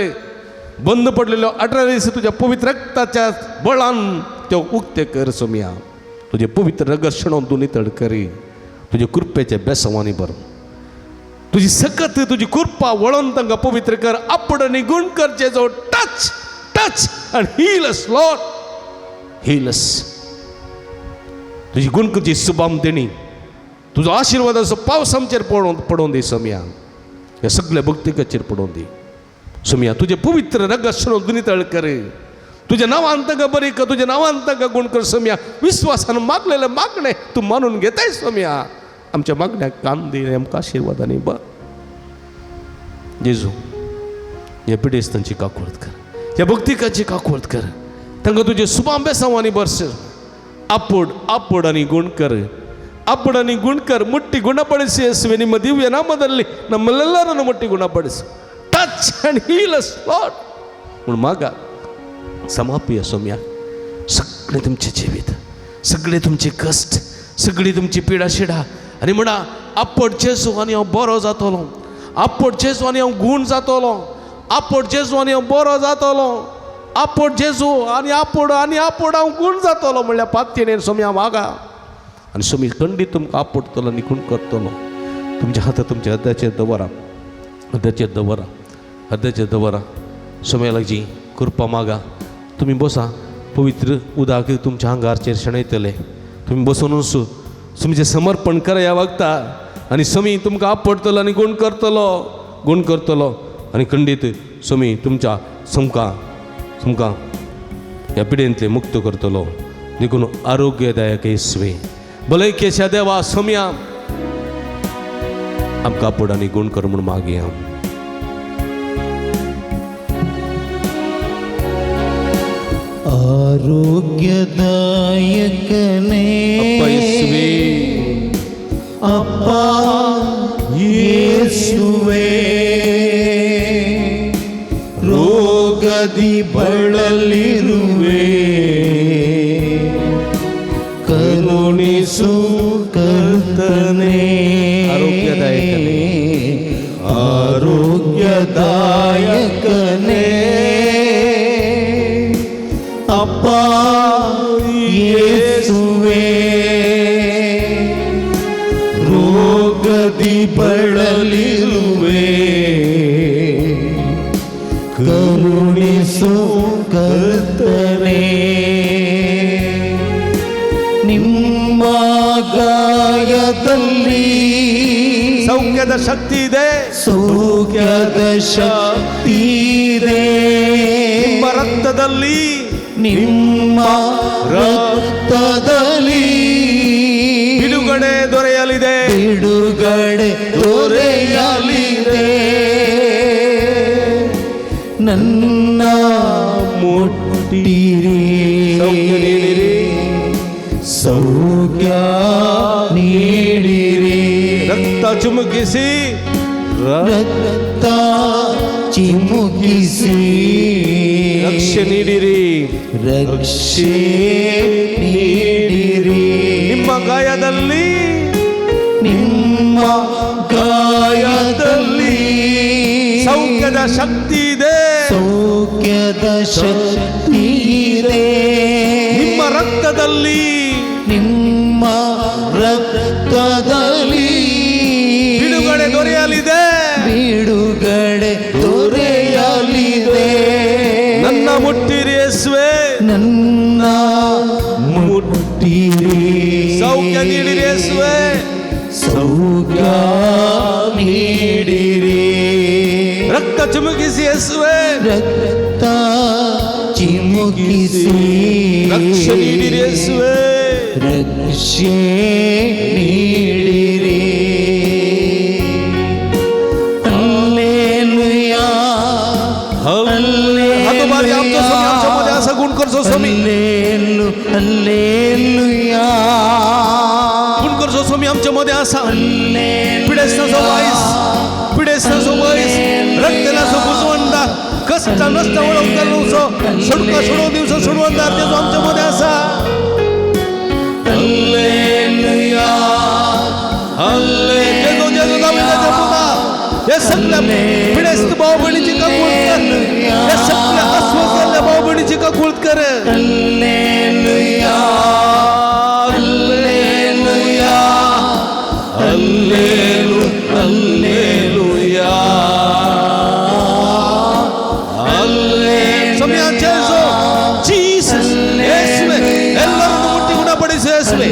बंद पडलेल्यो आर्टरीस तुज्या पवित्र रक्ताच्या बळान त्यो उक्ते कर सोमया. तुजें पवित्र रगत शेणोवन तूं नितळ कर, तुजे कृपेच्या बेसवांनी भर. तुजी सकत तुजी कृपा वळोवन तांकां पवित्र कर. आपूण आनी गुण करचे जो touch touch and heal us Lord, heal us. तुजी गुण करची सुबाम देणी, तुजो आशिर्वादाचो पावस आमचेर पडोवन पडोवन दी सोमया. ह्या सगल्या भक्तिकाचेर पडोवन दी सोमया. तुजें पवित्र रगत शेणोवन तूं नितळ कर. तुज्या नांवान तांकां बरी कर, तुज्या नांवान तांकां गुण कर सोमया. विस्वासान मागलेलें मागणें तूं मानून घेताय सोमया. आमच्या मागण्याक कान दी, आमकां आशिर्वादांनी बर. जेजू, ह्या पिडेस्तांची काकूळत कर, ह्या भक्तिकाची काकूळत कर, तांकां तुजे सुबाम बेसांवांनी बरस. आपूड आपूड आनी गुण कर, ಆಪುಡ ನೀ ಗುಣಕರ್ ಮುಟ್ಟಿ ಗುಣಪಡಿಸಿ ಯೇಸುವೆ. ನಿಮ್ಮ ದಿವ್ಯ ನಾಮದಲ್ಲಿ ನಮ್ಮೆಲ್ಲರನ್ನು ಮುಟ್ಟಿ ಗುಣಪಡಿಸು. Touch and heal us Lord. म्हूण मागा समाप्य सोम्या. सगळें तुमचें जिवीत, सगळें तुमचे कश्ट, सगळी तुमची पिडा शिडा आनी म्हणा आपट जेजू आनी हांव बरो जातलो. आपट जेजू आनी हांव गूण जातलो. आपट जेजू आनी हांव बरो जातलो. आपट जेजू आनी आपोड आनी आपोड हांव गूण जातलो म्हणल्यार पातयेन सोम्या मागा. आनी सोमी खंडीत तुमकां आपडतलो आनी गुण करतलो. तुमच्या हातांत तुमच्या हद्दाचेर दवरा, हद्दाचेर दवरा, हद्दाचेर दवरा. सोम्या लागची कृपा मागा. तुमी बसा, पवित्र उदक तुमच्या आंगारचेर शेणयतले. तुमी बसोनूच तुमचें समर्पण करा ह्या वखता आनी सोमी तुमकां आपडतलो आनी गुण करतलो, गुण करतलो. आनी खंडीत सोमी तुमच्या तुमकां तुमकां ह्या पिडेंतले मुक्त करतलो. देखून आरोग्यदायक येसवे भलायकेच्या देवा सोम्या आमकां आपोड आनी गुण कर म्हूण मागया.
ಆರೋಗ್ಯದಾಯಕನೇ
ಅಪ್ಪ ಯೇಸುವೇ,
ಅಪ್ಪ ಯೇಸುವೇ, ರೋಗದಿ ಬಳಲಿರುವೆ, ಕರುಣಿಸು ಕರ್ತನೇ.
ಆರೋಗ್ಯದಾಯಕನೇ.
ಆರೋಗ್ಯದಾಯಕನೇ ಅಪ್ಪ ಯೇಸುವೇ, ರೋಗದಿ ಬಳಲಿರುವೆ, ಕರುಣಿಸು ಕರ್ತನೇ. ನಿಮ್ಮ ಗಾಯದಲ್ಲಿ
ಸೌಖ್ಯದ ಶಕ್ತಿ ಇದೆ,
ಸೌಖ್ಯದ ಶಕ್ತಿ ಇದೆ.
ನಿಮ್ಮ ರಕ್ತದಲ್ಲಿ,
ನಿಮ್ಮ ರಕ್ತದಲ್ಲಿ
ಬಿಡುಗಡೆ ದೊರೆಯಲಿದೆ.
ಬಿಡುಗಡೆ ದೊರೆಯಲಿದೆ. ನನ್ನ ಮುಟ್ಟಿರಿ,
ಸೌಖ್ಯ ನೀಡಿರಿ.
ಸೌಖ್ಯ ನೀಡಿರಿ.
ರಕ್ತ ಚಿಮುಕಿಸಿ,
ರಕ್ತ ಚಿಮುಕಿಸಿ,
ರಕ್ಷೆ ನೀಡಿರಿ.
ರಕ್ಷೆ ನೀಡಿರಿ.
ನಿಮ್ಮ ಗಾಯದಲ್ಲಿ,
ನಿಮ್ಮ ಗಾಯದಲ್ಲಿ
ಸೌಖ್ಯದ ಶಕ್ತಿ ಇದೆ.
ಸೌಖ್ಯದ ಶಕ್ತಿ ಇದೆ.
ನಿಮ್ಮ ರಕ್ತದಲ್ಲಿ,
ನಿಮ್ಮ ರಕ್ತದಲ್ಲಿ
ಬಿಡುಗಡೆ ದೊರೆಯಲಿದೆ.
ಬಿಡುಗಡೆ ದೊರೆಯಲಿದೆ.
ನನ್ನ ಮುಟ್ಟಿರಿ ಯೇಸುವೆ.
ನನ್ನ ಮುಟ್ಟಿರಿ,
ಸೌಖ್ಯ ನೀಡಿರಿ ಯೇಸುವೆ.
ಸೌಖ್ಯ ನೀಡಿರಿ.
ರಕ್ತ ಚಿಮುಕಿಸಿ ಯೇಸುವೆ.
ರಕ್ತ ಚಿಮುಕಿಸಿ,
ರಕ್ಷೆ ನೀಡಿರಿ ಯೇಸುವೆ.
ರಕ್ಷೆ ನೀಡಿರಿ. ಹಲ್ಲೆಲೂಯಾ,
हातोभारी आमचो स्वामी आमच्या मध्ये असा गुण करचो स्वामी,
ಹಲ್ಲೆಲು ಹಲ್ಲೆಲೂಯಾ,
गुण करचो स्वामी आमच्या मध्ये असा. पिडेस्ताचो वायस, पिडेस्ताचो वयस, रक्तनाचो बुजवणदार, कष्ट नसता वळख दिवसो सोडका सोडोवन दिवसो सोडवणदार तेजो आमच्या मध्ये असा.
ಹಲ್ಲೆಲೂಯಾ,
जेजू जेजू दाविदाच्या पुता, हे सगळ्या पिडेस्त भाव बहिणीची काकूळ कर. हे सगळ्या अस्वस्थ जाल्ल्या भाव बहिणीची काकूळ कर.
ಹಲ್ಲೆಲೂಯಾ, ಹಲ್ಲೆಲೂಯಾ, ಹಲ್ಲೆಲು ಹಲ್ಲೆಲೂಯಾ,
ಸ್ವಾಮಿ जेजू ಜೀಸಸ್ ಯೇಸುವೆ, ಎಲ್ಲರನ್ನು ಮುಟ್ಟಿ ಗುಣಪಡಿಸು ಯೇಸುವೆ.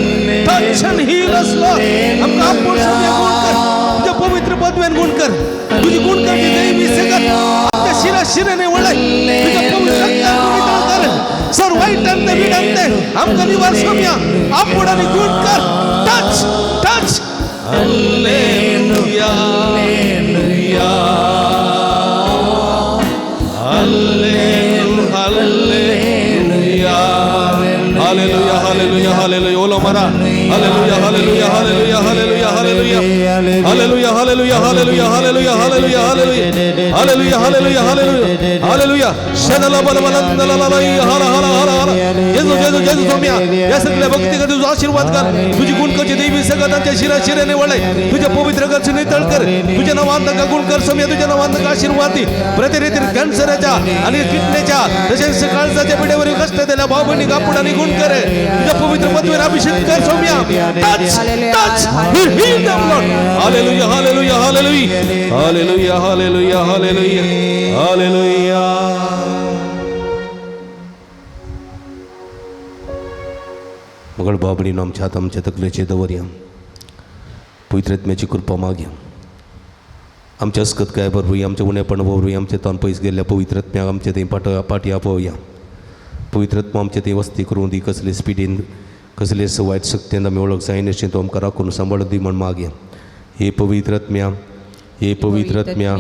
Touch and heal us Lord. आमकां आपूण स्वामी गुण कर, तुझ्या पवित्र पदवेन गुण कर, तुझी गुण करची दैवी सगत आमच्या शिरा शिरेने वळय. तुझ्या पवित्र रक्तान नितळ कर. सर वाईट अंते बिडंते आमकां निवार स्वामी, आपूण आनी गुण कर. Touch touch. Hallelujah, hallelujah, hallelujah, hallelujah, hallelujah. ओलो मारा. Hallelujah, hallelujah, hallelujah, hallelujah, hallelujah, hallelujah, hallelujah, hallelujah, hallelujah, hallelujah, hallelujah, hallelujah, hallelujah, hallelujah. शनला बल बल ला ला ला हर हर हर हर. जेजू जेजू जेजू स्वाम्या, या सगळ्या भक्ती तुझा आशीर्वाद कर. तुझी गुणकरची देवी सगळ्यांच्या शिरा शिरेने वळय. तुझ्या पवित्र गरज नितळ कर. तुझ्या नावान का गुण कर स्वाम्या, तुझ्या नावान का आशीर्वाद दे. प्रतिनिधी कॅन्सराच्या आणि किडनीच्या तसेच काळजाच्या पिढ्यावर कष्ट दिल्या भाऊ बहिणी कापूड आणि गुण कर. तुझ्या पवित्र पदवीवर अभिषेक कर स्वाम्या. Touch touch, heal them Lord. Hallelujah, hallelujah, hallelujah, hallelujah, hallelujah, hallelujah, hallelujah. मगळ बाबडीन आमच्या हात आमच्या तकलेचे दवरया. पवित्र आत्म्याची कृपा मागया. आमच्या अस्कत काय बरोबर, आमच्या उणेपण बरोबर, आमच्या तान पयस गेल्ल्या पवित्र आत्म्याक आमच्या थंय पाट पाटी आपोवया. पवित्र आत्मा आमच्या थंय वस्ती करूं दी. कसले स्पिडीन कसलेच वायट शक्तीन आमी वळख जायनाशें तो आमकां राखून सांबाळून दी म्हण मागया. हे पवित्र आत्म्या, हे पवित्र आत्म्या,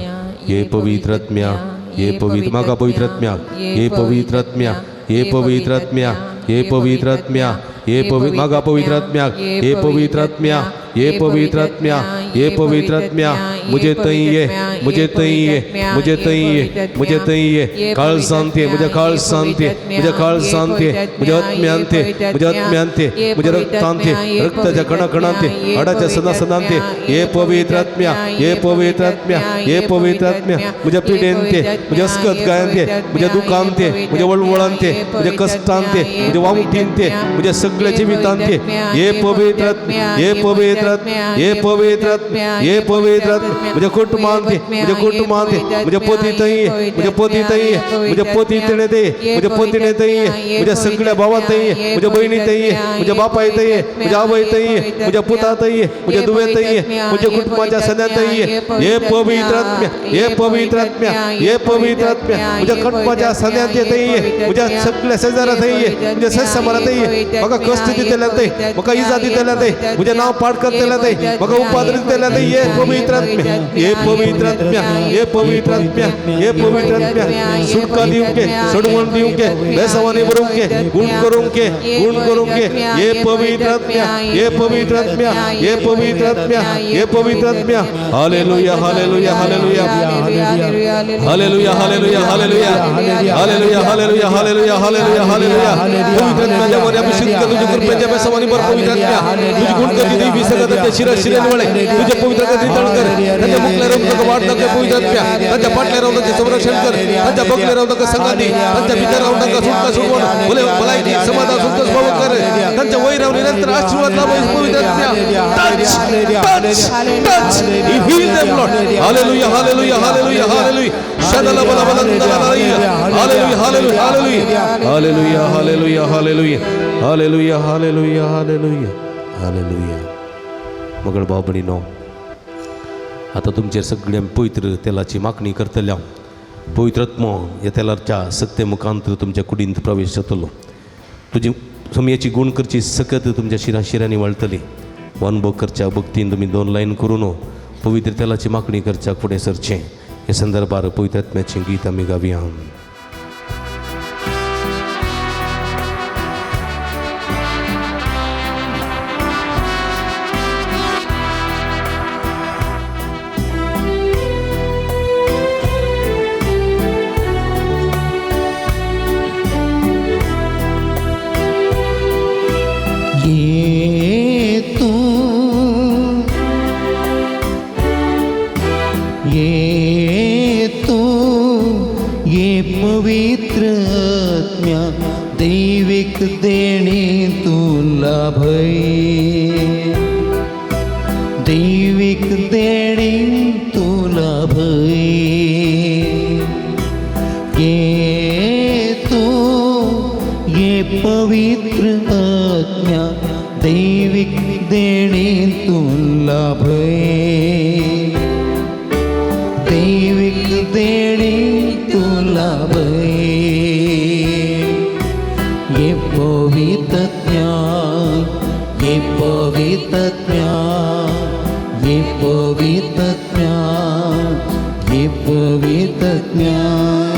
हे पवित्र आत्म्या, हे पवित्र मागा पवित्र आत्म्या, हे पवित्र आत्म्या, हे पवित्र आत्म्या, हे पवित्र आत्म्या, हे पवि मागा पवित्र आत्म्या, हे पवित्र आत्म्या, हे पवित्र आत्म्या, हे पवित्र आत्म्या, मुझे तई ये, मुझे तई ये, मुझे तई ये, मुझे तई ये. काळ सांगते मुझे, काळ सांगते मुझे, काळ सांगते मुझे, आत्म्यांते मुझे, आत्म्यांते मुझे, रक्तांते, रक्ताच्या कणाकणांते, हाडाच्या सदा सदांते. हे पवित्र आत्म्या, हे पवित्र आत्म्या, हे पवित्र आत्म्या, मुझे पिडेनते, मुझे अस्कत गायनते, मुझे दुखांते, मुझे वळवळांते, मुझे कष्टांते, मुझे वामटींते, मुझे सगळे जिवितांते. हे पवित्र आत्म्या, हे पवित्र आत्म्या, हे पवित्र आत्म्या, हे पवित्र आत्म्या, मुझे कुटुंबांते, म्हज्या कुटुंबांत, म्हज्या पती थंय, म्हज्या पती थंय, म्हज्या पती तिणे थंय, म्हज्या पतीणे थंय, म्हज्या सगळ्या भावा थंय, म्हज्या भयणी थंय, म्हज्या बापाय थंय, म्हज्या आवय थंय, म्हज्या पुता थंय, म्हज्या दुवे थंय, म्हज्या कुटुंबाच्या सद्या थंय, हे पवित्र आत्म्या, हे पवित्र आत्म्या, हे पवित्र आत्म्या, म्हज्या कुटुंबाच्या सद्या थंय, म्हज्या सगळ्या शेजारा थंय, म्हज्या सत्समारा थंय, म्हाका कश्ट दितल्या थंय, म्हाका इजा दितल्या थंय, म्हजें नांव पाठ करतल्या थंय, म्हाका उपाद्र दितल्या थंय, हे पवित्र आत्म्या, हे पवित्र आत्म्या, हे पवित्र आत्म्या, हे पवित्र आत्म्या, सुटका दिवंके, सोडवण दिवंके, बेसवानी बरोवंके, गुण करूंके, गुण करूंके, हे पवित्र आत्म्या, हे पवित्र आत्म्या, हे पवित्र आत्म्या, हे पवित्र आत्म्या. Hallelujah, hallelujah, hallelujah, hallelujah, hallelujah, hallelujah, hallelujah, hallelujah, hallelujah, hallelujah, hallelujah. पवित्र आत्म्याच्या वरी अभिषेक कर, तुझ्या कृपेच्या बेसवानी भर पवित्र आत्म्या, तुझी गुण करती देवी सगळं त्यांच्या शिरा शिरेन वळे, तुझ्या पवित्र गती तळ कर, त्यांच्या मुखल्या राहून नका वाट नका पवित्र आत्म्या, त्यांच्या पाटल्या राहून त्यांचे संरक्षण कर, त्यांच्या बगले राहून नका संगाती, त्यांच्या भितर राहून नका सुटका सोडवण, भले भलायकी समाधान संतोष भाव कर, त्यांच्या वय राहून निरंतर आशीर्वाद लाभ पवित्र आत्म्या. Touch, touch, touch, you heal them Lord. Hallelujah, hallelujah, hallelujah, hallelujah. शदला बला बला बला hallelujah, hallelujah, hallelujah, hallelujah, hallelujah, hallelujah, hallelujah, hallelujah, hallelujah, hallelujah. मगळ भाव भयणीनो, आतां तुमचेर सगळ्या पवित्र तेलाची मागणी करतले हांव. पवित्र आत्मो ह्या तेलाच्या सत्य मुखांत तुमच्या कुडींत प्रवेश जातलो. तुजी समयाची गुण करची सकत तुमच्या शिरा शिरांनी वळटली. अनुभव करच्या भक्तीन तुमी दोन लायन करून पवित्र तेलाची मागणी करच्याक फुडें सरचें. हे संदर्भार पवित्र आत्म्याचें गीत आमी गावया.
ये तू, ये पवित्र आत्म्या, दैविक देणे तुला भय, दैविक देणे तुला भय. ये तू, ये पवित्र आत्म्या, दैविक देणे तुला भय, दैविक देणे तुला भय. ये पवित्र ज्ञान, ये पवित्र ज्ञान, ये पवित्र ज्ञान, ये पवित्र ज्ञान.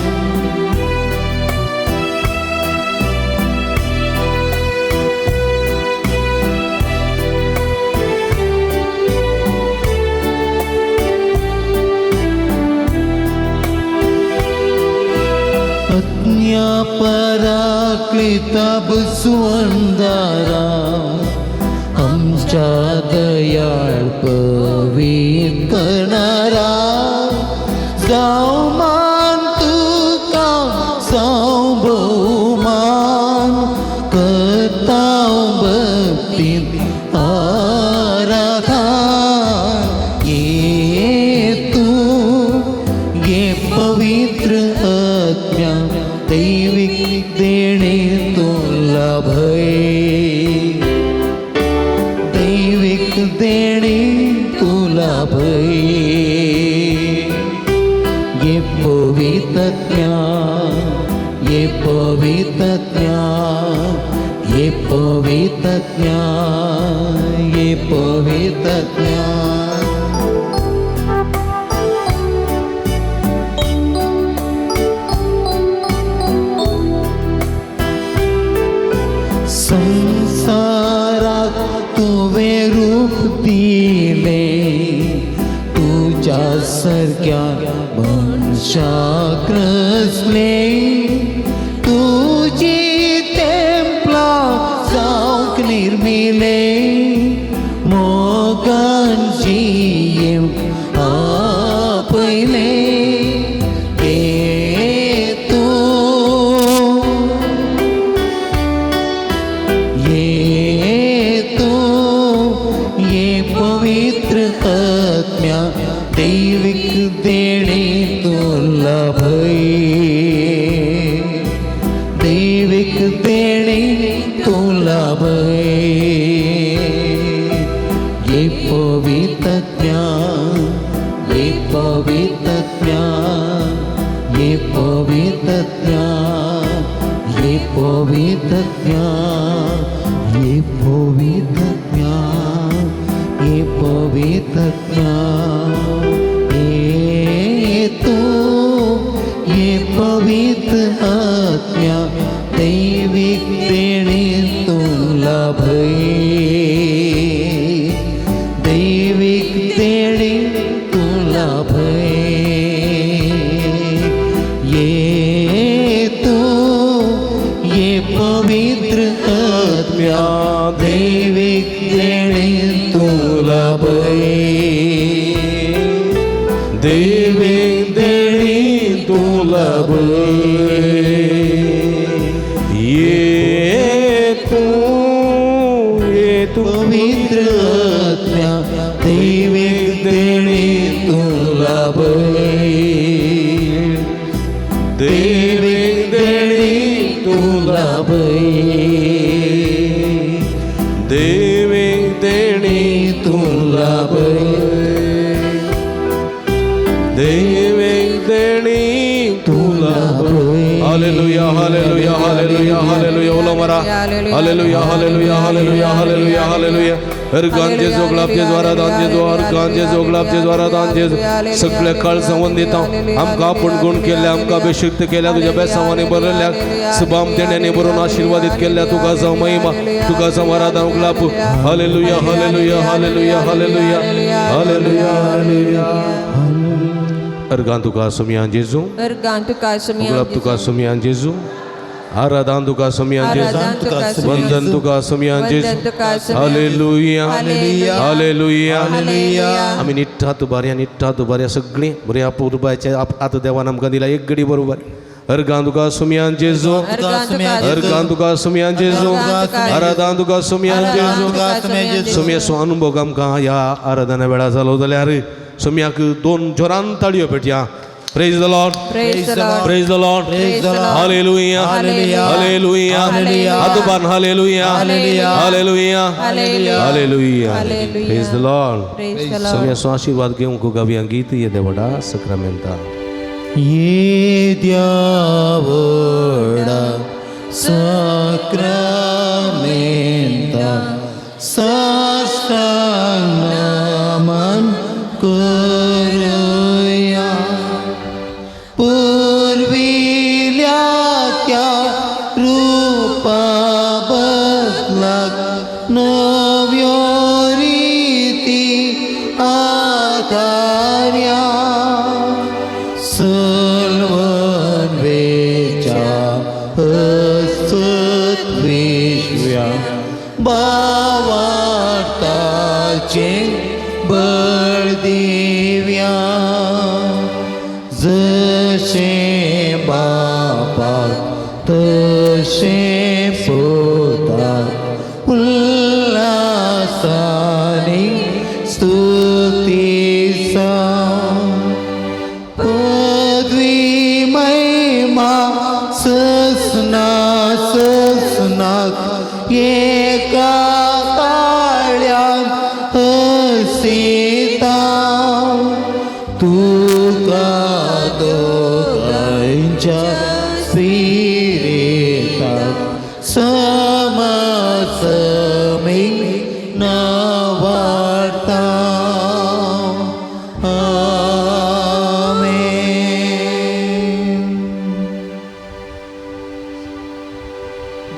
पराक्लिता बसवंदारा, आमच्या दयाळ पवित्र करणारा, जाव मान तुका जाव भोवमान, करता भक्तीन आराधन. ये तू, ये पवित्र आत्म्या, दैविक देणे तुला भय, दैविक देणे तुला भय. ये पवित्र ज्ञान, ये पवित्र ज्ञान, ये पवित्र ज्ञान, ये पवित्र ज्ञान. संसाराक तुवें रूप दिलें, तुज्या सारक्या मनशाक रचलें, तुजी तेंपलां जावंक निर्मिलें, मोगान जियेवंक आपयलें. ये तूं, ये तू, ये पवित्र आत्म्या, दैविक देणे पवित्रत्म्या ये पवित्रत्म्या ये पवित्रत्म्या ये पवित्रत्म्या ये पवित्रत्म्या ये तू ये पवित्र आत्म्या दैविक देणे तुला भय दैविक देणे तुला भय ये तू ये पवित्र आत्म्या दैविक देणे तुला भय
दैविक देणी तुला भय ये तू ये तू
पवित्र आत्म्या दैविक देणे तुला भय
दैविक देणी
तुला भय
दैविक देणी
तुला भय
दैविक देणी तुला hallelujah hallelujah hallelujah hallelujah उलो मारा hallelujah hallelujah hallelujah hallelujah hallelujah organ जेजू गुलाब जेजू आराधान जेजू अर्गान जेजू गुलाब जेजू आराधान जेजू सगळे काळ संवंद दिता आमकां आपूण गुण केल्ल्या आमकां अभिषिक्त केल्या तुज्या बेसांवांनी बरयल्या सुबाम देण्यांनी बरोवन आशिर्वादीत केल्ल्या तुका जावं महिमा तुका जावं आराधान गुलाब hallelujah hallelujah hallelujah hallelujah hallelujah hallelujah organ तुका सुमयान जेजू
अर्गान तुका सुमयान
गुलाब तुका सुमयान जेजू आराधान तुका सुमयान जेजू
आराधान तुका सुमयान
वंदन तुका सुमयान जेजू
वंदन तुका सुमयान
हालेलुया
हालेलुया.
Hallelujah
hallelujah.
आमी निट्टात बऱ्या निट्टात बऱ्या सगळीं बऱ्या पुरबायचे आतां देवान आमकां दिला एक गडी बरोबर अर्गान तुका सुमयान जेजू
अर्गान तुका
अर्गान तुका सुमयान जेजू आराधान तुका सुमयान जेजू सुमयाचो अनुभव आमकां ह्या आराधना वेळार जालो जाल्यार सुमयाक दोन जोरान ताळयो पेटया. Praise the Lord.
Praise the Lord.
Praise the Lord.
Praise the Lord.
Hallelujah.
Hallelujah.
Hallelujah.
Hallelujah.
Aduban hallelujah.
Hallelujah.
Hallelujah.
Hallelujah.
Hallelujah.
Hallelujah.
Praise the Lord.
Praise the Lord.
सगळ्यांचो आशीर्वाद घेवंक गावया गीत ये देवडा सक्रामेंता.
ये द्यावडा साक्रामेंता साष्टांग नमन करूया पूर्विल्या त्या रूपा बदलाक नव्यो रीती आधार्या सलवन वेच्या हसत विश्व्या बावार्ताचे बळ दिव्या जशें बापाक तशें पुताक उल्हासानी स्तुती सा पदवी महिमा ससना ससनाक एका ताळ्यान हसिता तुका दोगांच्या स्पिरिताक समसमी नवार्ता. आमेन.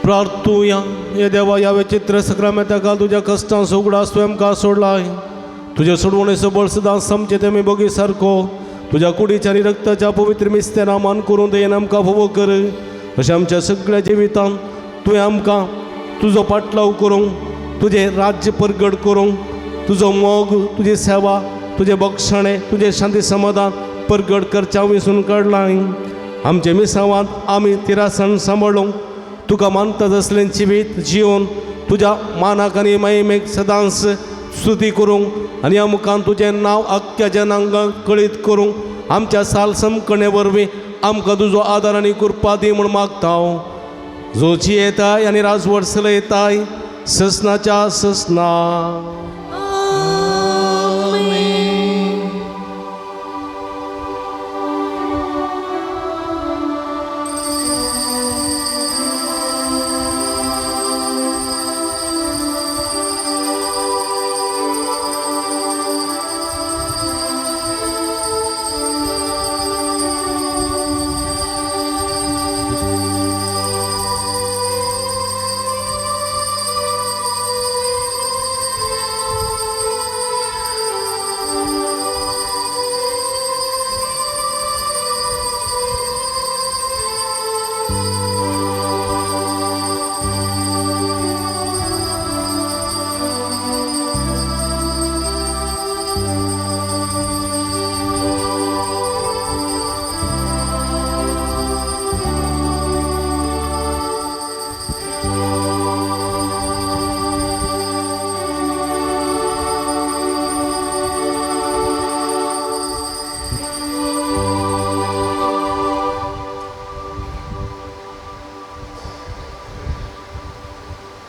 प्रार्थुया. हे देवा ह्या विचित्र सक्रामेंता काल तुज्या कश्टांचो उगडास तुवें आमकां सोडला. तुज्या सोडवणेचो बळ सदां समचें तें आमी बगी सारको तुज्या कुडीच्या आनी रक्ताच्या पवित्र मिस्तेना मान करून दयेन आमकां फावो कर. अशें आमच्या सगळ्या जिवितांत तुवें आमकां तुजो पाटलाव करूंक तुजें राज्य परगट करूंक तुजो मोग तुजी सेवा तुजें बक्षणें तुजें शांती समाधान परगट करच्या विसून काडलां. आमच्या मिसावांत आमी तिरासण सांबाळूंक तुका मानता तसलें जिवीत जिवन तुज्या मानाक आनी महिमेक सदांच स्तुती करूंक आनी ह्या मुखान तुजें नांव आख्ख्या जनांगाक कळीत करूंक आमच्या साल समकणे वरवीं आमकां तुजो आदार आनी कृपा दी म्हूण मागता हांव. जो जियेताय आनी राजवट चलयताय ससनाच्या ससना.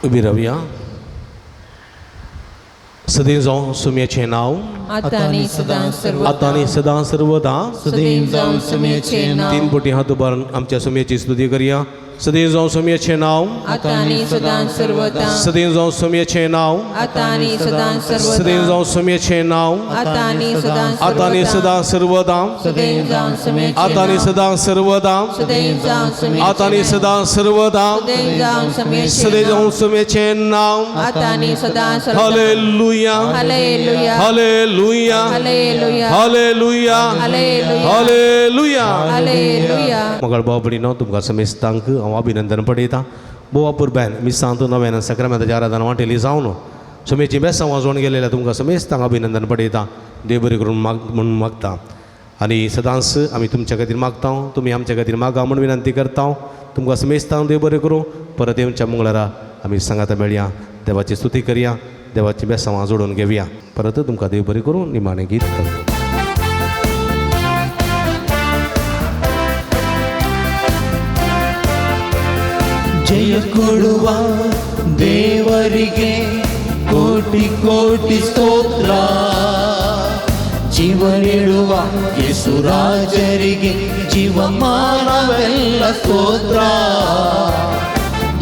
उबी रावया. सदैव जावं सुम्याचें नांव
आतां आनी सदां सर्व
आतां आनी सदां सर्वदां.
सदैव जावं सुम्याचें नांव.
तीन पटी हात उबारून आमच्या सुम्याची स्तुती करया. सदैव जावं सुम्याचें नांव.
आतां आनी सदां सर्वदां.
सदैव जावं सुम्याचें नांव.
आतां आनी सदां
सदैव
सर्वदां.
जावं सुम्याचें नांव.
आतां आनी सदां
आतां आनी
सर्वदां.
सदां सर्वदां.
सदैव जावं सुम्याचें
आतां आनी
नांव.
सदां सर्वदां.
सदैव जावं सुम्याचें
आतां आनी
नांव.
सदां सर्वदां.
सदैव जावं सुम्याचें
सदैव
नांव.
जावं सुम्याचें नांव.
आतां आनी सदां सर्वदां.
Hallelujah.
Hallelujah.
Hallelujah.
Hallelujah.
Hallelujah.
Hallelujah.
Hallelujah.
Hallelujah.
मगळ भाव भयणीनो, तुमकां समेस्तांक हांव अभिनंदन पडयतां. बोवा पुरब्यान मिसांत नव्यान सक्रामेंताच्या आराधना वांटेली जावन सुमेची बेसां वाजोवन गेलेल्या तुमकां समेस्तांक अभिनंदन पडयतां. देव बरें करून माग म्हूण मागता आनी सदांच आमी तुमच्या खातीर मागता, तुमी आमच्या खातीर मागा म्हूण विनंती करता. तुमकां समेस्तांक देव बरें करूं. परत येवच्या मंगळारा आमी सांगाता मेळया, देवाची स्तुती करया, देवाची बेसां जोडून घेवया. परत तुमकां देव बरें करूं. निमाणें गीत करता.
ಜಯ ಕೊಡುವ ದೇವರಿಗೆ ಕೋಟಿ ಕೋಟಿ ಸ್ತೋತ್ರ. ಜೀವ ನೀಡುವ ಯೇಸುರಾಜರಿಗೆ ಜೀವಮಾನವೆಲ್ಲ ಸ್ತೋತ್ರ.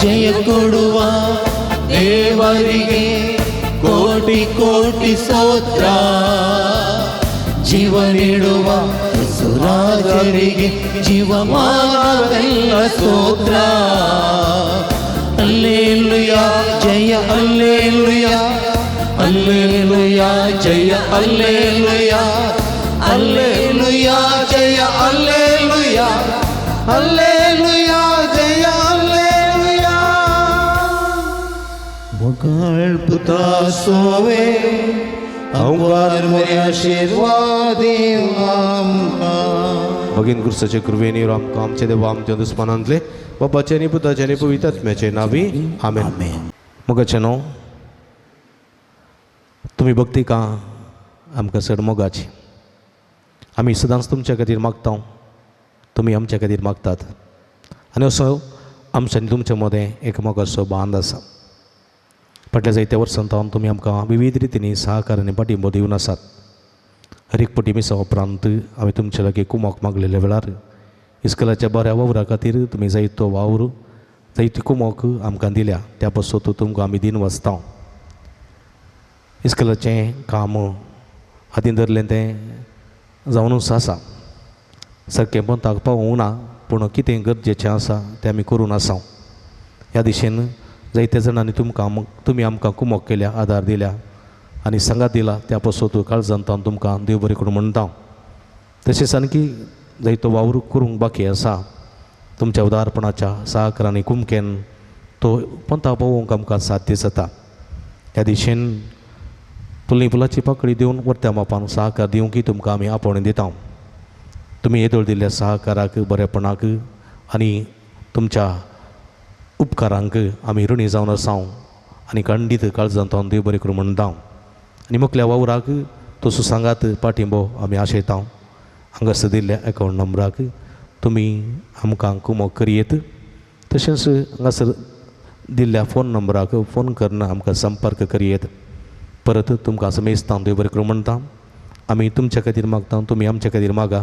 ಜಯ ಕೊಡುವ ದೇವರಿಗೆ ಕೋಟಿ ಕೋಟಿ ಸ್ತೋತ್ರ. ಜೀವ ನೀಡುವ ಯೇಸುರಾಜರಿಗೆ ಜೀವಮಾನವೆಲ್ಲ ಸ್ತೋತ್ರ. ಅಲ್ಲೇಲುಯಾ ಜಯ ಅಲ್ಲೇಲುಯಾ, ಅಲ್ಲೇಲುಯಾ ಜಯ ಅಲ್ಲೇಲುಯಾ, ಅಲ್ಲೇಲುಯಾ ಜಯ ಅಲ್ಲೇಲುಯಾ, ಅಲ್ಲೇಲುಯಾ ಜಯ ಅಲ್ಲೇಲುಯಾ. ಮೊಗಳ್ಪುತ ಸೋವೆ आशीर्वाद.
भगीन गुरसाचे कृपेन आमकां आमचे देवा आमच्या दुस्मानांतले बापाचे आनी पुताचे आनी पवित्र आत्म्याचे नावी आमेन. मोगाचे न्हू, तुमी भक्ती का आमकां चड मोगाची. आमी सदांच तुमच्या खातीर मागता, तुमी आमच्या खातीर मागतात आनी असो आमच्या आनी तुमच्या मदें एक मोगाचो बांद आसा. फाटल्या जायत्या वर्सां सावन तुमी आमकां विविध रितींनी सहकार आनी पाठिंबो दिवन आसात. हर एक पटी मिसा उपरांत हांवें तुमच्या लागीं कुमोक मागलेल्या वेळार इस्कलाच्या बऱ्या वावरा खातीर तुमी जायतो वावर जायती कुमोक आमकां दिल्या, त्या पासत तुमकां आमी दिन वाचता. इस्कलाचें काम हातीन धरलें तें जावनूच आसा, सारकें पंताक पावूंक ना, पूण कितें गरजेचें आसा तें आमी करून आसा. ह्या दिशेन जायत्या जाणांनी तुमकां तुमी आमकां कुमोक केल्या, आदार दिल्या आनी सांगात दिला, त्या पासत काळजांत हांव तुमकां देव बरें करूं म्हणटा. तशेंच आणकी जायतो वावर करूंक बाकी आसा. तुमच्या उदारपणाच्या सहकार आनी कुमकेन तो पंता पावोवंक आमकां साध्य जाता. ह्या दिशेन तुली फुलाची पाकळी दिवन वरत्या मापान सहकार दिवंक तुमकां आमी आपोवणें दिता. तुमी येदोळ दिल्ल्या सहकाराक, बरेपणाक आनी तुमच्या उपकारांक आमी ऋणी जावन आसा आनी खंडीत काळजांत हांव देव बरें करूं म्हणटा. आनी मुखल्या वावराक तसो सांगात पाठिंबो आमी आशयता. हांगासर दिल्ल्या एकावंट नंबराक तुमी आमकां कुमोक करयेत, तशेंच हांगासर दिल्ल्या फोन नंबराक फोन करून आमकां संपर्क करयेत. परत तुमकां समेस्तां देव बरें करूं म्हणटा. आमी तुमच्या खातीर मागता, तुमी आमच्या खातीर मागा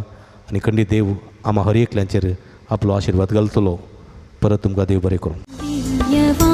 आनी खंडीत देव आमा हर एकल्यांचेर आपलो आशिर्वाद घालतलो. परत तुमकां देव बरें करूं.